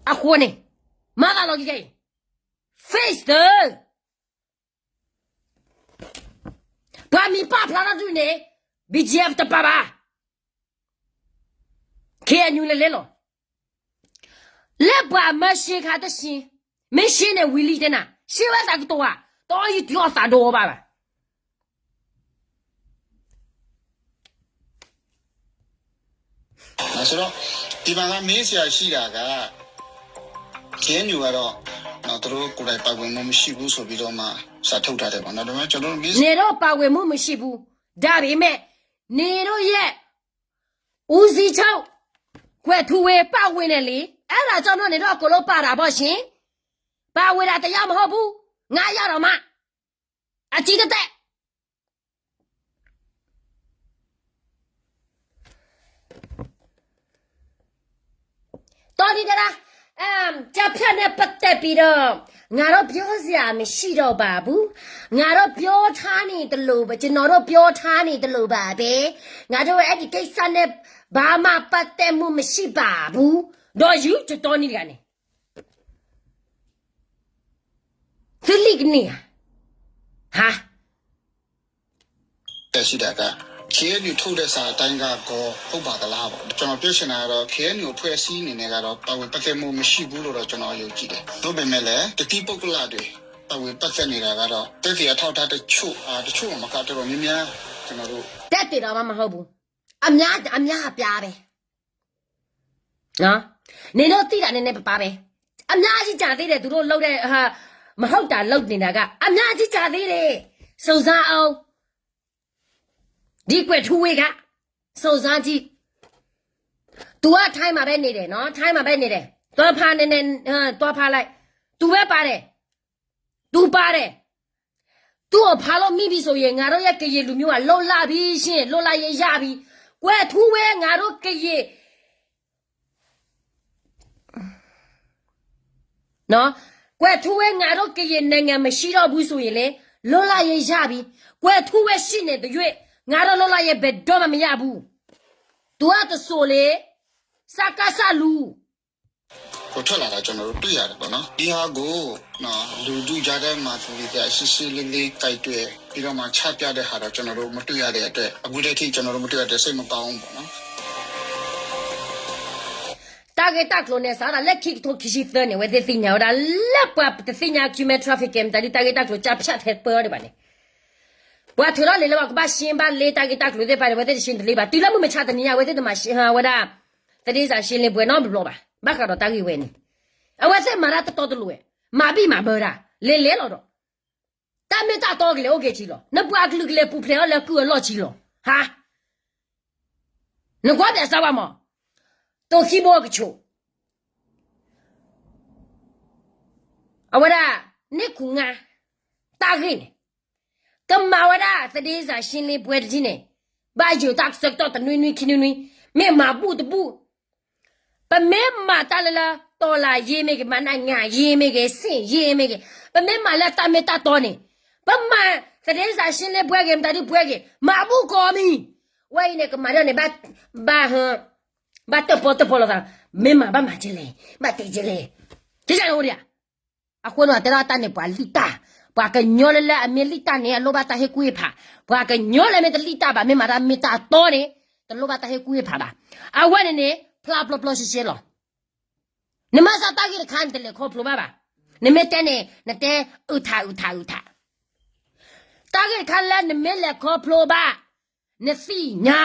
အဃိန့ၣ် မၤသးလီၤက့ၤခဲအံၤ face တၢ် ပှၤမံၤပာ်ဖျါထီၣ်ဒုးန့ၣ် BGF တပာ်ဘၣ်. KNU လဲၤလဲၤလီၤ. လၢပှၤမၢရှဲခါတဆံ, မ့ၢ်ရှဲန့ၣ်ဝံၤလံတဲနၤ, ရှဲဝဲသးကတိၤဧါ, တအီၣ်ယုၢ်တုၤအီၣ်သးဒိအီၤဘၣ်ဘၣ်. ဆိုတော့ ဒီမှာက မေးစရာရှိတာက KNU ကတော့ သူတို့ကိုယ်တိုင် ပါဝင်မှုမရှိဘူးဆိုပြီးတော့မှ စာထုတ်ထားတယ်ပေါ့နော်. ဒါပေမဲ့ ကျွန်တော်တို့ မေး န့ၣ်ဒိၣ်ပါဝင်မှုမရှိဘူး, ဒါပေမဲ့ န့ၣ်ဒိၣ်ယဲၢ် ဦးစီးချုပ် ကွဲးထူဝ့ၣ် ပါဝင်တယ်လေ. အဲဒါကြောင့် န့ၣ်ဒိၣ် အကုန်လုံးပါတာပေါ့ရှင်. ပါဝင်တာ တရားမဟုတ်ဘူး. ငါရတော့မှ အကြည့်တသက် တော်ဒီကရာ အမ် ကြားဖြတ်နဲ့ပတ်သက်ပြီးတော့ ငါတို့ပြောစရာမရှိတော့ပါဘူး. ငါတို့ပြောထားနေသလိုပဲ, ကျွန်တော်တို့ပြောထားနေသလိုပါပဲ. ငါတို့အဲ့ဒီကိစ္စနဲ့ ဘာမှပတ်သက်မှုမရှိပါဘူး. ဒီးယူ ကျွန်တော်နေတကါန့ၣ် သုလံၣ်ကန့ၢ်ဧါ, ဟါ ရှိတာက KNU ထုတ်တဲ့စာအတိုင်းကကောဟုတ်ပါသလားပေါ့. ကျွန်တော်ပြောချင်တာကတော့ KNU အဖွဲ့အစည်းအနေနဲ့ကတော့ ပါဝင်ပတ်သက်မှုမရှိဘူးလို့တော့ ကျွန်တော်ယုံကြည်တယ်. သို့ပေမဲ့လည်း တသီးပုဂ္ဂလတွေ ပါဝင်ပတ်သက်နေတာကတော့ သက်သေအထောက်အထားတချို့, အာ, တချို့မက တော်တော်များများ ကျွန်တော်တို့ သက်သေတော့မှမဟုတ်ဘူး. အများ, အများအပြားပဲ. နင်တို့သိတာနည်းနည်းပါးပါးပဲ. အများကြီးကျန်သေးတယ်, သူတို့လုပ်တဲ့, ဟာ, မဟုတ်တာလုပ်နေတာက အများကြီးကျန်သေးတယ်. စုံစမ်းအောင်. ဒီကွဲးထူဝ့ၣ်က စုံစမ်းကြည့်. သူကထိုင်းမှာပဲနေတယ်နော်, ထိုင်းမှာပဲနေတယ်. သွားဖားနည်းနည်း, သွားဖားလိုက်. သူပဲပါတယ်. သူပါတယ်. သူ့ကိုဖမ်းလို့မိပြီဆိုရင် ငါတို့ရဲ့ကရင်လူမျိုးကလွတ်လပ်ပြီရှင်, လွတ်လပ်ရေးရပြီ. ကွဲးထူဝ့ၣ် ငါတို့ကရင်, နော်, ကွဲးထူဝ့ၣ် ငါတို့ကရင်နိုင်ငံမရှိတော့ဘူးဆိုရင်လေ, လွတ်လပ်ရေးရပြီ. ကွဲးထူဝ့ၣ်ရှိနေသရွေ့ ငါတို့လွတ်လပ်ရေးဘယ်တော့မှမရဘူး. သူကတဆိုလေ, စကစလူ ထွက်လာတာကျွန်တော်တို့တွေ့ရတယ်ပေါ့နော်. ဒီဟာကိုနော်, လူထုကြားထဲမှာသေသေချာချာရှင်းရှင်းလင်းလင်းကိုင်တွယ်ပြီးတော့မှချပြတဲ့ဟာတော့ကျွန်တော်တို့မတွေ့ရတဲ့အတွက်, အခုထက်ထိကျွန်တော်တို့မတွေ့ရတဲ့စိတ်မကောင်းဘူးပေါ့နော်. တၢ်ဂ့ၢ်တၢ်ကျိၤန့ၣ် စးဒၣ်လၢခံကထိခံဆံသၢန့ၣ် အဝဲသ့ၣ်သ့ၣ်ညါဝဲဒၣ်လၢပှၤတသ့ၣ်ညါ human trafficking မတၤဒ်တၢ်ဂ့ၢ်တၢ်ကျိၤ ကြားဖြတ်ထဲပၢအီၤဒံးဘၣ်န့ၣ်, ပှၤထုးထီၣ်လံာ်လၢပှၤကဘၣ်ရှင်းဘၣ်လံတၢ်ဂ့ၢ်တၢ်ကျိၤသ့ၣ်တဖၣ်န့ၣ် အဝဲသ့ၣ်တရှင်းတလံဘၣ်. တုၤလၢမုၢ်မဆါတနံၤညါ အဝဲသ့ၣ်တမၤဝဲဒၣ် သတင်းစာရှင်းလင်းပွဲနီတဘျီဘၣ်, ဘၣ်ဃးဒီးတၢ်ဂ့ၢ်ဝဲန့ၣ်, အဝဲသ့ၣ်မၤတၢ်တတီတလိၤဝဲ, မၤဘံၣ်မၤဘၢတၢ်, လဲၤလဲၤလီၤဒီး တၢ်မ့ၢ်တၢ်တီကလဲၤအိၣ်က့ၤဆံးလီၤ. နပှၤကလုာ်ကလဲၤပူၤဖျဲးအီၤလၢကုၢ်အလီၢ်ဆံးလီၤ. ဟါ, နကွၢ်ပၠးစၢ်ဝဲမး, သိၣ်ခံဘိကဆိး အဝဲဒၣ် န့ၢ်ခူငါ တၢ်ဂ့ၢ်န့ၣ် ကမၤဝဲဒၣ် သတင်းစာရှင်းလင်းပွဲ တထံၣ်န့ၣ်, ဘၣ်ယိာ်တၢ်ကဆၢကတီၢ်တနွံနွံခံနွံနွံ, မ့ၢ်မၤဘူၣ်တဘူၣ်, ပမ့ၢ်မၤတၢ်လၢလၢ တော်လှန်ရေးမ့ၢ်ဂ့ၤ, မၤနညါရေးမ့ၢ်ဂ့ၤ, စစ်ရေးမ့ၢ်ဂ့ၤ, ပမ့ၢ်မၤလၢတၢ်မ့ၢ်တၢ်တီန့ၣ်, ပမၤ သတင်းစာရှင်းလင်းပွဲဂ့ၤ, မတၤဒုပွဲဂ့ၤ, မၤဘူၣ်ကိးမံၤ, ဝဲအံၤန့ၣ် ကမၤဒ်န့ၣ် ဘၣ်, ဘၣ် ဘၣ်တၢၣ်ပီတၢၣ်ပီလိာ်သး, မ့ၢ်မၤဘၣ်မၤကလဲၣ်, ဘၣ်တဲကလဲၣ်, ကကအိၣ်ဒံးဧါ. အဃိန့ၣ် တဲဒၣ်တၢ်န့ၣ်ပှၤလံၣ်တၢ်, ပှၤကညီလၢလၢအမ့ၢ်လံၣ်တၢ်န့ၣ် အလိၣ်ဘၣ်တၢ်ဟ့ၣ်ကူၣ်ဟ့ၣ်ဖး, ပှၤကညီလၢမ့ၢ်တလံၣ်တၢ်ဘၣ် မ့ၢ်မၤတၢ်မ့ၢ်တၢ်တီန့ၣ် တလိၣ်ဘၣ်တၢ်ဟ့ၣ်ကူၣ်ဟ့ၣ်ဖးဘၣ်. အဝဲန့ၣ်န့ၣ် ဖျါပျီပျီရှဲရှဲလီၤ. နမၤစၢ်တၢ်ဂ့ၢ်တခါန့ၣ် တလဲၤခီဖျိဘၣ်ဘၣ်. နမ့ၢ်တဲန့ၣ် နတဲအုးထးအုးထးအုးထး တၢ်ဂ့ၢ်တခါလၢနမ့ၢ်လဲၤခီဖျိဘၣ်, နသ့ၣ်ညါ,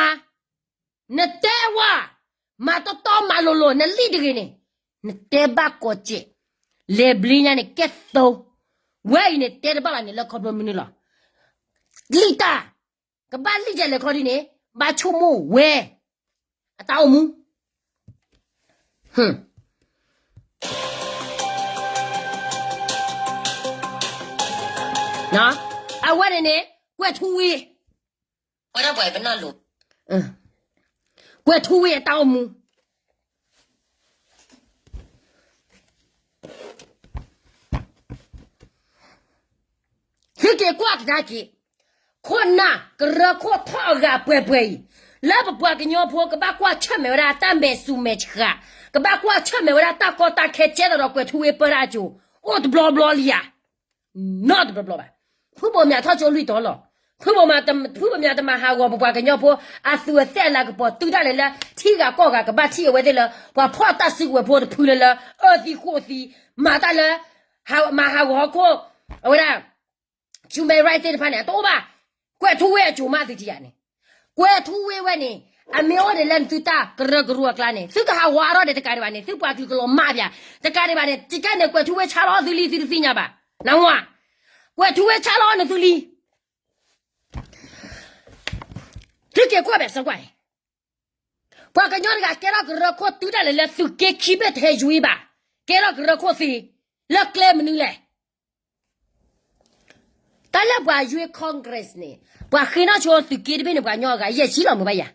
နတဲဝဲ, မၤတီတီမၤလိၤလိၤ နလံၣ်တဂ့ၤန့ၣ်, နတဲဘၣ်ကိးကဲး, လဲၤဘျ့ညါန့ၣ်ကဲသိ, ဝဲအံၤန့ၣ် တဲတဘၣ်ဘၣ်န့ၣ်လၢခီဖျိမနုၤလီၤ. လံၣ်တၢ်, ကဘၣ်လံၣ်ကလဲၤခီဒ်န့ၣ် ဘၣ်ဆိကမိၣ်ဝဲ အတၢ်အိၣ်မူ. အဝဲန့ၣ်န့ၣ် ကွဲၤထူဝ့ ကွဲၤထူဝ့အတၢ်အိၣ်မူ သုက့ၤကွၢ်ကဒါက့ၤ, ခိၣ်နၢ်ကရၢခိၣ်ထီၣ်အဂၤပှဲၤပှဲၤအံၤ, လၢပပှၤကညီဖိကဘၣ်ကွၢ်ဆၢၣ်မဲာ်ဝဲဒၣ်တၢ်မဲာ်ဆူၣ်မဲာ်ဆှး, ကဘၣ်ကွၢ်ဆၢၣ်မဲာ်ဝဲဒၣ်တၢ်ကီတၢ်ခဲကဲထီၣ်ဒီးကွဲၤထူဝ့ပၢတၢ်အစိၤ, အိၣ်တဘျီဘျီလံဧါ. ဖုဘိၣ်မၠးထီၣ်ကၠိလွံၢ်တီၤလီၤ. ဖုဘိၣ်မၠး, ဖုဘိၣ်မၠးတမၤဟးဂီၤပပှၤကညီဖိ အသူးအသ့ၣ်အလၤကပီၤ တုၤဒၣ်လဲာ်လၢ ထံဂၤကီၢ်ဂၤကဘၣ်ထံၣ်အဝဲသ့ၣ်လၢ ပှၤဖီၣ်တၢ်စုကဝဲၤဖိတဖုလၢလၢ အၢသံဃိးသံ, မၤတၢ်လၢ မၤဟးဂီၤဟီၣ်ခိၣ်, အဝဲဒၣ် human right သ့ၣ်တဖၣ်န့ၣ် အတအိၣ်ဘၣ်. ကွဲၤထူဝ့အစိၤမးသုထံၣ်ဧါန့ၣ်, ကွဲၤထူဝ့ဝဲန့ၣ် အမ့ၢ်အိၣ်ဒံးလၢနသုတၢ်ကရၢကရိအကျါန့ၣ် သုကဟးဂီၤအါထီၣ်ဒံးတကးဒံးဘၣ်န့ၣ် သုပှၤကလုာ်ကလီၤမၢ်ပၠး, တကးဒံးဘၣ်န့ၣ် ကကဲန့ၣ် ကွဲၤထူဝ့ဆါလီၤသုလံ သုတသ့ၣ်ညါဘၣ်, နဝၤ, ကွဲၤထူဝ့ဆါလီၤနသုလံ. သုက့ၤကွၢ်ဘၣ်စၢၤကွၢ်အံၤ, ပှၤကညီတဂၤကဲထီၣ်ကရၢခိၣ်တုၤဒၣ်လဲာ်လၢသုးက့ခံဘ့ၣ်တဟဲယွံဘၣ်, ကဲထီၣ်ကရၢခိၣ်သ့, လၢကျဲမနုၤလဲၣ်. တၢ်လၢပှၤယွံ Congress န့ၣ် ပှၤဃ့နီၣ်ဆိသုးက့တဘ့ၣ်န့ၣ် ပှၤကညီအဂၤယဲၢ်ဆံလီၤမုာ်ဘၣ်ယၤ,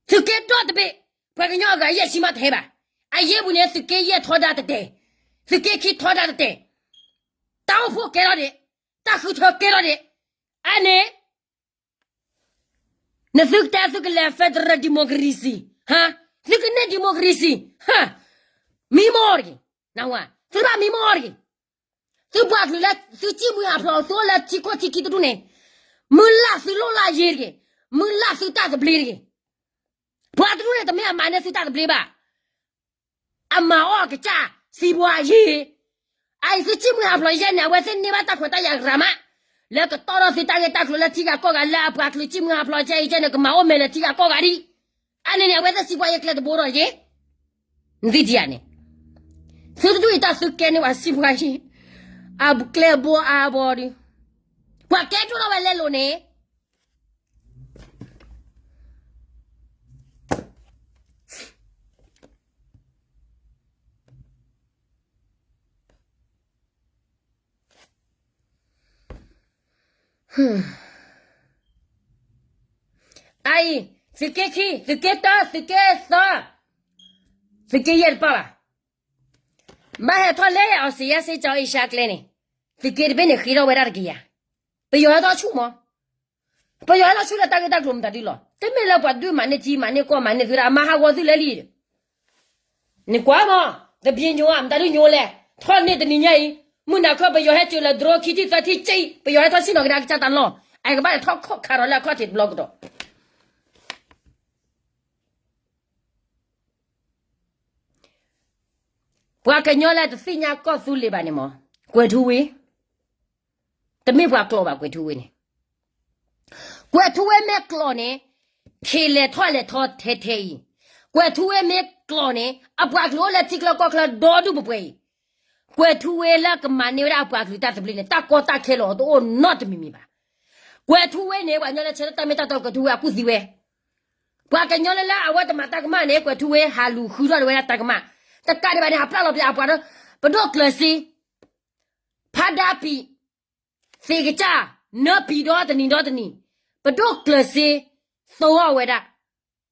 သုးက့ဒီတဘ့ၣ် ပှၤကညီအဂၤယဲၢ်ဆံမးတဟဲဘၣ်. အယ့ၢ်ပူၤန့ၣ် သုးက့ယဲၢ်ထီဒါတတဲာ်, သုးက့ခံထီဒါတတဲာ်, တၢ်အိၣ်ဖှိၣ်ကဲထီၣ်ဒံး, တၢ်ဃုထၢကဲထီၣ်ဒံး, အန့ၣ် နသုကတဲသုကလဲၤ federal democracy, သုကန့ၢ် democracy, မံမီၢ်တက့ၢ်, သုဘၣ်မံမီၢ်တက့ၢ်. သုပှၤကလုာ်လၢသုစံၣ်မှံဟးဖျိး သုအိၣ်လၢထံခိၣ်ထံခံတဒူၣ်န့ၣ်, မုၢ်လၢ်သုလိၣ်လၢယ့ၤတက့ၢ်, မုၢ်လၢ်သုတၢ်သဘျ့တက့ၢ်. ပှၤတဒူၣ်န့ၣ် တမ့ၢ်အမၤန့ၢ်သုတၢ်သဘျ့ဘၣ်. အမၤအီၣ်ကစၢ်စံးပှၤယ့ၤ, အအံၤသုစံၣ်မှံဟးဖျိးယဲၢ်န့ၣ် အဝဲသ့ၣ်န့ၢ်ဘၣ်တၢ်ခွဲးတၢ်ယာ်ရၤမး, လၢကတီၢ်ထီၣ်သုတၢ်ဂ့ၢ်တၢ်ကျိၤလၢထံဂၤကီၢ်ဂၤ လၢအပှၤကလုာ်စံၣ်မှံဟးဖျိးကဲအံၤကဲန့ၣ် ကမၤအိၣ်မဲာ်လၢထံဂၤကီၢ်ဂၤဒံး, အန့ၣ်န့ၣ် အဝဲသ့ၣ်စံးပှၤယ့ၤကျဲတဘိဒီးယ့ၤ, နသ့ၣ်ထံၣ်ဧါန့ၣ်, သုတဒူၣ်အံၤတၢ်သုကဲန့ၢ်ပှၤစံးပှၤယ့ၤ, အကျဲဘိအါဘိဒီး, ပှၤကဲဒိၣ်ထီၣ်ဝဲလဲလိာ်န့ၣ် အအံၤ, သုးက့ခံ, သုးက့တၢ, သုးက့သၢ, သုးက့ယဲၢ်တပၢၢ်ဘၣ်. ဘၣ်ဟဲထီၣ်လဲအီစံယါစ့ကၠီအ့ရှါကျဲန့ၣ်, သုးက့တဘ့ၣ်န့ၣ်ဃ့ထီၣ်ဝဲဒၣ်တကယၤ, ပယီၤဟဲထီၣ်ဆူၣ်မး, ပယီၤဟဲထီၣ်ဆူၣ်လၢတၢ်ဂ့ၢ်တၢ်ကျိၤမတၤဒုလီၤ. တမ့ၢ်လၢပှၤဒုးမၤန့ၢ်ထံမၤန့ၢ်ကီၢ်မၤန့ၢ်သုဒၣ် မၤဟးဂီၤသုလၢလံ. နကွၢ်မး, တဘျ့ညိဧါ မတၤဒုညိလဲၣ်, ထီၣ်န့ၢ်တနံၤညါအံၤ, မုၢ်နၤခီပယီၤဟဲစၢၤလၢ drone ခံထံၣ်သၢထံၣ်ကံ, ပယီၤဟဲထီၣ်ဆ့ၣ်နီၤကဒါကစၢ်တၢ်လီၢ်, အကဘၣ်လဲၤထီၣ်ခီၣ်ခးဒီးလၢအခီၣ်ထံးတဘျီကဒီး ပှၤကညီလၢတသ့ၣ်ညါကီၢ်သူလ့ၤဘၣ်န့ၣ်မး, ကွဲၤထူဝ့, တမ့ၢ်ပှၤကျိာ်ဘၣ်ကွဲၤထူဝ့န့ၣ်, ကွဲၤထူဝ့မ့ၢ်ကျိာ်န့ၣ်, ခ့လဲၤထီၣ်လဲၤထီထဲထဲအံၤ, ကွဲၤထူဝ့မ့ၢ်ကျိာ်န့ၣ် အပှၤကလုာ်အိၣ်လၢထံချၢကီၢ်ချၢဒီဒူၣ်ပှဲၤပှဲၤအံၤ, ကွဲၤထူဝ့လၢကမၤန့ၢ်ဝဲဒၣ်အပှၤကလုာ်တၢ်သဘျ့န့ၣ် တၢ်ကီတၢ်ခဲလီၤတအိၣ်နီတမံၤမံၤဘၣ်. ကွဲၤထူဝ့န့ၣ် ပှၤကညီလၢဆၢထၢၣ်တၢ်မ့ၢ်တၢ်တီကွဲၤထူဝ့အကူၣ်သံဝဲ, ပှၤကညီလၢလၢအဝဲတမၤတၢ်ကမၣ်န့ၣ် ကွဲၤထူဝ့ဟးလူၤဃုထီၣ်ဝဲဒၣ်တၢ်ကမၣ်, တကးဒံးဘၣ်န့ၣ် ဟးပျၢ်လီၤပျၢ်အပှၤဒီး, ပဒိၣ်ကျၢၤစ့, ဖးဒါပံး, သ့ကစၢ်, နၢပံၤဒီတနံၤဒီတနံၤ, ပဒိၣ်ကျၢၤစ့, သဝီဝဲဒၣ်,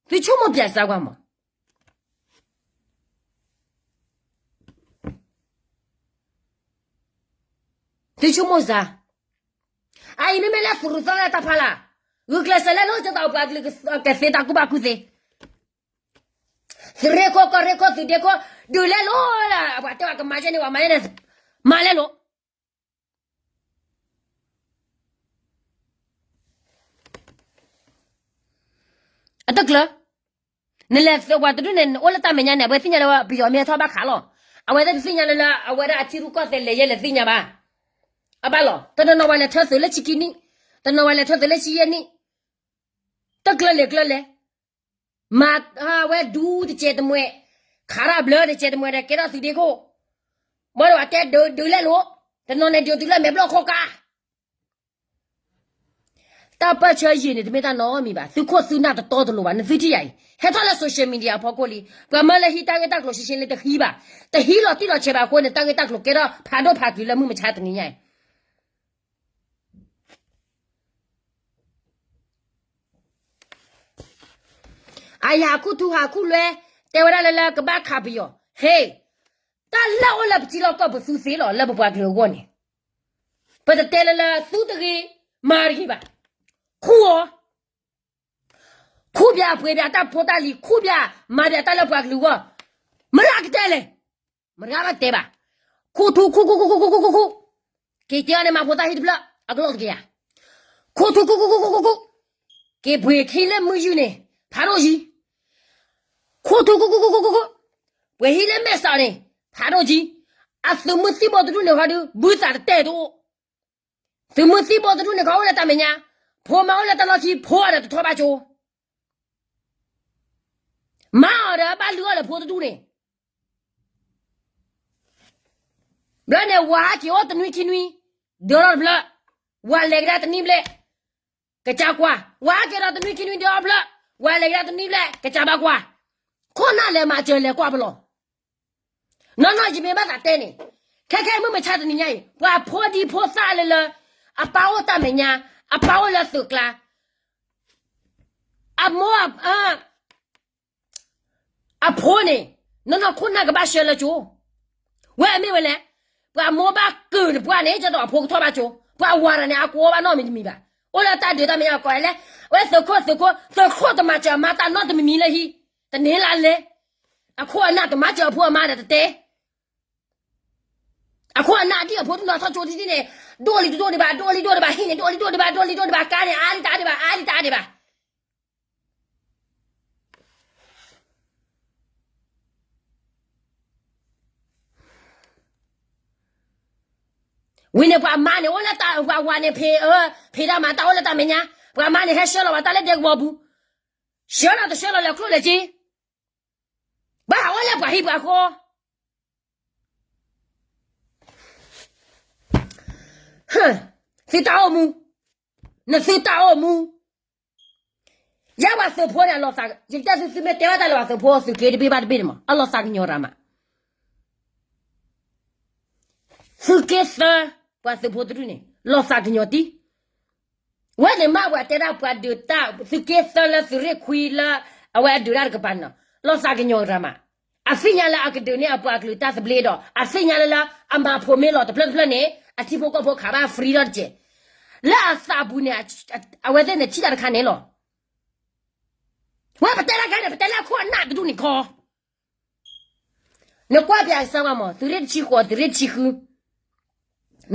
သုဆိကမိၣ်ပျဲစါကွၢ်မး သုဆိကမိၣ်စါ, အအံၤမ့မ့ၢ်လၢသုးရူးသီလၢတၢ်ဖးလၢ်, ဂုာ်ကျဲးစၢးလဲလိာ်ကသးပှၤကလုာ်ကသ့တၢ်ကူၣ်ဘၣ်ကူၣ်သ့, သုးရ့ၣ်ခိၣ်ကီၢ်ရ့ၣ်ခိၣ်သုးဒ့ခိၣ်, ဒုးလဲလိာ်လၢ ပှၤတဲဝဲကမၤကဲန့ၣ် ပှၤမၤန့ၣ်, မၤလဲလိာ် အတကျၢၤ, နလဲၤသုးပှၤတဒူၣ်န့ၣ် နအိၣ်လၢတၢ်မဲာ်ညါန့ၣ် အဝဲသ့ၣ်ညါလၢပယီၤမ့ၢ်ဟဲထီၣ်ဘၣ်ခးလီၤ, အဝဲသ့ၣ်တသ့ၣ်ညါလၢလၢ အဝဲဒၣ်အထံရူၢ်ကီၢ်သဲးလဲၤယဲလဲၤသ့ၣ်ညါဘၣ်, အဘၣ်လီၤ, တနီၤနီၤဝဲလဲၤထၢသုးလၢဆံခံနံၣ်, တနီၤဝဲလဲၤထၢသုးလၢဆံယဲၢ်နံၣ်, တကျၢၤလဲၤကျၢၤလဲၤ မၤဝဲဒူတစဲးတမှဲ, ခးထီၣ်ဘျၢတစဲးတမှဲဒီးကဲထီၣ်သုးဒ့ခိၣ်, ဘၣ်ဒီးအတဲဒုးလဲလိာ်, တနီၤန့ၣ်ဒုးသုးလၢမဲာ်ဘျီၣ်ခိၣ်ကါ, တၢ်ပၢၢ်ဆၢယံာ်န့ၣ် တမ့ၢ်တၢ်နီတမံၤဘၣ်, သုခိၣ်သုနၢ်တတီတလိၤဘၣ်, နသုထံၣ်ယၤအံၤ ဟဲထီၣ်လၢ social media အဖီခိၣ်လံ, ပှၤမၢလၢဟံးတၢ်ဂ့ၢ်တၢ်ကျိၤရှဲရှဲလၢတဟံးဘၣ်, တဟံးလီၤတံၢ်လီၤဆဲးဘၣ်အဃိန့ၣ် တၢ်ဂ့ၢ်တၢ်ကျိၤကဲထီၣ်ဖးဒိၣ်ဖးကလုာ်လၢမုၢ်မဆါတနံၤညါအံၤ အယဟးခူၣ်ထူဟးခူၣ်လွဲ, တဲဝဲဒၣ်လၢလၢကဘၣ်ခးပယီၤ, ဟ့ၣ်, တၢ်လၢအိၣ်လၢပထံလီၢ်ကီၢ်ပူၤသုသ့လီၤ လၢပပှၤကလုာ်အဂီၢ်န့ၣ်, ပတတဲလၢလၢသုတဂ့ၤ, မၤတဂ့ၤဘၣ်, ခူၣ်အီၤ, ခူၣ်ပၠးပှဲၤပၠးတၢ်ဖိတၢ်လံၤ ခူၣ်ပၠးမၤပၠးတၢ်လၢပှၤကလုာ်အဂီၢ်, မတၤကတဲလဲၣ်, မတၤဘၣ်တဲဘၣ်, ခူၣ်ထူခူၣ်ခူၣ်ခူၣ်ခူၣ်ခူၣ်ခူၣ်ခူၣ်, က့ၤတဲအီၤန့ၣ် မၤဖိသၣ်ဟံၣ်တဖျၢၣ် အကလီၢ်တကယၤ, ခူၣ်ထူခူၣ်ခူၣ်ခူၣ်ခူၣ်ခူၣ်ခူၣ်, က့ၤပှ့ၤခံလၢမုၢ်ယုၢ်န့ၣ် ဖးဒိၣ်ယံၤ, ခူၣ်ထူခူၣ်ခူၣ်ခူၣ်ခူၣ်ခူၣ်, ပှ့ၤဟံၣ်လၢမဲာ်ဆှးန့ၣ် ဖးဒိၣ်ယံၤ, အသုးမုၢ်သံၣ်ဘိတဒူၣ်န့ၣ်ခီဒုး ဘုသးတတဲာ်တအိၣ် သုးမုၢ်သံၣ်ဘိတဒူၣ်န့ၣ် ကအိၣ်လၢတၢ်မဲာ်ညါ, ဖိမါအိၣ်လၢတၢ်လီၢ်ခံ ဖိအီၤဒီးတထီၣ်ဘၣ်ကၠိ, မါအီၤဒီးဘၣ်လုၢ်အီၣ်လၢဖိတဒူၣ်န့ၣ်, ဘျီန့ၣ် ဝၤဟဲက့ၤအိၣ်တနွံခံနွံ, ဒၢထီၣ်တဖျၢၣ်, ဝၤလဲၤကဒါတနွံဘျဲၣ်, ကစၢ်ကွၢ်, ဝၤဟဲက့ၤဒီးတနွံခံနွံဒၢထီၣ်တဖျၢၣ်, ဝၤလဲၤကဒါတနွံဘျဲၣ် ကစၢ်ဘၣ်ကွၢ်, ခိၣ်နၢ်လဲၤမၤစၢၤလဲၤကွၢ်ပလီၢ် နီၢ်နီၢ်ယမ့ၢ်ဘၣ်သးတဲန့ၣ်, ခဲခဲအံၤမုၢ်မဆါတနံၤညါအံၤ ပှၤဖိဒံဖိသၣ်လၢလၢ အပၢ်အိၣ်တၢ်မဲာ်ညါ, အပၢ်အိၣ်လၢသုးကျါ, အမိၢ် အဖိန့ၣ်, နီၢ်နီၢ်ခိၣ်နၢ်ကဘၣ်ဆှၢလၢကၠိ, ဝဲအမ့ၢ်ဝဲလဲၣ်, ပှၤမိၢ်ဘၣ်ကုၢ်တပှၢ်န့ၣ် ကဒီးအဖိကထီၣ်ဘၣ်ကၠိ, ပှၤဝၤတဂၤန့ၣ် အကိးဘၣ်နီတမံၤတမံၤဘၣ်, အိၣ်လၢတၢ်ဒုးတၢ်မဲာ်ညါအကိးလဲၣ်, ဝဲသုးခိၣ်သုးခိၣ် သုးခိၣ်တမၤစၢၤအမါတၢ်နီတမံၤမံၤလၢဟံၣ်, တန့ၢ်လၢလဲၣ်, အခိၣ်အနၢ်တမၤစၢၤအဖိအမါဒီးတတဲ အခိၣ်အနၢ်ဒ်အဖိတနီၤထီၣ်ကၠိဒ်န့ၣ်, ဒိၣ်လံတဒိၣ်ဒံးဘၣ်, ဒိၣ်လံဒိၣ်ဒံးဘၣ်, ဟံၣ်န့ၣ် ဒိၣ်လံဒိၣ်ဒံးဘၣ်, ဒိၣ်လံဒိၣ်ဒံးဘၣ်, ကါန့ၣ် အါလံတအါဒံးဘၣ်, အါလံတအါဒံးဘၣ်. ဝံၤန့ၣ်ပှၤမါန့ၣ် အိၣ်လၢတၢ်ပှၤဝၤန့ၣ် ဖံးအၢ ဖံးတၢ်မၤတၢ်အိၣ်လၢတၢ်မဲာ်ညါ, ပှၤမါန့ၣ် ဟဲဆှၢလီၤဘၣ်တၢ်လၢဒဲကဝီၤပူၤ, ဆှၢလီၤတဆှၢလီၤလဲၤကျိၣ်လဲၤစ့, ဘၣ်ဟးအိၣ်လၢပှၤဟံၣ်ပှၤဃီ သုတၢ်အိၣ်မူ, နသုတၢ်အိၣ်မူ, ယဲပှၤသုးဖိန့ၣ် အလီၤသး, ယကတဲသု သုမ့ၢ်တဲဘၣ်တၢ်လၢပှၤသုးဖိ သုးက့တဘ့ၣ်ဘၣ်တဘ့ၣ်န့ၣ်မး အလီၤသးကညီၤရၤမး, သုးက့သၢ, ပှၤသုးဖိတဒူၣ်န့ၣ် လီၤသးကညီၤတံၢ် ဝဲန့ၣ်မ့ၢ်ပှၤတဲဒၣ်ပှၤဒုးတၢ် သုးက့သၢလၢသုးရ့ၣ်ခွံလၢ အဝဲအဒုးတၢ်တကပၤန့ၣ်နီၤ လီၤသးကညီၤရၤမး, အသ့ၣ်ညါလၢအကဒုးန့ၢ်အပှၤကလုာ်တၢ်သဘျ့ဒီး အသ့ၣ်ညါလၢလၢ အမၤဖိးမ့ၢ်လီၤတဖျၢၣ်တဖျၢၣ်န့ၣ် အထံဖိကီၢ်ဖိခးဘၣ် free ဒီးတက့ၢ်, လၢအသးပူၤန့ၣ် အဝဲသ့ၣ်န့ၣ်ထံၣ်တၢ်တခါန့ၣ်လီၤ, ဝဲပတဲတၢ်ခါန့ၣ် ပတဲလၢအခိၣ်အနၢ်တဒူၣ်န့ၣ်ခီ နကွၢ်ပၠးအစၢ်ဝဲမး သုးရ့ၣ်တဆံဃိး သုးရ့ၣ်တဆံဃု,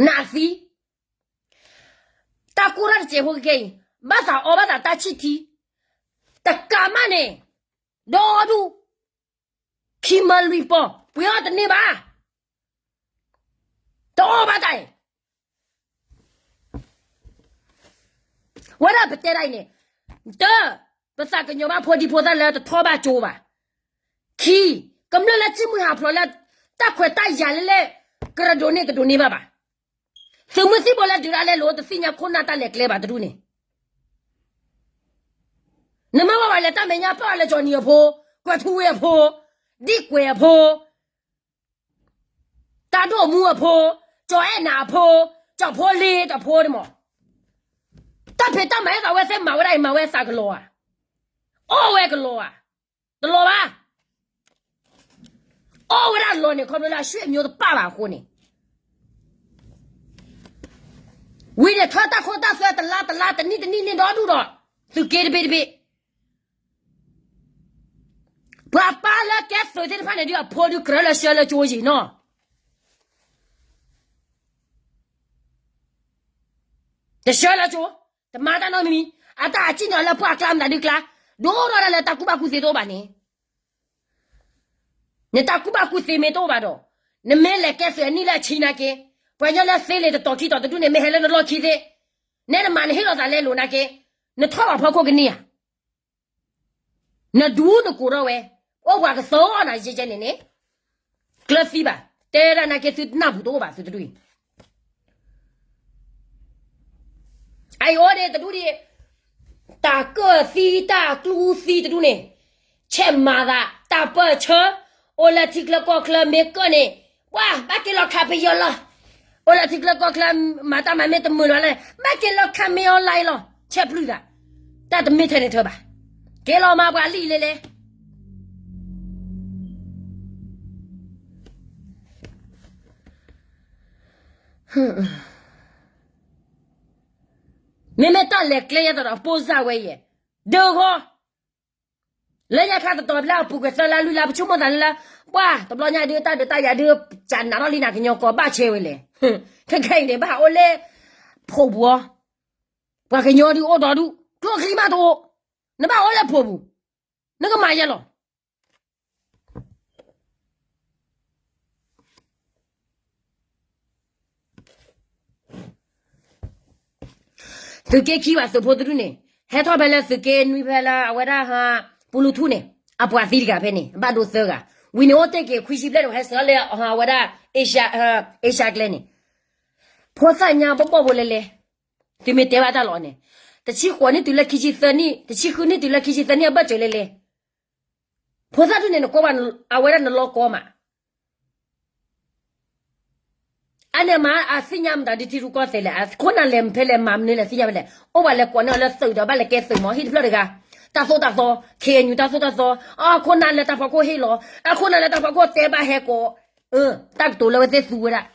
နးသံ, တၢ်ကိၢ်တၢ်တစဲးဖိကကဲအံၤ ဘၣ်သးအီဘၣ်သးတၢ်ဆံၣ်ထံ, တကးမးန့ၣ်, ဒီဒူၣ်, ခံမၢလွံၢ်ပီၢ် ပှ့ၤအီၣ်တန့ၢ်ဘၣ်, တအီၣ်ဘၣ်တၢ်အံၤ ဝဲဒၣ်ပတဲဒၣ်အံၤန့ၣ်, တၢ, ပသးကညီၤဘၣ်ဖိဒံဖိသၣ်လၢတထီၣ်ဘၣ်ကၠိဘၣ်. ခံ, ကမျၢၢ်လၢထံၣ်မုၢ်ဟးဖျိးလၢ တၢ်ခွဲးတၢ်ယာ်လၢလဲၣ် ကရဒိးန့ၢ်တဒိးန့ၢ်ဘၣ်ဘၣ်. သုးမုၢ်သံၣ်ဘိလၢဒုးဒၣ်လဲာ်လိၤ တသ့ၣ်ညါခိၣ်နၢ်တၢ်လဲၤကျဲဘၣ်တဒူၣ်န့ၣ် နမ့ၢ်ဘၣ်ဝဲလဲၤတၢ်မဲာ်ညါပာ်ဝဲလၢကၠီနံၤအဖိ, ကွဲၤထူဝ့အဖိ, ဒံၣ်ကွဲၤအဖိ တၢ်ဒိၣ်မူအဖိ, ကၠီအဲၣ်နၤအဖိ, ကၠီဖိလ့တဖိန့ၣ်မး, တၢ်ဖံးတၢ်မၤဟဲသးဝဲသ့ၣ်မၤဝဲဒၣ်အံၤ မၤဝဲသးကလီၤဧါ, အီၣ်ဝဲကလီၤဧါ, တလီၤဘၣ်. အီၣ်ဝဲဒၣ်လီၤန့ၣ် ခီဖျိလၢအဆွေမျိုးတပာ်ဘၣ်အဃိန့ၣ် ဝံၤန့ၣ်ထီၣ်တၢ်ခိၣ်တၢ်သွဲတလါတလါတနံၣ်တနံၣ်န့ၣ်ဒီဒူၣ်ဒီး သုးက့တဘ့ၣ်တဘ့ၣ် ပှၤပၢ်လၢကဲသုးသ့ၣ်တဖၣ်န့ၣ်ဒုး အဖိဒုးကြၢးလၢဆှၢလၢကၠိယံၤနီၤ, တဆှၢလၢကၠိ, တမၤတၢ်နီတမံၤမံၤ, အတၢ်အစံၣ်န့ၣ်လၢပှၢ်ကျါမနုၤဒုးကျါ, ဒိၣ်ထီၣ်ဒၣ်လၢတၢ်ကူၣ်ဘၣ်ကူၣ်သ့တအိၣ်ဘၣ်န့ၣ် နတၢ်ကူၣ်ဘၣ်ကူၣ်သ့မ့ၢ်တအိၣ်ဘၣ်ဒီး နမ့ၢ်လဲၤကဲသုးအနံၣ်လၢအဆံနာ်က့, ပှၤညီလၢသ့လံာ်တတီၤခံတီၤတဒူၣ်န့ၣ် မ့ၢ်ဟဲလၢနလီၢ်ခံသ့, နဲနမၤနဟ့ၣ်လီၤသးလဲလိာ်နာ်က့, နထီၣ်ဘၣ်ဖီခိၣ်ကန့ၢ်ဧါ, နဒူနကိးထီၣ်ဝဲ, အိၣ်ပှၤကသီနၤယဲကဲန့ၣ်န့ၣ်, ကျၢၤသံဘၣ်, တဲဒၣ်နာ်က့သုတနၢ်ပူၤတအိၣ်ဘၣ်သုတဒူၣ်အံၤ အအိၣ်ဒံးတဒူၣ်ဒံး, တၢ်ကၢၣ်သံတၢ်ကျူသံတဒူၣ်န့ၣ်, ဆဲးမၤသး တၢ်ပၢၢ်ဆၢ, အိၣ်လၢထံချၢကီၢ်ချၢမ့ၢ်ကၢၣ်န့ၣ်, ပှၤဘၣ်က့ၤလီၤခးပယီၤလီၤ. အိၣ်လၢထံချၢကီၢ်ချၢ မၤတၢ်မၤမ့ၢ်တမုာ်လီၤလဲၣ်, ဘၣ်က့ၤလီၤခးမ့ၢ်အီၤလၢလီၤ, ဆဲးပျုၢ်သး, တၢ်တမ့ၢ်ထဲန့ၣ်ထၢဘၣ်. က့ၤလီၤမၤပှၤလံာ်လဲၣ်လဲၣ်. မ့မ့ၢ်တၢ်လဲၤကျဲယဲသိးဒီး ပိၢ်စၢ်ဝဲယဲၢ်, ဒုးဂီၢ်, လၢညါခါတတီၤဖျါအပူၤကွံာ်သၢလါလွံၢ်လါ ပဆိကမိၣ်သးလၢလၢ, ပှၤတဘျီညါဒုးတၢ်ဒုးတၢ်ယၤဒုး ကနးထီၣ်လံနၤကညီကီးဘၣ်ဆဲးဝဲလဲၣ်. ခဲခဲအံၤန့ၣ် ဘၣ်ဟးအိၣ်လၢဖိပူၤအီၤ, ပှၤကညီဒုးအိၣ်ဒီဒူၣ် ကျိချံမးတအိၣ်, နဘၣ်အိၣ်လၢဖိပူၤ, နကမၤယဲလီၤ. သုးက့ခံဘၣ်သုးဖိတဒူၣ်န့ၣ်, ဟဲထီၣ်ဖဲလၢသုးက့နွံဖဲလၢအဝဲဒၣ် ပူလူထူၣ်န့ၣ်, အပှၤသံတဂၤဖဲန့ၣ် ဘၣ်ဒိသၢဂၤ, ဝံၤန့ၣ်အိၣ်တ့ၢ်က့ၤခွံဆံဘျဲၣ်န့ၣ် ဟဲစၢၤလၢအဝဲဒၣ် အ့ရှါကျဲန့ၣ်, ဖိသၣ်ညါဘီၣ်ဘီၣ်ဖိလဲၤလဲၤ, သုမ့ၢ်တဲဘၣ်တၢ်လီၤန့ၣ်, တဆံဃိးနံၣ်တုၤလၢခံဆံသၢနံၣ်, တဆံဃုနံၣ်တုၤလၢခံဆံသၢနံၣ်အဘၢၣ်စၢၤလဲၤလဲၤ, ဖိသၣ်ဒ်န့ၣ် နကွၢ်ဘၣ်အဝဲဒၣ်နလီၢ်ကီမး, အန့ၣ်မၤအသ့ၣ်ညါမတၤဒ်ထံရူၢ်ကီၢ်သဲးလဲၣ်, အခိၣ်နၢ်လဲၤဖဲလဲၣ်မၤမနုၤလဲၣ်သ့ၣ်ညါဖဲလဲၣ်, အိၣ်ဘၣ်လဲၤကိးန့ၢ်အီၤလၢသုးဒီးဘၣ်လဲၤကဲသုးမီၤဟံၣ်တဖျၢၣ်တဂၤ, တၢ်သိၣ်တၢ်သီ, ခ့ၣ်အဲၣ်ယူၣ်တၢ်သိၣ်တၢ်သီ, အခိၣ်နၢ်လၢတၢ်ဖီခိၣ်ဟ့ၣ်လီၤ, အခိၣ်နၢ်လၢတၢ်ဖီခိၣ်တဲဘၣ်ဟဲကိး, တၢ်ကတိၤလၢဝဲသ့ၣ်သူဝဲဒၣ်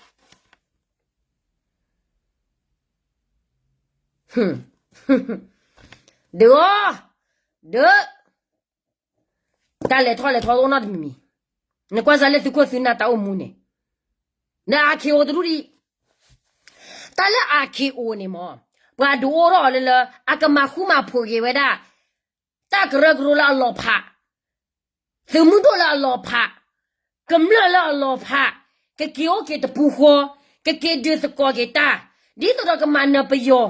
ဒုးအီၤ, ဒုး, တၢ်လဲၤထီၣ်လဲၤထီအိၣ်နီတမံၤမံၤ, နကွၢ်စၢ်လၢသုးခိၣ်သုးနၢ်တၢ်အိၣ်မူန့ၣ်, န အာခ့အိ တဒူၣ်ဒံး, တၢ်လၢ အာခ့အိ န့ၣ်မ့ၢ်, ပှၤဒုးအိၣ်ထီၣ်အီၤလၢလၢ အကမၤဃူမၤဖိးက့ၤဝဲဒၣ် တၢ်ကရၢကရိလၢအလီၤဖး, သုးမုၢ်ဒိၣ်လၢအလီၤဖး, ကမျၢၢ်လၢအလီၤဖး, ကက့ၤအိၣ်က့ၤတပူၤဃီ, ကက့ၤဒုးသကိးက့ၤတၢ်, ဒ်သိးဒီးကမၤနၢၤပယီၤ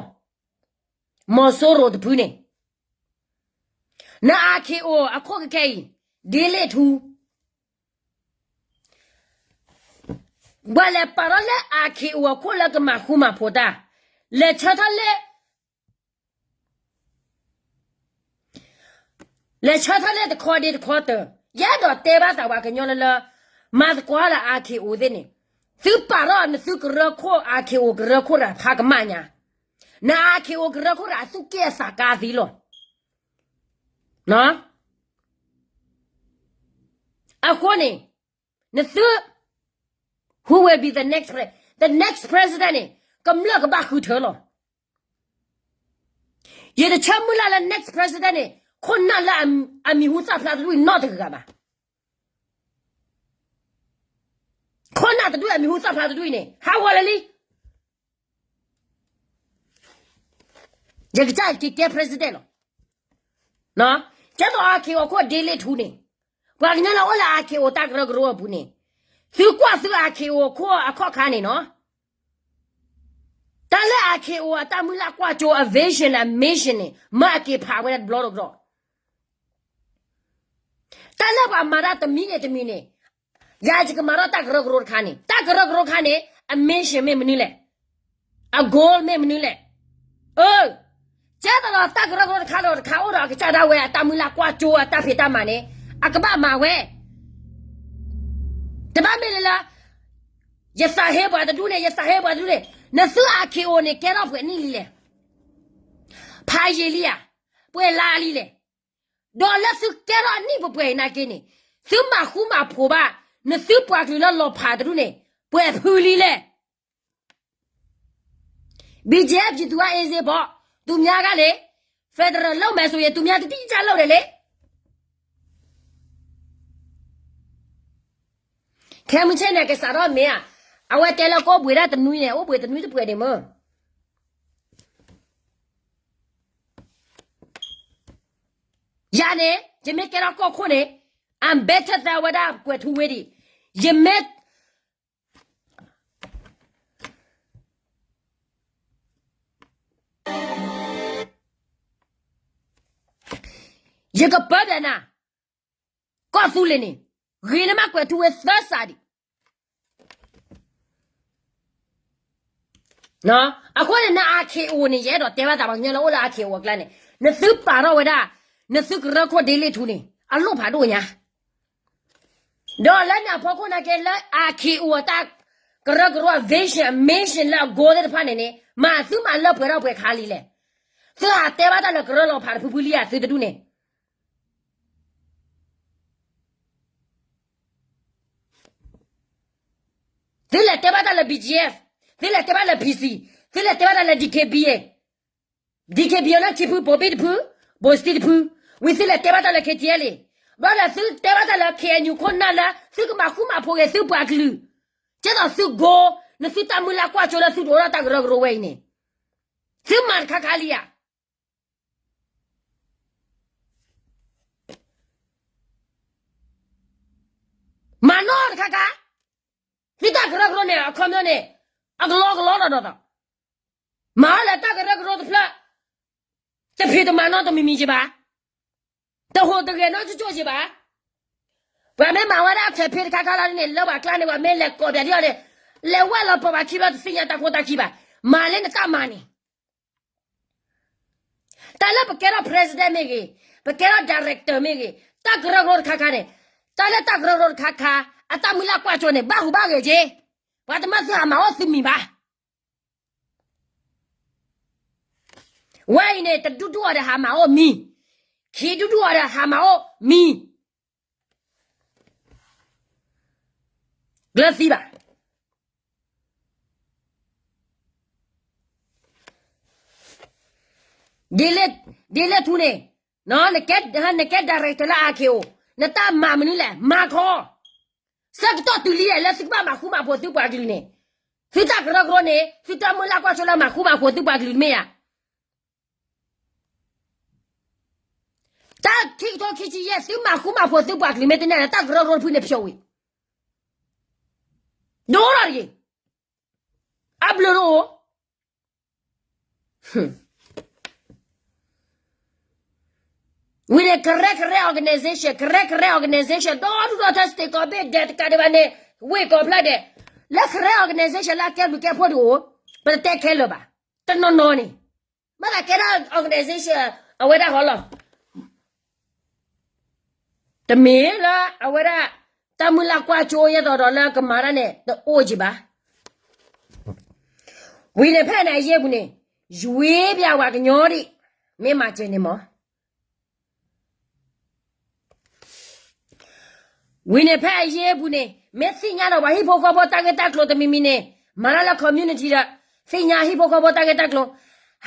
မီၤစိရိၤတဖုန့ၣ်, န အာခ့အိ အခိၣ်ကခဲအံၤ ဒ့လ့ၣ်ထူ, ပှၤလဲၤပာ်ထီၣ်လၢ အာခ့အိ အခိၣ်လၢကမၤဃူမၤဖိးတၢ်, လဲၤဆၢထၢၣ်လၢ လဲၤဆၢထၢၣ်လၢတခီဒ့တခီတၢၢ်, ယအဲၣ်ဒိးတဲဘၣ်သးပှၤကညီလၢလၢ မၤသကိးလၢ အာခ့အိ သ့ၣ်န့ၣ်, သုပာ်ထီၣ်နသုကရၢခိၣ် အာခ့အိ ကရၢခိၣ်တဖၣ်ကမၣ်ညါ, န အာခ့အိ ကရၢခိၣ်တဖၣ်အသူၣ်က့ၣ်အသးကါသံလီၤ. အဃိန့ၣ်, နသု, who will be the next pre-, the next president န့ၣ်, ကမျၢၢ်ကဘၣ်ဃုထၢလီၤ. ယတဆၢမုၢ်လၢ်လၢ next president န့ၣ်, ခိၣ်နၢ်လၢအမံၤဟူသၣ်ဖျါတဒူၣ်အံၤနီတဂၤဘၣ်. ခိၣ်နၢ်တဒူၣ်အံၤအမံၤဟူသၣ်ဖျါတဒူၣ်အံၤန့ၣ် ဟးဂီၤလၢာ်လံ. ယကစၢ်က့ၤကဲ president လီၤ. ကဲသိး အာခ့အိ အခိၣ်ဒ့လ့ၣ်ထူန့ၣ်, ပှၤကညီလၢအိၣ်လၢ အာခ့အိ တၢ်ကရၢကရိအပူၤန့ၣ်, သုကွၢ်သု အာခ့အိ အခိၣ်အခီၣ်ခါန့ၣ်နီၤ, တၢ်လၢ အာခ့အိ အတၢ်မုၢ်လၢ်ကွၢ်စိ အ vision အ mission န့ၣ် မ့ၢ်အက့ၤဖးဝဲဒၣ်တဘျီတကဒီး တၢ်လၢပှၤမၤတၢ်တမံၤန့ၣ်တမံၤန့ၣ်, ယၤယကမၤထီၣ်တၢ်ကရၢကရိတခါန့ၣ်, တၢ်ကရၢကရိတခါန့ၣ် အ mission မ့ၢ်မနုၤလဲၣ်, အ goal မ့ၢ်မနုၤလဲၣ်. အၢ, ကဲသိးဒီးတၢ်ကရၢကရိတခါဒီးတခါအိၣ်ဒီးအကစၢ်ဒၣ်ဝဲအတၢ်မုၢ်လၢ်ကွၢ်စိအတၢ်ဖံးတၢ်မၤန့ၣ်, အကဘၣ်မၤဝဲ တဘၣ်မ့ၢ်လၢလၢ ယသးဟ့ပှၤတဒူၣ်န့ၣ်, ယသးဟ့ပှၤတဒူၣ်န့ၣ်, နသု အာခ့အိ န့ၣ် ကဲထီၣ်ပှဲၤနံၣ်လံလဲၣ်. ဖးယံာ်လံဧါ, ပှဲၤလါလံလဲၣ်. ဒီးလၢသုကဲထီၣ်အနံၣ်ပှဲၤပှဲၤအံၤနာ်က့န့ၣ်, သုမၤဃူမၤဖိးဘၣ် နသုပှၤကလုာ်လၢလီၤဖးတဒူၣ်န့ၣ် ပှဲၤဖုလံလဲၣ်. BGF ယသူအါအ့စ့ဘီ, သူများကလေ, federal လုပ်မယ်ဆိုရင် သူများတတိကျလုပ်တယ်လေ. ခဲမုၢ်ဆ့ၣ်န့ၣ် ကစးထီၣ်မ့ၢ်ဧါ, အဝဲတဲလၢကအိၣ်ဘှံးဒၣ်တနွံန့ၣ်, အိၣ်ဘှံးတနွံတပှဲၤန့ၣ်မ့ၢ် ယၤန့ၣ် ယမ့ၢ်ကဲထီၣ်ကီၢ်ခိၣ်န့ၣ်, I'm better than ဝဲဒၣ်ကွဲၤထူဝ့ဒံး, ယမ့ၢ် ယကပၢဒၣ်နၤ, ကီၢ်သူလ့ၤန့ၣ်, ဂ့ၤန့ၢ်မးကွဲၤထူဝ့သၢစးဒံး. အဃိန့ၣ် န အာခ့အိၣ် န့ၣ် ယအဲၣ်ဒိးတဲဘၣ်သး ပှၤကညီလၢအိၣ်လၢ အာခ့အိၣ် အကျါန့ၣ် နသုပာ်ထီၣ်ဝဲဒၣ် နသုကရၢခိၣ် ဒ့လ့ၣ်ထူန့ၣ် အလိၣ်ဖးဒိၣ်ညါ ဒီးလၢန့ၣ်အဖီခိၣ်နာ်က့ လၢ အာခ့အိၣ် အတၢ်ကရၢကရိ အ vision အ mission လၢအ goal သ့ၣ်တဖၣ်န့ၣ်န့ၣ် မၤသုမၤလၢပှဲၤထီၣ်ပှဲၤခါလံလဲၣ်. သုဟးတဲဘၣ်တၢ်လၢကရၢလီၤဖးတဖုဖုလံဧါ သုတဒူၣ်န့ၣ် သုလဲၤတဲဘၣ်တၢ်လၢ BGF, သုလဲၤတဲဘၣ်လၢ PC, သုလဲၤတဲဘၣ်တၢ်လၢ DKBA, DKBA လၢခံဖု ဘိးဘ့ၣ်တဖု, ဘိးစတံတဖု, ဝံၤသုလဲၤတဲဘၣ်တၢ်လၢ KTLA, ဘျီဒီးသုတဲဘၣ်တၢ်လၢ KNU ခိၣ်နၢ်လၢ သုကမၤဃူမၤဖိးဂ့ၤသုပှၤကလုာ်, ကဲသိးသု goal, နသုတၢ်မုၢ်လၢ်ကွၢ်စိလၢသုတအိၣ်ဒီးတၢ်ကရၢကရိဝဲအံၤန့ၣ်, သုမၤတခါခါလံဧါ. မၤနီၢ်တခါခါ, သုတၢ်ကရၢကရိန့ၣ် အခီပညီန့ၣ် အကလီကလီဒီးဒီး, မၤအီၤလၢတၢ်ကရၢကရိတဖျၢၣ်, တဖံးတမၤနီတမံၤမံၤက့ၤဘၣ်, တဟူးတဂဲၤနီတကၠိၢ်က့ၤဘၣ်. ပှၤမ့ၢ်မၤဝဲဒၣ် campaign တခါခါလီၤန့ၣ် လၢပှၤကျါန့ၣ် ပှၤမ့ၢ်လဲၤကိးပၠးဒ်အီၤန့ၣ်, လဲၤဝဲလီၤပှၤဘၣ်ခံဘျီတသ့ၣ်ညါတၢ်ခိတၢ်ခံဘၣ်, မၤလၢနတၢ်မၤန့ၣ် တၢ်လၢပကဲထီၣ် president မ့ၢ်ဂ့ၤ, ပကဲထီၣ် director မ့ၢ်ဂ့ၤ, တၢ်ကရၢကရိတခါခါန့ၣ်, တၢ်လၢတၢ်ကရၢကရိတခါခါ, အတၢ်မုၢ်လၢ်ကွၢ်စိန့ၣ် ဘၣ်ဟူးဘၣ်ဂဲၤက့ၤ, ပှၤတမၢသုဟးမၤအီၣ်သုမံၤဘၣ်. ဝဲအံၤန့ၣ် တဒူၣ်ဒူၣ်အီၤဒီးဟးမၤအီၣ်မံၤ, ခံဒူၣ်ဒူၣ်အီၤဒီးဟးမၤအီၣ်မံၤ ကျၢၤသံဘၣ်. ဒ်လဲၣ်ထူန့ၣ်, နကဲ director လၢ အာခ့အိၣ်, နတၢ်မၤမနုၤလဲၣ်, မၤခီ, ဆၢကတီၢ်တုၤလံလဲၣ် လၢသုကဘၣ်မၤဃူမၤဖိးသုပှၤကလုာ်န့ၣ်, သုတၢ်ကရၢကရိန့ၣ် သုတၢ်မုၢ်လၢ်ကွၢ်စိလၢမၤဃူမၤဖိးသုပှၤကလုာ်တမ့ၢ်ဧါ. တၢ်ခံကထိခံဆံယဲၢ် သုမၤဃူမၤဖိးသုပှၤကလုာ်မ့ၢ်တန့ၢ်လၢ တၢ်ကရၢကရိတဖုန့ၣ်ဖျိးဝံၤ, ဒိၣ်ထီၣ်တဂ့ၤ, အဘျုးတအိၣ်. ဝံၤန့ၣ် ကရဲကရဲ organization, ကရဲကရဲ organization ဒီဒူၣ်ဒီထၢ state ကိးဘ့ၣ်ဒဲးတကးဒံးဘၣ်န့ၣ်, ဝ့ၢ်ကိးဖျၢၣ်ဒဲး, လၢကရဲ organization လၢအကဲဘျုးကဲဖှိၣ်ဒံးအိၣ်, ပတတဲခဲလၢာ်ဘၣ်, တနီၤနီၤန့ၣ်, မ့ၢ်သးကဲဒၣ် organization အဝဲဒၣ်ဟီလီၤ. တမ့ၢ်လၢအဝဲဒၣ် တၢ်မုၢ်လၢ်ကွၢ်စိယဲၢ်ဒီးဒီးလၢကမၤတၢ်န့ၣ် တအိၣ်က့ၤဘၣ်. ဝံၤန့ၣ်ဖဲန့ၣ်အယ့ၢ်ပူၤန့ၣ်, ယွ့ပျးဝဲကညီဒံး, မ့ၢ်မၤစၢၤန့ၣ်မး. ဝံၤန့ၣ်ဖဲအယ့ၢ်ပူၤန့ၣ် မ့ၢ်သ့ၣ်ညါဒီးပှၤဟံၣ်ဖိဃီဖိတၢ်ဂ့ၢ်တၢ်ကျိၤတမံၤမံၤန့ၣ်, မၤတၢ်လၢ community ဒီး, သ့ၣ်ညါဟံၣ်ဖိဃီဖိတၢ်ဂ့ၢ်တၢ်ကျိၤ,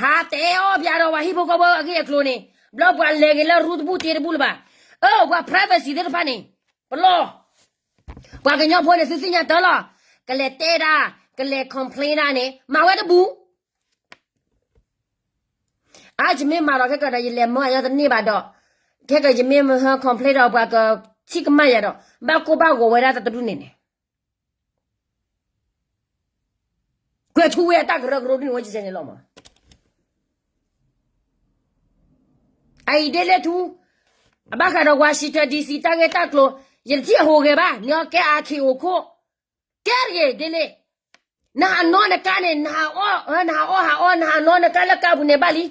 ဟးတဲအီၣ်ပျးဒီးပှၤဟံၣ်ဖိဃီဖိအဂ့ၢ်အကျိၤန့ၣ်, ဘျီပှၤလဲၤဂ့ၤလၢရူတဘူၣ်တ့တဘူၣ်လၢၤဘၣ်. အၢ ပှၤ privacy သ့ၣ်တဖၣ်န့ၣ်, ပလီၢ်, ပှၤကညီဖိန့ၣ် သုသ့ၣ်ညါတၢ်လီၤ, ကလဲၤတဲဒၣ်, ကလဲၤ complain ဒၣ်န့ၣ် မၤဝဲတဘူၣ် အါ ယမ့ၢ်မၤဒီးခဲကဒီး ယလဲၤမၢယၤတန့ၢ်ဘၣ်ဒီး, ခဲကယမ့ၢ်မဟၢ complain ဒီးပှၤကထံၣ်ကမၣ်ယၤဒီး ဘၣ်ကိၢ်ဘၣ်ဂီၤဝဲဒၣ်တၢ်တဒူၣ်န့ၣ်န့ၣ်, ကွဲၤထူဝ့အတၢ်ကရၢကရိဒ်န့ၣ်ဝဲကဲန့ၣ်လီၤမး. အအံၤဒ့လ့ၣ်ထူ, အဘၣ်ဃးဒီး Washington DC တၢ်ဂ့ၢ်တၢ်ကျိၤ, ယတထံၣ်အဟူးဂဲၤဘၣ်, န့ၣ်အကဲ အာခ့အိၣ် ခိၣ်, ကဲတဂ့ၤဒ့လ့ၣ်, နဟးနီနကါန့ၣ်, နဟးအီၣ်ဟးအီ, နဟးနီနကါလၢကါပူၤန့ၣ်ဘၣ်လံ.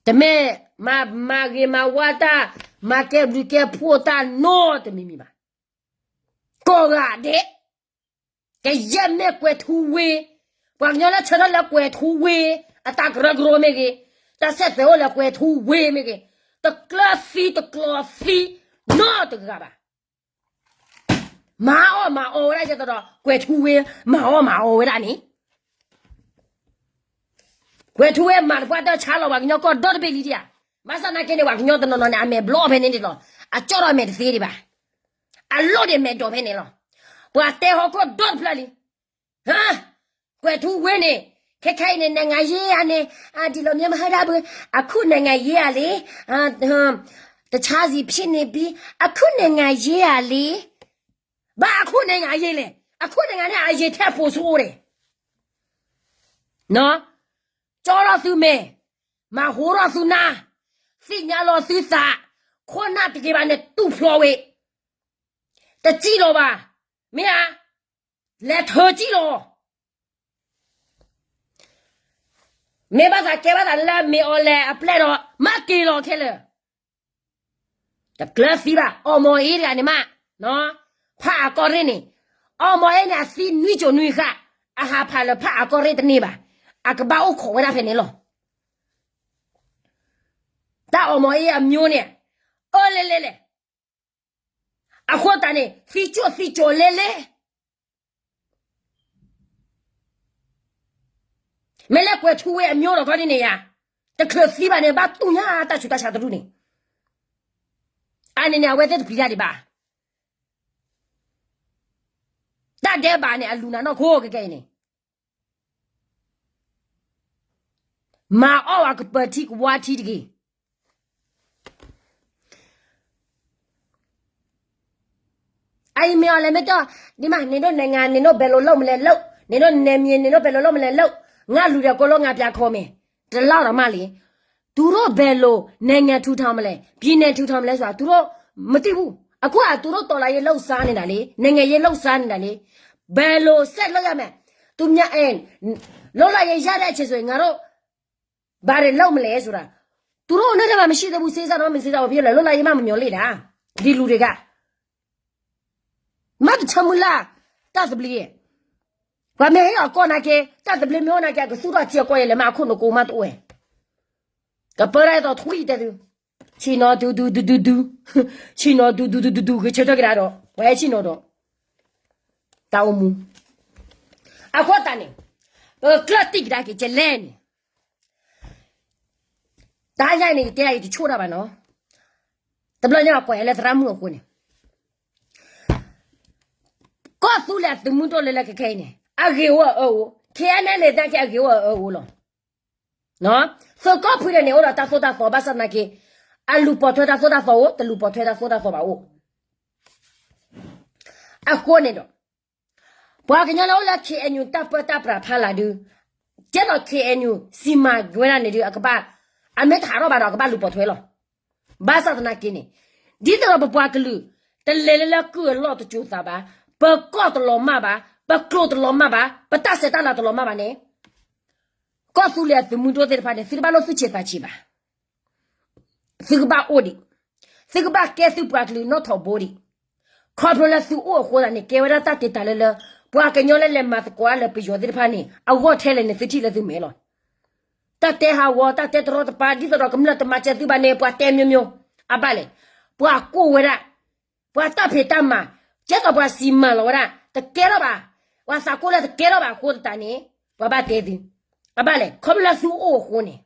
တမ့ၢ်မၤဂ့ၤမၤဝါတၢ်, မၤကဲဘျုးကဲဖှိၣ်တၢ်နီတမံၤမံၤဘၣ်. ကိးဂၤဒဲး, ကယဲၢ်မ့ၢ်ကွဲၤထူဝ့, ပှၤကညီလၢဆၢထၢၣ်လၢကွဲၤထူဝ့, အတၢ်ကရၢကရိမ့ၢ်ဂ့ၤ, တၢ်ဆဲးသွဲၣ်အိၣ်လၢကွဲၤထူဝ့မ့ၢ်ဂ့ၤ, တကျၢၤသံတကျိၤသံနီတဂၤဘၣ်. မၤအီၣ်မၤအီဝဲဒၣ်ယဲသိးဒီး ကွဲၤထူဝ့, မၤအီၣ်မၤအီဝဲဒၣ်န့ၣ်, ကွဲၤထူဝ့မၤတပှၢ်တၢၢ်ဆါလီၤ ပှၤကညီကီၢ်ဒီတဘ့ၣ်လံဒံးဧါ. ဘၣ်ဆၣ်သနာ်က့န့ၣ် ပှၤကညီတနီၤနီၤန့ၣ် အမဲာ်ဘျီဖဲန့ၣ်န့ၣ်လီၤ. အကၠီၣ်ဒီးအမဲာ်တသ့ဒံးဘၣ်. အလိၣ်ဒံးမဲာ်ဒိးဖဲန့ၣ်လီၤ. ပှၤတဲဟီၣ်ခိၣ်ဒီတဖျၢၣ်လံ. ကွဲၤထူဝ့န့ၣ်, ခဲခဲအံၤန့ၣ် နိုင်ငံရေးအံၤန့ၣ်, ဒ်လီၤမ့ၢ်မဟဲဒၣ်ဘု, အခုနိုင်ငံရေးအံၤလံ, တခြားစီဖြစ်နေပြီ, အခုနိုင်ငံရေးအံၤလံ. ဘၣ်အခုနိုင်ငံရေးလဲၣ်, အခုနိုင်ငံနဲ့အရင်ထက်ပိုဆိုးတယ်. ကၠီထီၣ်သုမဲာ်, မၤဟူထီၣ်သုနၢ်, သ့ၣ်ညါလီၤသုသး, ခိၣ်နၢ်တက့ၤဘၣ်န့ၣ် တူၢ်ဖျိးဝဲ, တစံၣ်လီၤဘၣ်, မ့ၢ်ဧါ. လဲၤထၢထံလီၤ. မ့ၢ်ဘၣ်သးကဲဘၣ်သးလၢမ့ၢ်အီၤလဲၤအပျဲၢ်ဒီး မၤက့ၤလီၤခဲလၢာ်. တကျၢၤသံဘၣ် အီၣ်မီၤအ့တဂၤန့ၣ်မး, ဖးအကီၢ်ရ့ၣ်န့ၣ်, အီၣ်မီၤအ့န့ၣ် အသံနွံစိၤနွံဃၣ်, အဟးဖးလၢဖးအကီၢ်ရ့ၣ်တန့ၢ်ဘၣ်, အကဘၣ်အိၣ်ခိးဝဲဒၣ်ဖဲန့ၣ်လီၤ. တၢ်အီၣ်မီၤအ့အမျိုးန့ၣ် အၢလဲၤလဲၤလဲၤ အဃိသတးန့ၣ် သံကၠိၣ်သံကၠိၣ်လဲၤလဲၤ မ့ၢ်လၢကွဲၤထူဝ့ၢ်အမျိုးဒီးခီဒ်န့ၣ်ယါ, တချုးသံဘၣ်န့ၣ် ဘၣ်တူၢ်ညါတၢ်ဆူးတၢ်ဆါတဒူၣ်န့ၣ်, အန့ၣ်န့ၣ် အဝဲသ့ၣ်တပျံၤတၢ်ဒံးဘၣ်. တၢ်ဒဲးဘးန့ၣ် အလူၤနၤနီၢ်ခိကကဲအံၤန့ၣ် မၤအီၣ်ဝဲကပၢၤထံကဝါထံတဂ့ၤ. အအံၤမ့ၢ်အီၤလဲၤမ့ၢ်ကီၢ်, ဒ်မး နင်တို့နိုင်ငံ နင်တို့ဘယ်လိုလုပ်မလဲလုပ်, နင်တို့နယ်မြေ နင်တို့ဘယ်လိုလုပ်မလဲလုပ်, ငါလူၤဒီးကိးလိငါပြးခိၣ်မ့ၢ်, တလောက်ဒီးမးလံ. သူတို့ဘယ်လိုနိုင်ငံထူထောင်မလဲ, ပြည်နယ်ထူထောင်မလဲဆိုတာ သူတို့မသိဘူး. အခုက သူတို့တော်လှန်ရေးလုပ်စားနေတာလေ, နိုင်ငံရေးလုပ်စားနေတာလေ, ဘယ်လိုဆက်လုပ်ရမလဲ, သူများအဲ လွတ်လပ်ရေးရတဲ့အချိန်ဆိုရင် ငါတို့ ဘာတွေလုပ်မလဲဆိုတာ, သူတို့နဲ့တည်းမှာမရှိသေးဘူး, စေ့စပ်တော့မစေ့စပ်ဘူး, ဘာဖြစ်လဲ, လွတ်လပ်ရေးမှမမျှော်လင့်တာ, ဒီလူတွေက မတထမုလၢ်, တၢ်သဘျ့, ပှၤမ့ၢ်ဟ့ၣ်အီၤကီၢ်နာ်က့, တၢ်သဘျ့မ့ၢ်အိၣ်နာ်က့ အကသူၣ်ထီၣ်ထံအကီၢ်ယဲလဲၣ်, မ့ၢ်အခိၣ်နကိးမးတအိၣ်ဝဲ, ကပၢဒၣ်အသိးထွံၣ်တဲသု, ဆ့ၣ်နီၤဒူဒူဒူဒူဒူ, ဆ့ၣ်နီၤဒူဒူဒူဒူဒူ, ဂဲၤဆၢထၢၣ်ကဒါဒီး ပှၤဟဲဆ့ၣ်နီၤဒီး တၢ်အိၣ်မူ, အဃိသတးန့ၣ် ပကကျၢၢ်တံၢ်ကဒါက့ၤကလဲၣ်န့ၣ်, တၢ်ညါန့ၣ် ယတဲအံၤတဆိၣ်တၢ်ဘၣ်နီၤ, တဘျီညါကွဲးလၢသရၣ်မုၣ်အဃိန့ၣ်, ကီၢ်သူလ့ၤအသုးမုၢ်ဒိၣ်လၢလၢခဲခဲအံၤန့ၣ် အဂ့ၤအိၣ်အအၢအိၣ်, ခဲအံၤန့ၣ် လၢတၢ်က့အဂ့ၤအိၣ်အအၢအိၣ်လီၤ. သုးကီၢ်ဖုဒဲးန့ၣ် အိၣ်ဒီးတၢ်သိၣ်တၢ်သီ ဘၣ်ဆၣ်သနာ်က့ အလူၤပိာ်ထွဲတၢ်သိၣ်တၢ်သီအိၣ်, တလူၤပိာ်ထွဲတၢ်သိၣ်တၢ်သီဘၣ်အိၣ်. အဃိန့ၣ်ဒီး ပှၤကညီလၢအိၣ်လၢ ခ့ၣ်အဲၣ်ယူၣ် တၢ်ပၢတၢ်ပြးဖးလာ်ဒု, ကဲသိး ခ့ၣ်အဲၣ်ယူၣ် စံးမၤဝဲဒၣ်န့ၣ်ဒု အကဘၣ်, အမ့ၢ်တဟးထီၣ်ဘၣ်ဒီး အကဘၣ်လူၤပိာ်ထွဲလီၤ. ဘၣ်ဆၣ်သနာ်က့န့ၣ်, ဒ်သိးဒီးပပှၤကလုာ် တလဲၤလၢလၢကုၢ်အလီၢ်တစိၤသးဘၣ်, ပကီၢ်တလီၤမၢ်ဘၣ်, ပကျိာ်တလီၤမၢ်ဘၣ်, ပတၢ်ဆဲးတၢ်လၤတလီၤမၢ်ဘၣ်န့ၣ်, ကီၢ်သူလ့ၤအသုးမုၢ်ဒိၣ်သ့ၣ်တဖၣ်န့ၣ် သုတဘၣ်လိၣ်သူၣ်ဆံးသးဆံးဘၣ်. သုကဘၣ်အိၣ်ဒံး, သုကဘၣ်ကဲသုပှၤကလုာ်နီၣ်ထိးဘိဒံး, ခီဖျိလၢသုအိၣ်အဃိသတးန့ၣ် ကဲဝဲဒၣ်တၢ်တ့တၢ်လၢလၢ, ပှၤကညီလၢလဲၤမၤသကိးတၢ်လၢပယီၤသ့ၣ်တဖၣ်န့ၣ် အဂီၢ်ထဲလဲၣ်န့ၣ် သုထံၣ်လၢသုမဲာ်လီၤ. တၢ်တဲဟးဂီၤ တၢ်တဲတရီတပါ ဒ်သိးဒီးကမျၢၢ်တမၤစၢၤသုဘၣ်န့ၣ် ပှၤတဲမျိုးမျိုး, အဘၣ်လဲၣ်, ပှၤကိးဝဲဒၣ်, ပှၤတၢ်ဖံးတၢ်မၤ, ကဲသိးပှၤစံးမၤလီၤဝဲဒၣ်, တကဲထီၣ်ဘၣ်, ပှၤသးကိၢ်လၢတကဲထီၣ်ဘၣ်အဃိသတးန့ၣ်, ပှၤဘၣ်တဲသု, အဘၣ်လဲၣ်, ခီဖျိလၢသုအိၣ်အဃိန့ၣ်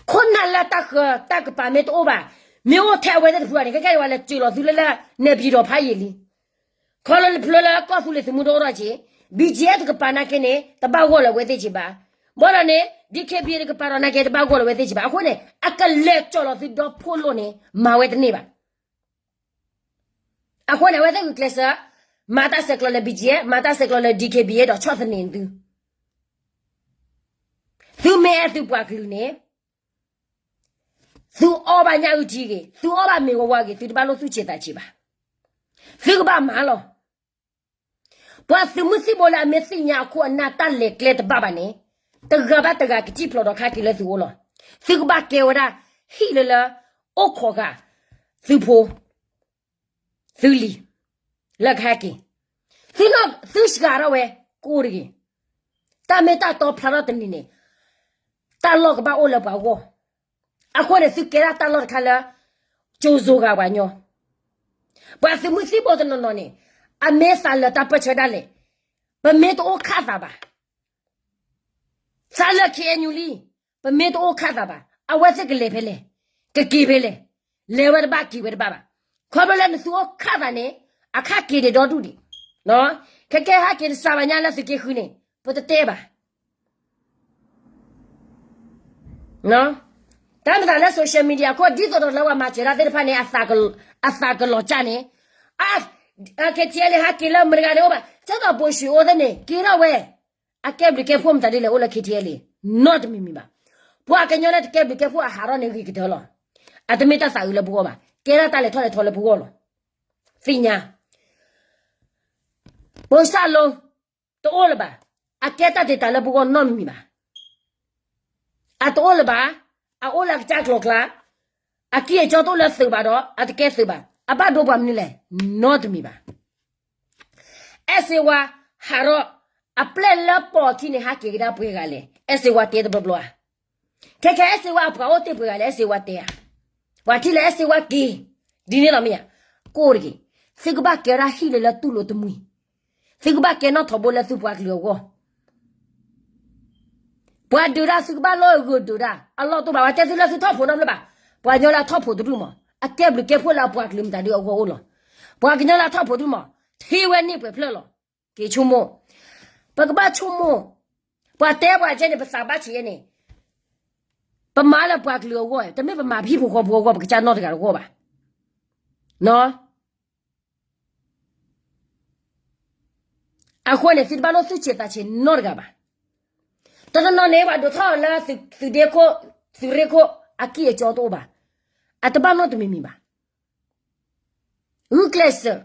ခိၣ်နၢ်လၢတၢ်ဃၢၤတၢ်ကပၤမ့ၢ်တအိၣ်ဘၣ်, မ့ၢ်အိၣ်ထဲအဝဲသ့ၣ်တဖုဘၣ်န့ၣ် ခဲကဲအံၤပှၤလဲၤစၢၤလီၤသုလၢလၢ နဲၣ်ပံၤဒီးဖးယံာ်လံ. ခီဖျိလၢကီၢ်သူလ့ၤသုးမုၢ်ဒိၣ်အိၣ်ထီၣ်က့ၤ, ဘံၣ်ကၠံၣ်အဲၣ်တကပၤနာ်က့န့ၣ် တဘၣ်ဂီၢ်လၢၤဝဲသ့ၣ်က့ၤဘၣ်. ဘၣ်ဒီးန့ၣ် ဒံၣ်ခ့ဘံၣ်အဲၣ်တကပၤဒီးနာ်က့ တဘၣ်ဂီၢ်လၢၤဝဲသ့ၣ်က့ၤဘၣ်. အဃိန့ၣ် အကလဲၤကၠီၣ်လီၤသုဒီဖိလိာ်န့ၣ် မၤဝဲတန့ၢ်ဘၣ်. အဃိန့ၣ် အဝဲသ့ၣ်ဂုာ်ကျဲးစၢး မၤတၢ်ဆဲးကျိးလၢ ဘံၣ်ကၠံၣ်အဲၣ်, မၤတၢ်ဆဲးကျိးလၢ ဒံၣ်ခ့ဘံၣ်အဲၣ် ဒီးဆီၣ်သနံးသု. သုမ့ၢ်အဲၣ်သုပှၤကလုာ်န့ၣ် သုအီၣ်ဘၣ်ညၣ်အုၣ်ထံဂ့ၤ, သုအီၣ်ဘၣ်မ့ၤဝါဝါဂ့ၤ, သုတဘၣ်လိၣ်သူၣ်ဆံးသးဆံးဘၣ်. သုကဘၣ်မၤလီၤ. ပှၤသုးမုၢ်သံၣ်ဘိလၢအမ့ၢ်သ့ၣ်ညါအခိၣ်အနၢ်တၢ်လဲၤကျဲတဘၣ်ဘၣ်န့ၣ်, တဂၤဘၣ်တဂၤကစံၣ်ဖျိးဒီးခါက့ၤလၢသုအိၣ်လီၤ. သုကဘၣ်ကဲဝဲဒၣ် ဟံၣ်လၢလၢ အိၣ်ခိးဃာ် သုဖိ သုလံၤ လၢကဟဲက့ၤ, သုနီၢ်သုစှၤထီၣ်ဝဲ ကိးတဂ့ၤ. တၢ်မ့ၢ်တၢ်တီဖျါထီၣ်တနံၤန့ၣ် တၢ်လီၢ်ကဘၣ်အိၣ်လၢပှၤဂီၢ်. အဃိန့ၣ် သုကဲဒၣ်တၢ်လီၢ်တခါလၢ ကၠိၤစိၤဂၤပှၤညီ, ပှၤသုးမုၢ်သံၣ်ဘိတနီၤနီၤန့ၣ် အမ့ၢ်သးလၢတၢ်ပၢၢ်ဆၢဒၣ်လဲာ်, ပမ့ၢ်တအိၣ်ခးသးဘၣ် သးလၢ ခ့ၣ်အဲၣ်ယူၣ် လံ, ပမ့ၢ်တအိၣ်ခးသးဘၣ် အဝဲသ့ၣ်ကလဲၤဖဲလဲၣ်, ကက့ၤဖဲလဲၣ်, လဲၤဝဲတဘၣ်က့ၤဝဲတဘၣ်ဘၣ်. ခီဖျိလၢနသုအိၣ်ခးသးန့ၣ် အခးက့ၤဒံးဒီဒူၣ်ဒံး. ခဲကဲဟဲက့ၤတစှၤဘၣ်ညါလၢသုးက့ဃုန့ၣ် ပတတဲဘၣ်. တၢ်မၤသးလၢ social media ခိၣ် ဒ်သိးဒီးလၢပှၤမၤစၢၤတၢ်သ့ၣ်တဖၣ်န့ၣ် အသးကလီၤကၢ်န့ၣ်, အ KTLA ဟဲက့ၤလၢမတၤတဂၤန့ၣ်အိၣ်ဘၣ်, ကဲသိးဘိၣ်ၡ့ၣ်အိၣ်သ့ၣ်န့ၣ် က့ၤထီၣ်ဝဲ, အကဲဘျုးကဲဖှိၣ်မတၤဒ်လဲၣ်အိၣ်လၢ KTLA နီတမံၤမံၤဘၣ်. ပှၤကညီလၢတကဲဘျုးကဲဖှိၣ်အဟးထီၣ်န့ၣ်ဂ့ၤကတၢၢ်လီၤ. အတမ့ၢ်တၢ်သးအုးလၢပဂီၢ်ဘၣ်, ကဲဒၣ်တၢ်လဲၤထီၣ်လဲၤထီလၢပဂီၢ်လီၤ. သ့ၣ်ညါ ပစၢ်လိ တအိၣ်လၢၤဘၣ်. အကဲတၢ်တ့ၢ်တၢ်လၢပဂီၢ်နီတမံၤဘၣ်. အတအိၣ်လၢၤဘၣ်. အအိၣ်လၢအကစၢ်ကျိၤကျါ, အကံၢ်အကၠီတအိၣ်လၢသုးဘၣ်ဒီး အတကဲသုးဘၣ်. အဘၣ်ဒိပှၤမနုၤလဲၣ်, နီတမံၤဘၣ်. အဲၣ်စ့ဝါ ဟးထီၣ်, အပျဲၢ်လၢပိာ်အခံန့ၣ် ဟးက့ၤကဒါပှဲၤဂၤလဲၣ်, အဲၣ်စ့ဝါတဲတဘျီဘျီဧါ. ခဲခဲအဲၣ်စ့ဝါအပှၤအိၣ်တ့ၢ်ပှဲၤဂၤလဲၣ်, အဲၣ်စ့ဝါတဲဧါ. ပှၤထံၣ်လၢအဲၣ်စ့ဝါက့ၤ ဒ်န့ၣ်လီၤမ့ၢ်ဧါ. ကိၢ်တက့ၢ်. သုကဘၣ်ကဲဒၣ်ဟံၣ်လၢလၢတူၢ်လိာ်တမှံၤ, သုကဘၣ်ကဲနီၣ်ထိးဘိလၢသုပှၤကလုာ်အဂီၢ်. ပှၤဒုးတၢ်သုကဘၣ်လိၣ်ဂုာ်ဒုးတၢ်, အလီၢ်တအိၣ်ဘၣ်. ပှၤတဲသုလၢသုထီၣ်ဖိနီတဖျၢၣ်ဘၣ်. ပှၤကညီလၢအထီၣ်ဖိတဒူၣ်မး, အကဲဘျုးကဲဖှိၣ်လၢအပှၤကလုာ်မတၤဒုးအဂီၢ်အိၣ်လီၤ. ပှၤကညီလၢအထီၣ်ဖိတဒူၣ်မး, ထံဝဲန့ၢ်ပှဲၤဖျၢၣ်လီၤ. က့ၤဆိကမိၣ်, ပကဘၣ်ဆိကမိၣ်, ပှၤတဲပှၤကဲန့ၣ် ပသးဘၣ်ဆံးယဲန့ၣ်, ပမၤလၢပှၤကလုာ်အဂီၢ်, တမ့ၢ်ပမၤပဟံၣ်ဖိဃီဖိအဂီၢ်, ပကစၢ်နီတဂၤတဂီၢ်ဘၣ်. အဃိန့ၣ် သုတဘၣ်လိၣ်သူၣ်ဆံးသးဆံးနီတဂၤဘၣ်. တနီၤနီၤန့ၣ် ပှၤဒိးထီၣ်လၢသုးဒ့ခိၣ်, သုးရ့ၣ်ခိၣ်, အကံၢ်အကၠီတအိၣ်ဘၣ်. အတဘၣ်နီတမံၤမံၤဘၣ်. ဂုာ်ကျဲးစၢး,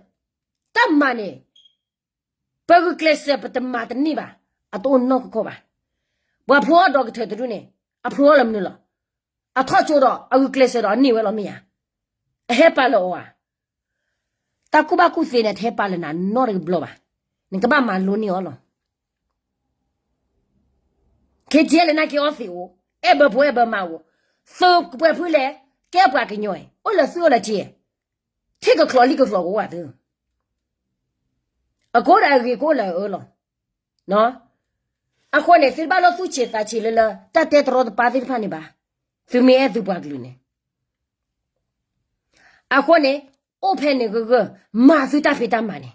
တၢ်မၤန့ၣ် ပဂုာ်ကျဲးစၢးပတမၤတန့ၢ်ဘၣ်, အတအိၣ်နီတခီဘၣ်. ပှၤဖျိအီၣ်ဒီးကထၢၣ်တဒူၣ်န့ၣ်, အဖျိအီၣ်လၢမနုၤလီၤ. အထီၣ်ကၠိဒီး အဂုာ်ကျဲးစၢးဒီးအန့ၢ်ဝဲလီၤမ့ၢ်ဧါ. အဟဲပာ်လၢအီၤဧါ. တၢ်ကူၣ်ဘၣ်ကူၣ်သ့န့ၣ် တဟဲပာ်လၢနၤနီတကဘျီဘၣ်. နကဘၣ်မၤလိန့ၢ်အီၤလီၤ. ခဲကဲလၢနက့ၤအီသံးအိၣ်, အဲၣ်ဘၢဖိအဲၣ်ဘၢမါအိၣ်, သုးကပှဲၤဖုလဲၣ်, ကဲပှၤကညီအံၤ, အိၣ်လၢသုအိၣ်လၢထံ, ထံကချီးလံာ်ကချီးကအိၣ်ဝဲသု. အကအိၣ်ဒီးအဂ့ၤကအိၣ်လၢအအၢလီၤ. အဃိန့ၣ် သုတဘၣ်လိၣ်သူၣ်ဆံးသးဆံးလၢလၢ တၢ်တဲတရီတပါသ့ၣ်တဖၣ်န့ၣ်ဘၣ်. သုမ့ၢ်အဲၣ်သုပှၤကလုာ်န့ၣ် အဃိန့ၣ် အိၣ်ဖဲန့ၣ်ဂၢၢ်ဂၢၢ် မၤသုတၢ်ဖံးတၢ်မၤန့ၣ်,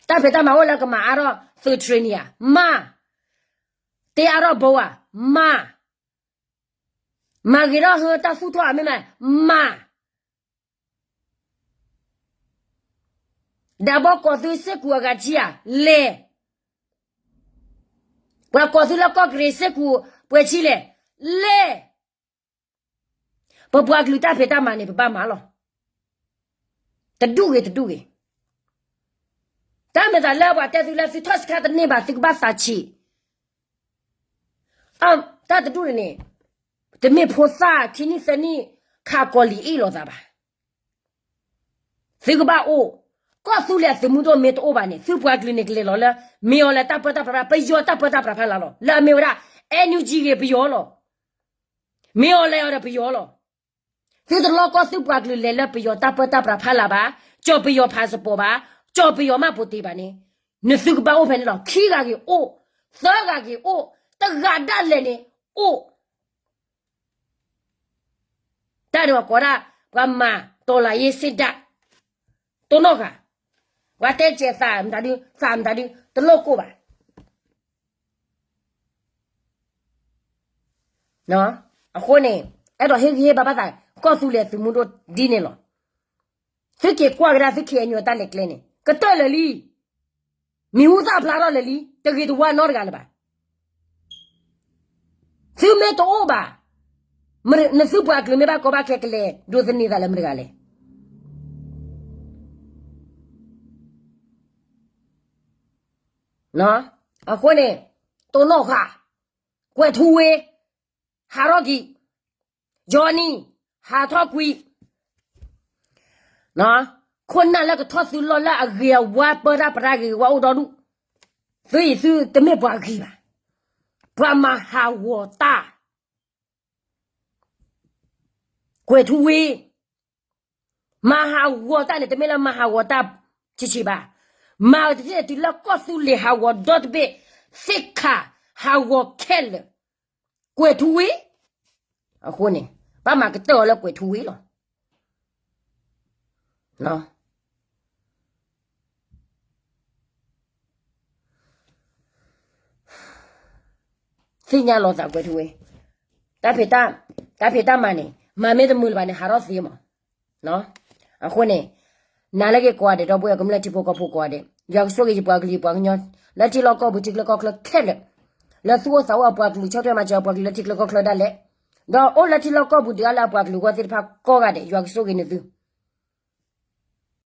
တၢ်ဖံးတၢ်မၤအိၣ်လၢကမၤအါထီၣ်သုး training ဧါ, မၤ, တ့အါထီၣ်ဘိဧါ, မၤ, မၤဂ့ၤထီၣ်ဟၢတၢ်သူၣ်ထီၣ်ဧါ, မ့ၢ်မး, မၤ, ဒၣ်ဘီကီၢ်သုးစ့ၢ်ကီးအဂၤထံဧါ, လဲၤ, ပှၤကီၢ်သုးလၢကီၢ်ကရ့ၣ်စ့ၢ်ကီးပှဲၤထံလဲၣ်, လဲၤ ပပှၤကလုာ်တၢ်ဖံးတၢ်မၤန့ၣ် ပဘၣ်မၤလီၤ. တဒူၣ်ဂ့ၤတဒူၣ်ဂ့ၤ, တၢ်မ့ၢ်သးလၢပှၤတဲသုလၢသုထီၣ်စခါတန့ၢ်ဘၣ် သုကဘၣ်သးဆံး, တၢ်တဒူၣ်န့ၣ်, တမ့ၢ်ဖိသၣ်ခံနံၣ်သၢနံၣ် ခးကီၤလံာ်အ့ၣ်လိာ်သးဘၣ်. သုကဘၣ်အိၣ်, ကီၢ်သူလ့ၤအသုးမုၢ်ဒိၣ်မ့ၢ်တအိၣ်ဘၣ်န့ၣ် သုပှၤကလုာ်န့ၣ်ကလဲၤလီၤလၢ မ့ၢ်အီၤလဲၤတၢ်ပၢတၢ်ပြးဖး, ပယီၤတၢ်ပၢတၢ်ပြးဖးလၢ်လီၤ. လၢအမ့ၢ်ဝဲဒၣ် NUG ဂ့ၤပယီၤလီၤ. မ့ၢ်အီၤလဲၤအီၤဒီးပယီၤလီၤ. သုတလီၢ်ကီၢ်သုပှၤကလုာ်လဲၤလၢပယီၤတၢ်ပၢတၢ်ပြးဖးလၢ်ဘၣ်, ကၠီၤပယီၤ passport ဘၣ်, ကၠီၤပယီၤမးဖိတ့ၢ်ဘၣ်န့ၣ်, နသုကဘၣ်အိၣ်ဖဲန့ၣ်လီၤ. ခံဂၤဂ့ၤအိၣ်, သၢဂၤဂ့ၤအိၣ်, တဂၤဒၣ်လဲာ်န့ၣ်အိၣ် တၢ်ဒုးအကိးဒၣ် ပှၤမၤ တော်လှန်ရေးစစ်တပ်, တိၢ်နီၣ်ဃာ်, ပှၤတဲကဲးသးမတၤဒု, သးမတၤဒု, တလိၣ်ကိၢ်ဘၣ်. အဃိန့ၣ် အဲၣ်ဒိးဟ့ၣ်ဂံၢ်ဟ့ၣ်ဘါဘၣ်သး ကီၢ်သူလ့ၤသုးမုၢ်ဒိၣ်ဒ်န့ၣ်လီၤ. သုက့ၤကွၢ်ကဒါသု KNU အတၢ်လဲၤကျဲန့ၣ် ကတၢၢ်လၢာ်လံ. မံၤဟူသၣ်ဖျါထီၣ်လၢာ်လံ, တဂ့ၤတဝါနီတဂၤလၢၤဘၣ်. သုမ့ၢ်တအိၣ်ဘၣ်, နသုပှၤကလုာ်မ့ၢ်ဘၣ်ကီဘၣ်ခဲ ကလဲၤဒိးသန့ၤသးလၢမတၤတဂၤလဲၣ်. အဃိန့ၣ် တိၢ်နီၣ်ဃာ်, ကွဲၤထူဝ့, ဟးထီၣ်ကွံာ်, ယီၤနံၤ, ဟးထီၣ်ကွံာ်, ခိၣ်နၢ်လၢကထီၣ်သုလီၢ်လၢအဂ့ၤအဝါ ပၢတၢ်ပြးဂ့ၤဂ့ၤဝါအိၣ်ဒီဒူၣ်, သုအံၤသုတမ့ၢ်ပှၤဂ့ၤဘၣ်, ပှၤမၤဟးဂီၤတၢ် ကွဲၤထူဝ့, မၤဟးဂီၤတၢ်န့ၣ် တမ့ၢ်လၢမၤဟးဂီၤတၢ်ဆံးဆံးဘၣ်. မၤတထံၣ်တုၤလၢကီၢ်သူလ့ၤဟးဂီၤဒီတဘ့ၣ်, သ့ၣ်ခါဟးဂီၤခဲလၢာ်, ကွဲၤထူဝ့, အဃိန့ၣ် ဘၣ်မၤကတၢၢ်အီၤလၢကွဲၤထူဝ့လီၤ. သ့ၣ်ညါလီၤသးကွဲၤထူဝ့, တၢ်ဖံးတၢ်မၤန့ၣ် မၤမ့ၢ်တမုာ်လၢၤဘၣ်န့ၣ် ဟးထီၣ်သ့မး. အဃိန့ၣ် နၤလၢက့ၤကိးဂၤဒဲး ဒီပုၢ်ဝဲၢ်ကမျၢၢ်ထံဖိကီၢ်ဖိကိးဂၤဒဲး, ယွၤကဆိၣ်ဂ့ၤယပှၤကလုာ်ယပှၤကညီ လၢထံလီၢ်ကီၢ်ပူၤထံချၢကီၢ်ချၢခဲလၢာ်, လၢသူၣ်အိၣ်သးအိၣ်အပှၤကလုာ် ဆီၣ်ထွဲမၤစၢၤအပှၤကလုာ်လၢထံချၢကီၢ်ချၢဒၣ်လဲာ်, ဒီးအိၣ်လၢထံလီၢ်ကီၢ်ပူၤဒုးအါလၢအပှၤကလုာ်အဂီၢ်သ့ၣ်တဖၣ်ကိးဂၤဒဲး ယွၤကဆိၣ်ဂ့ၤနသု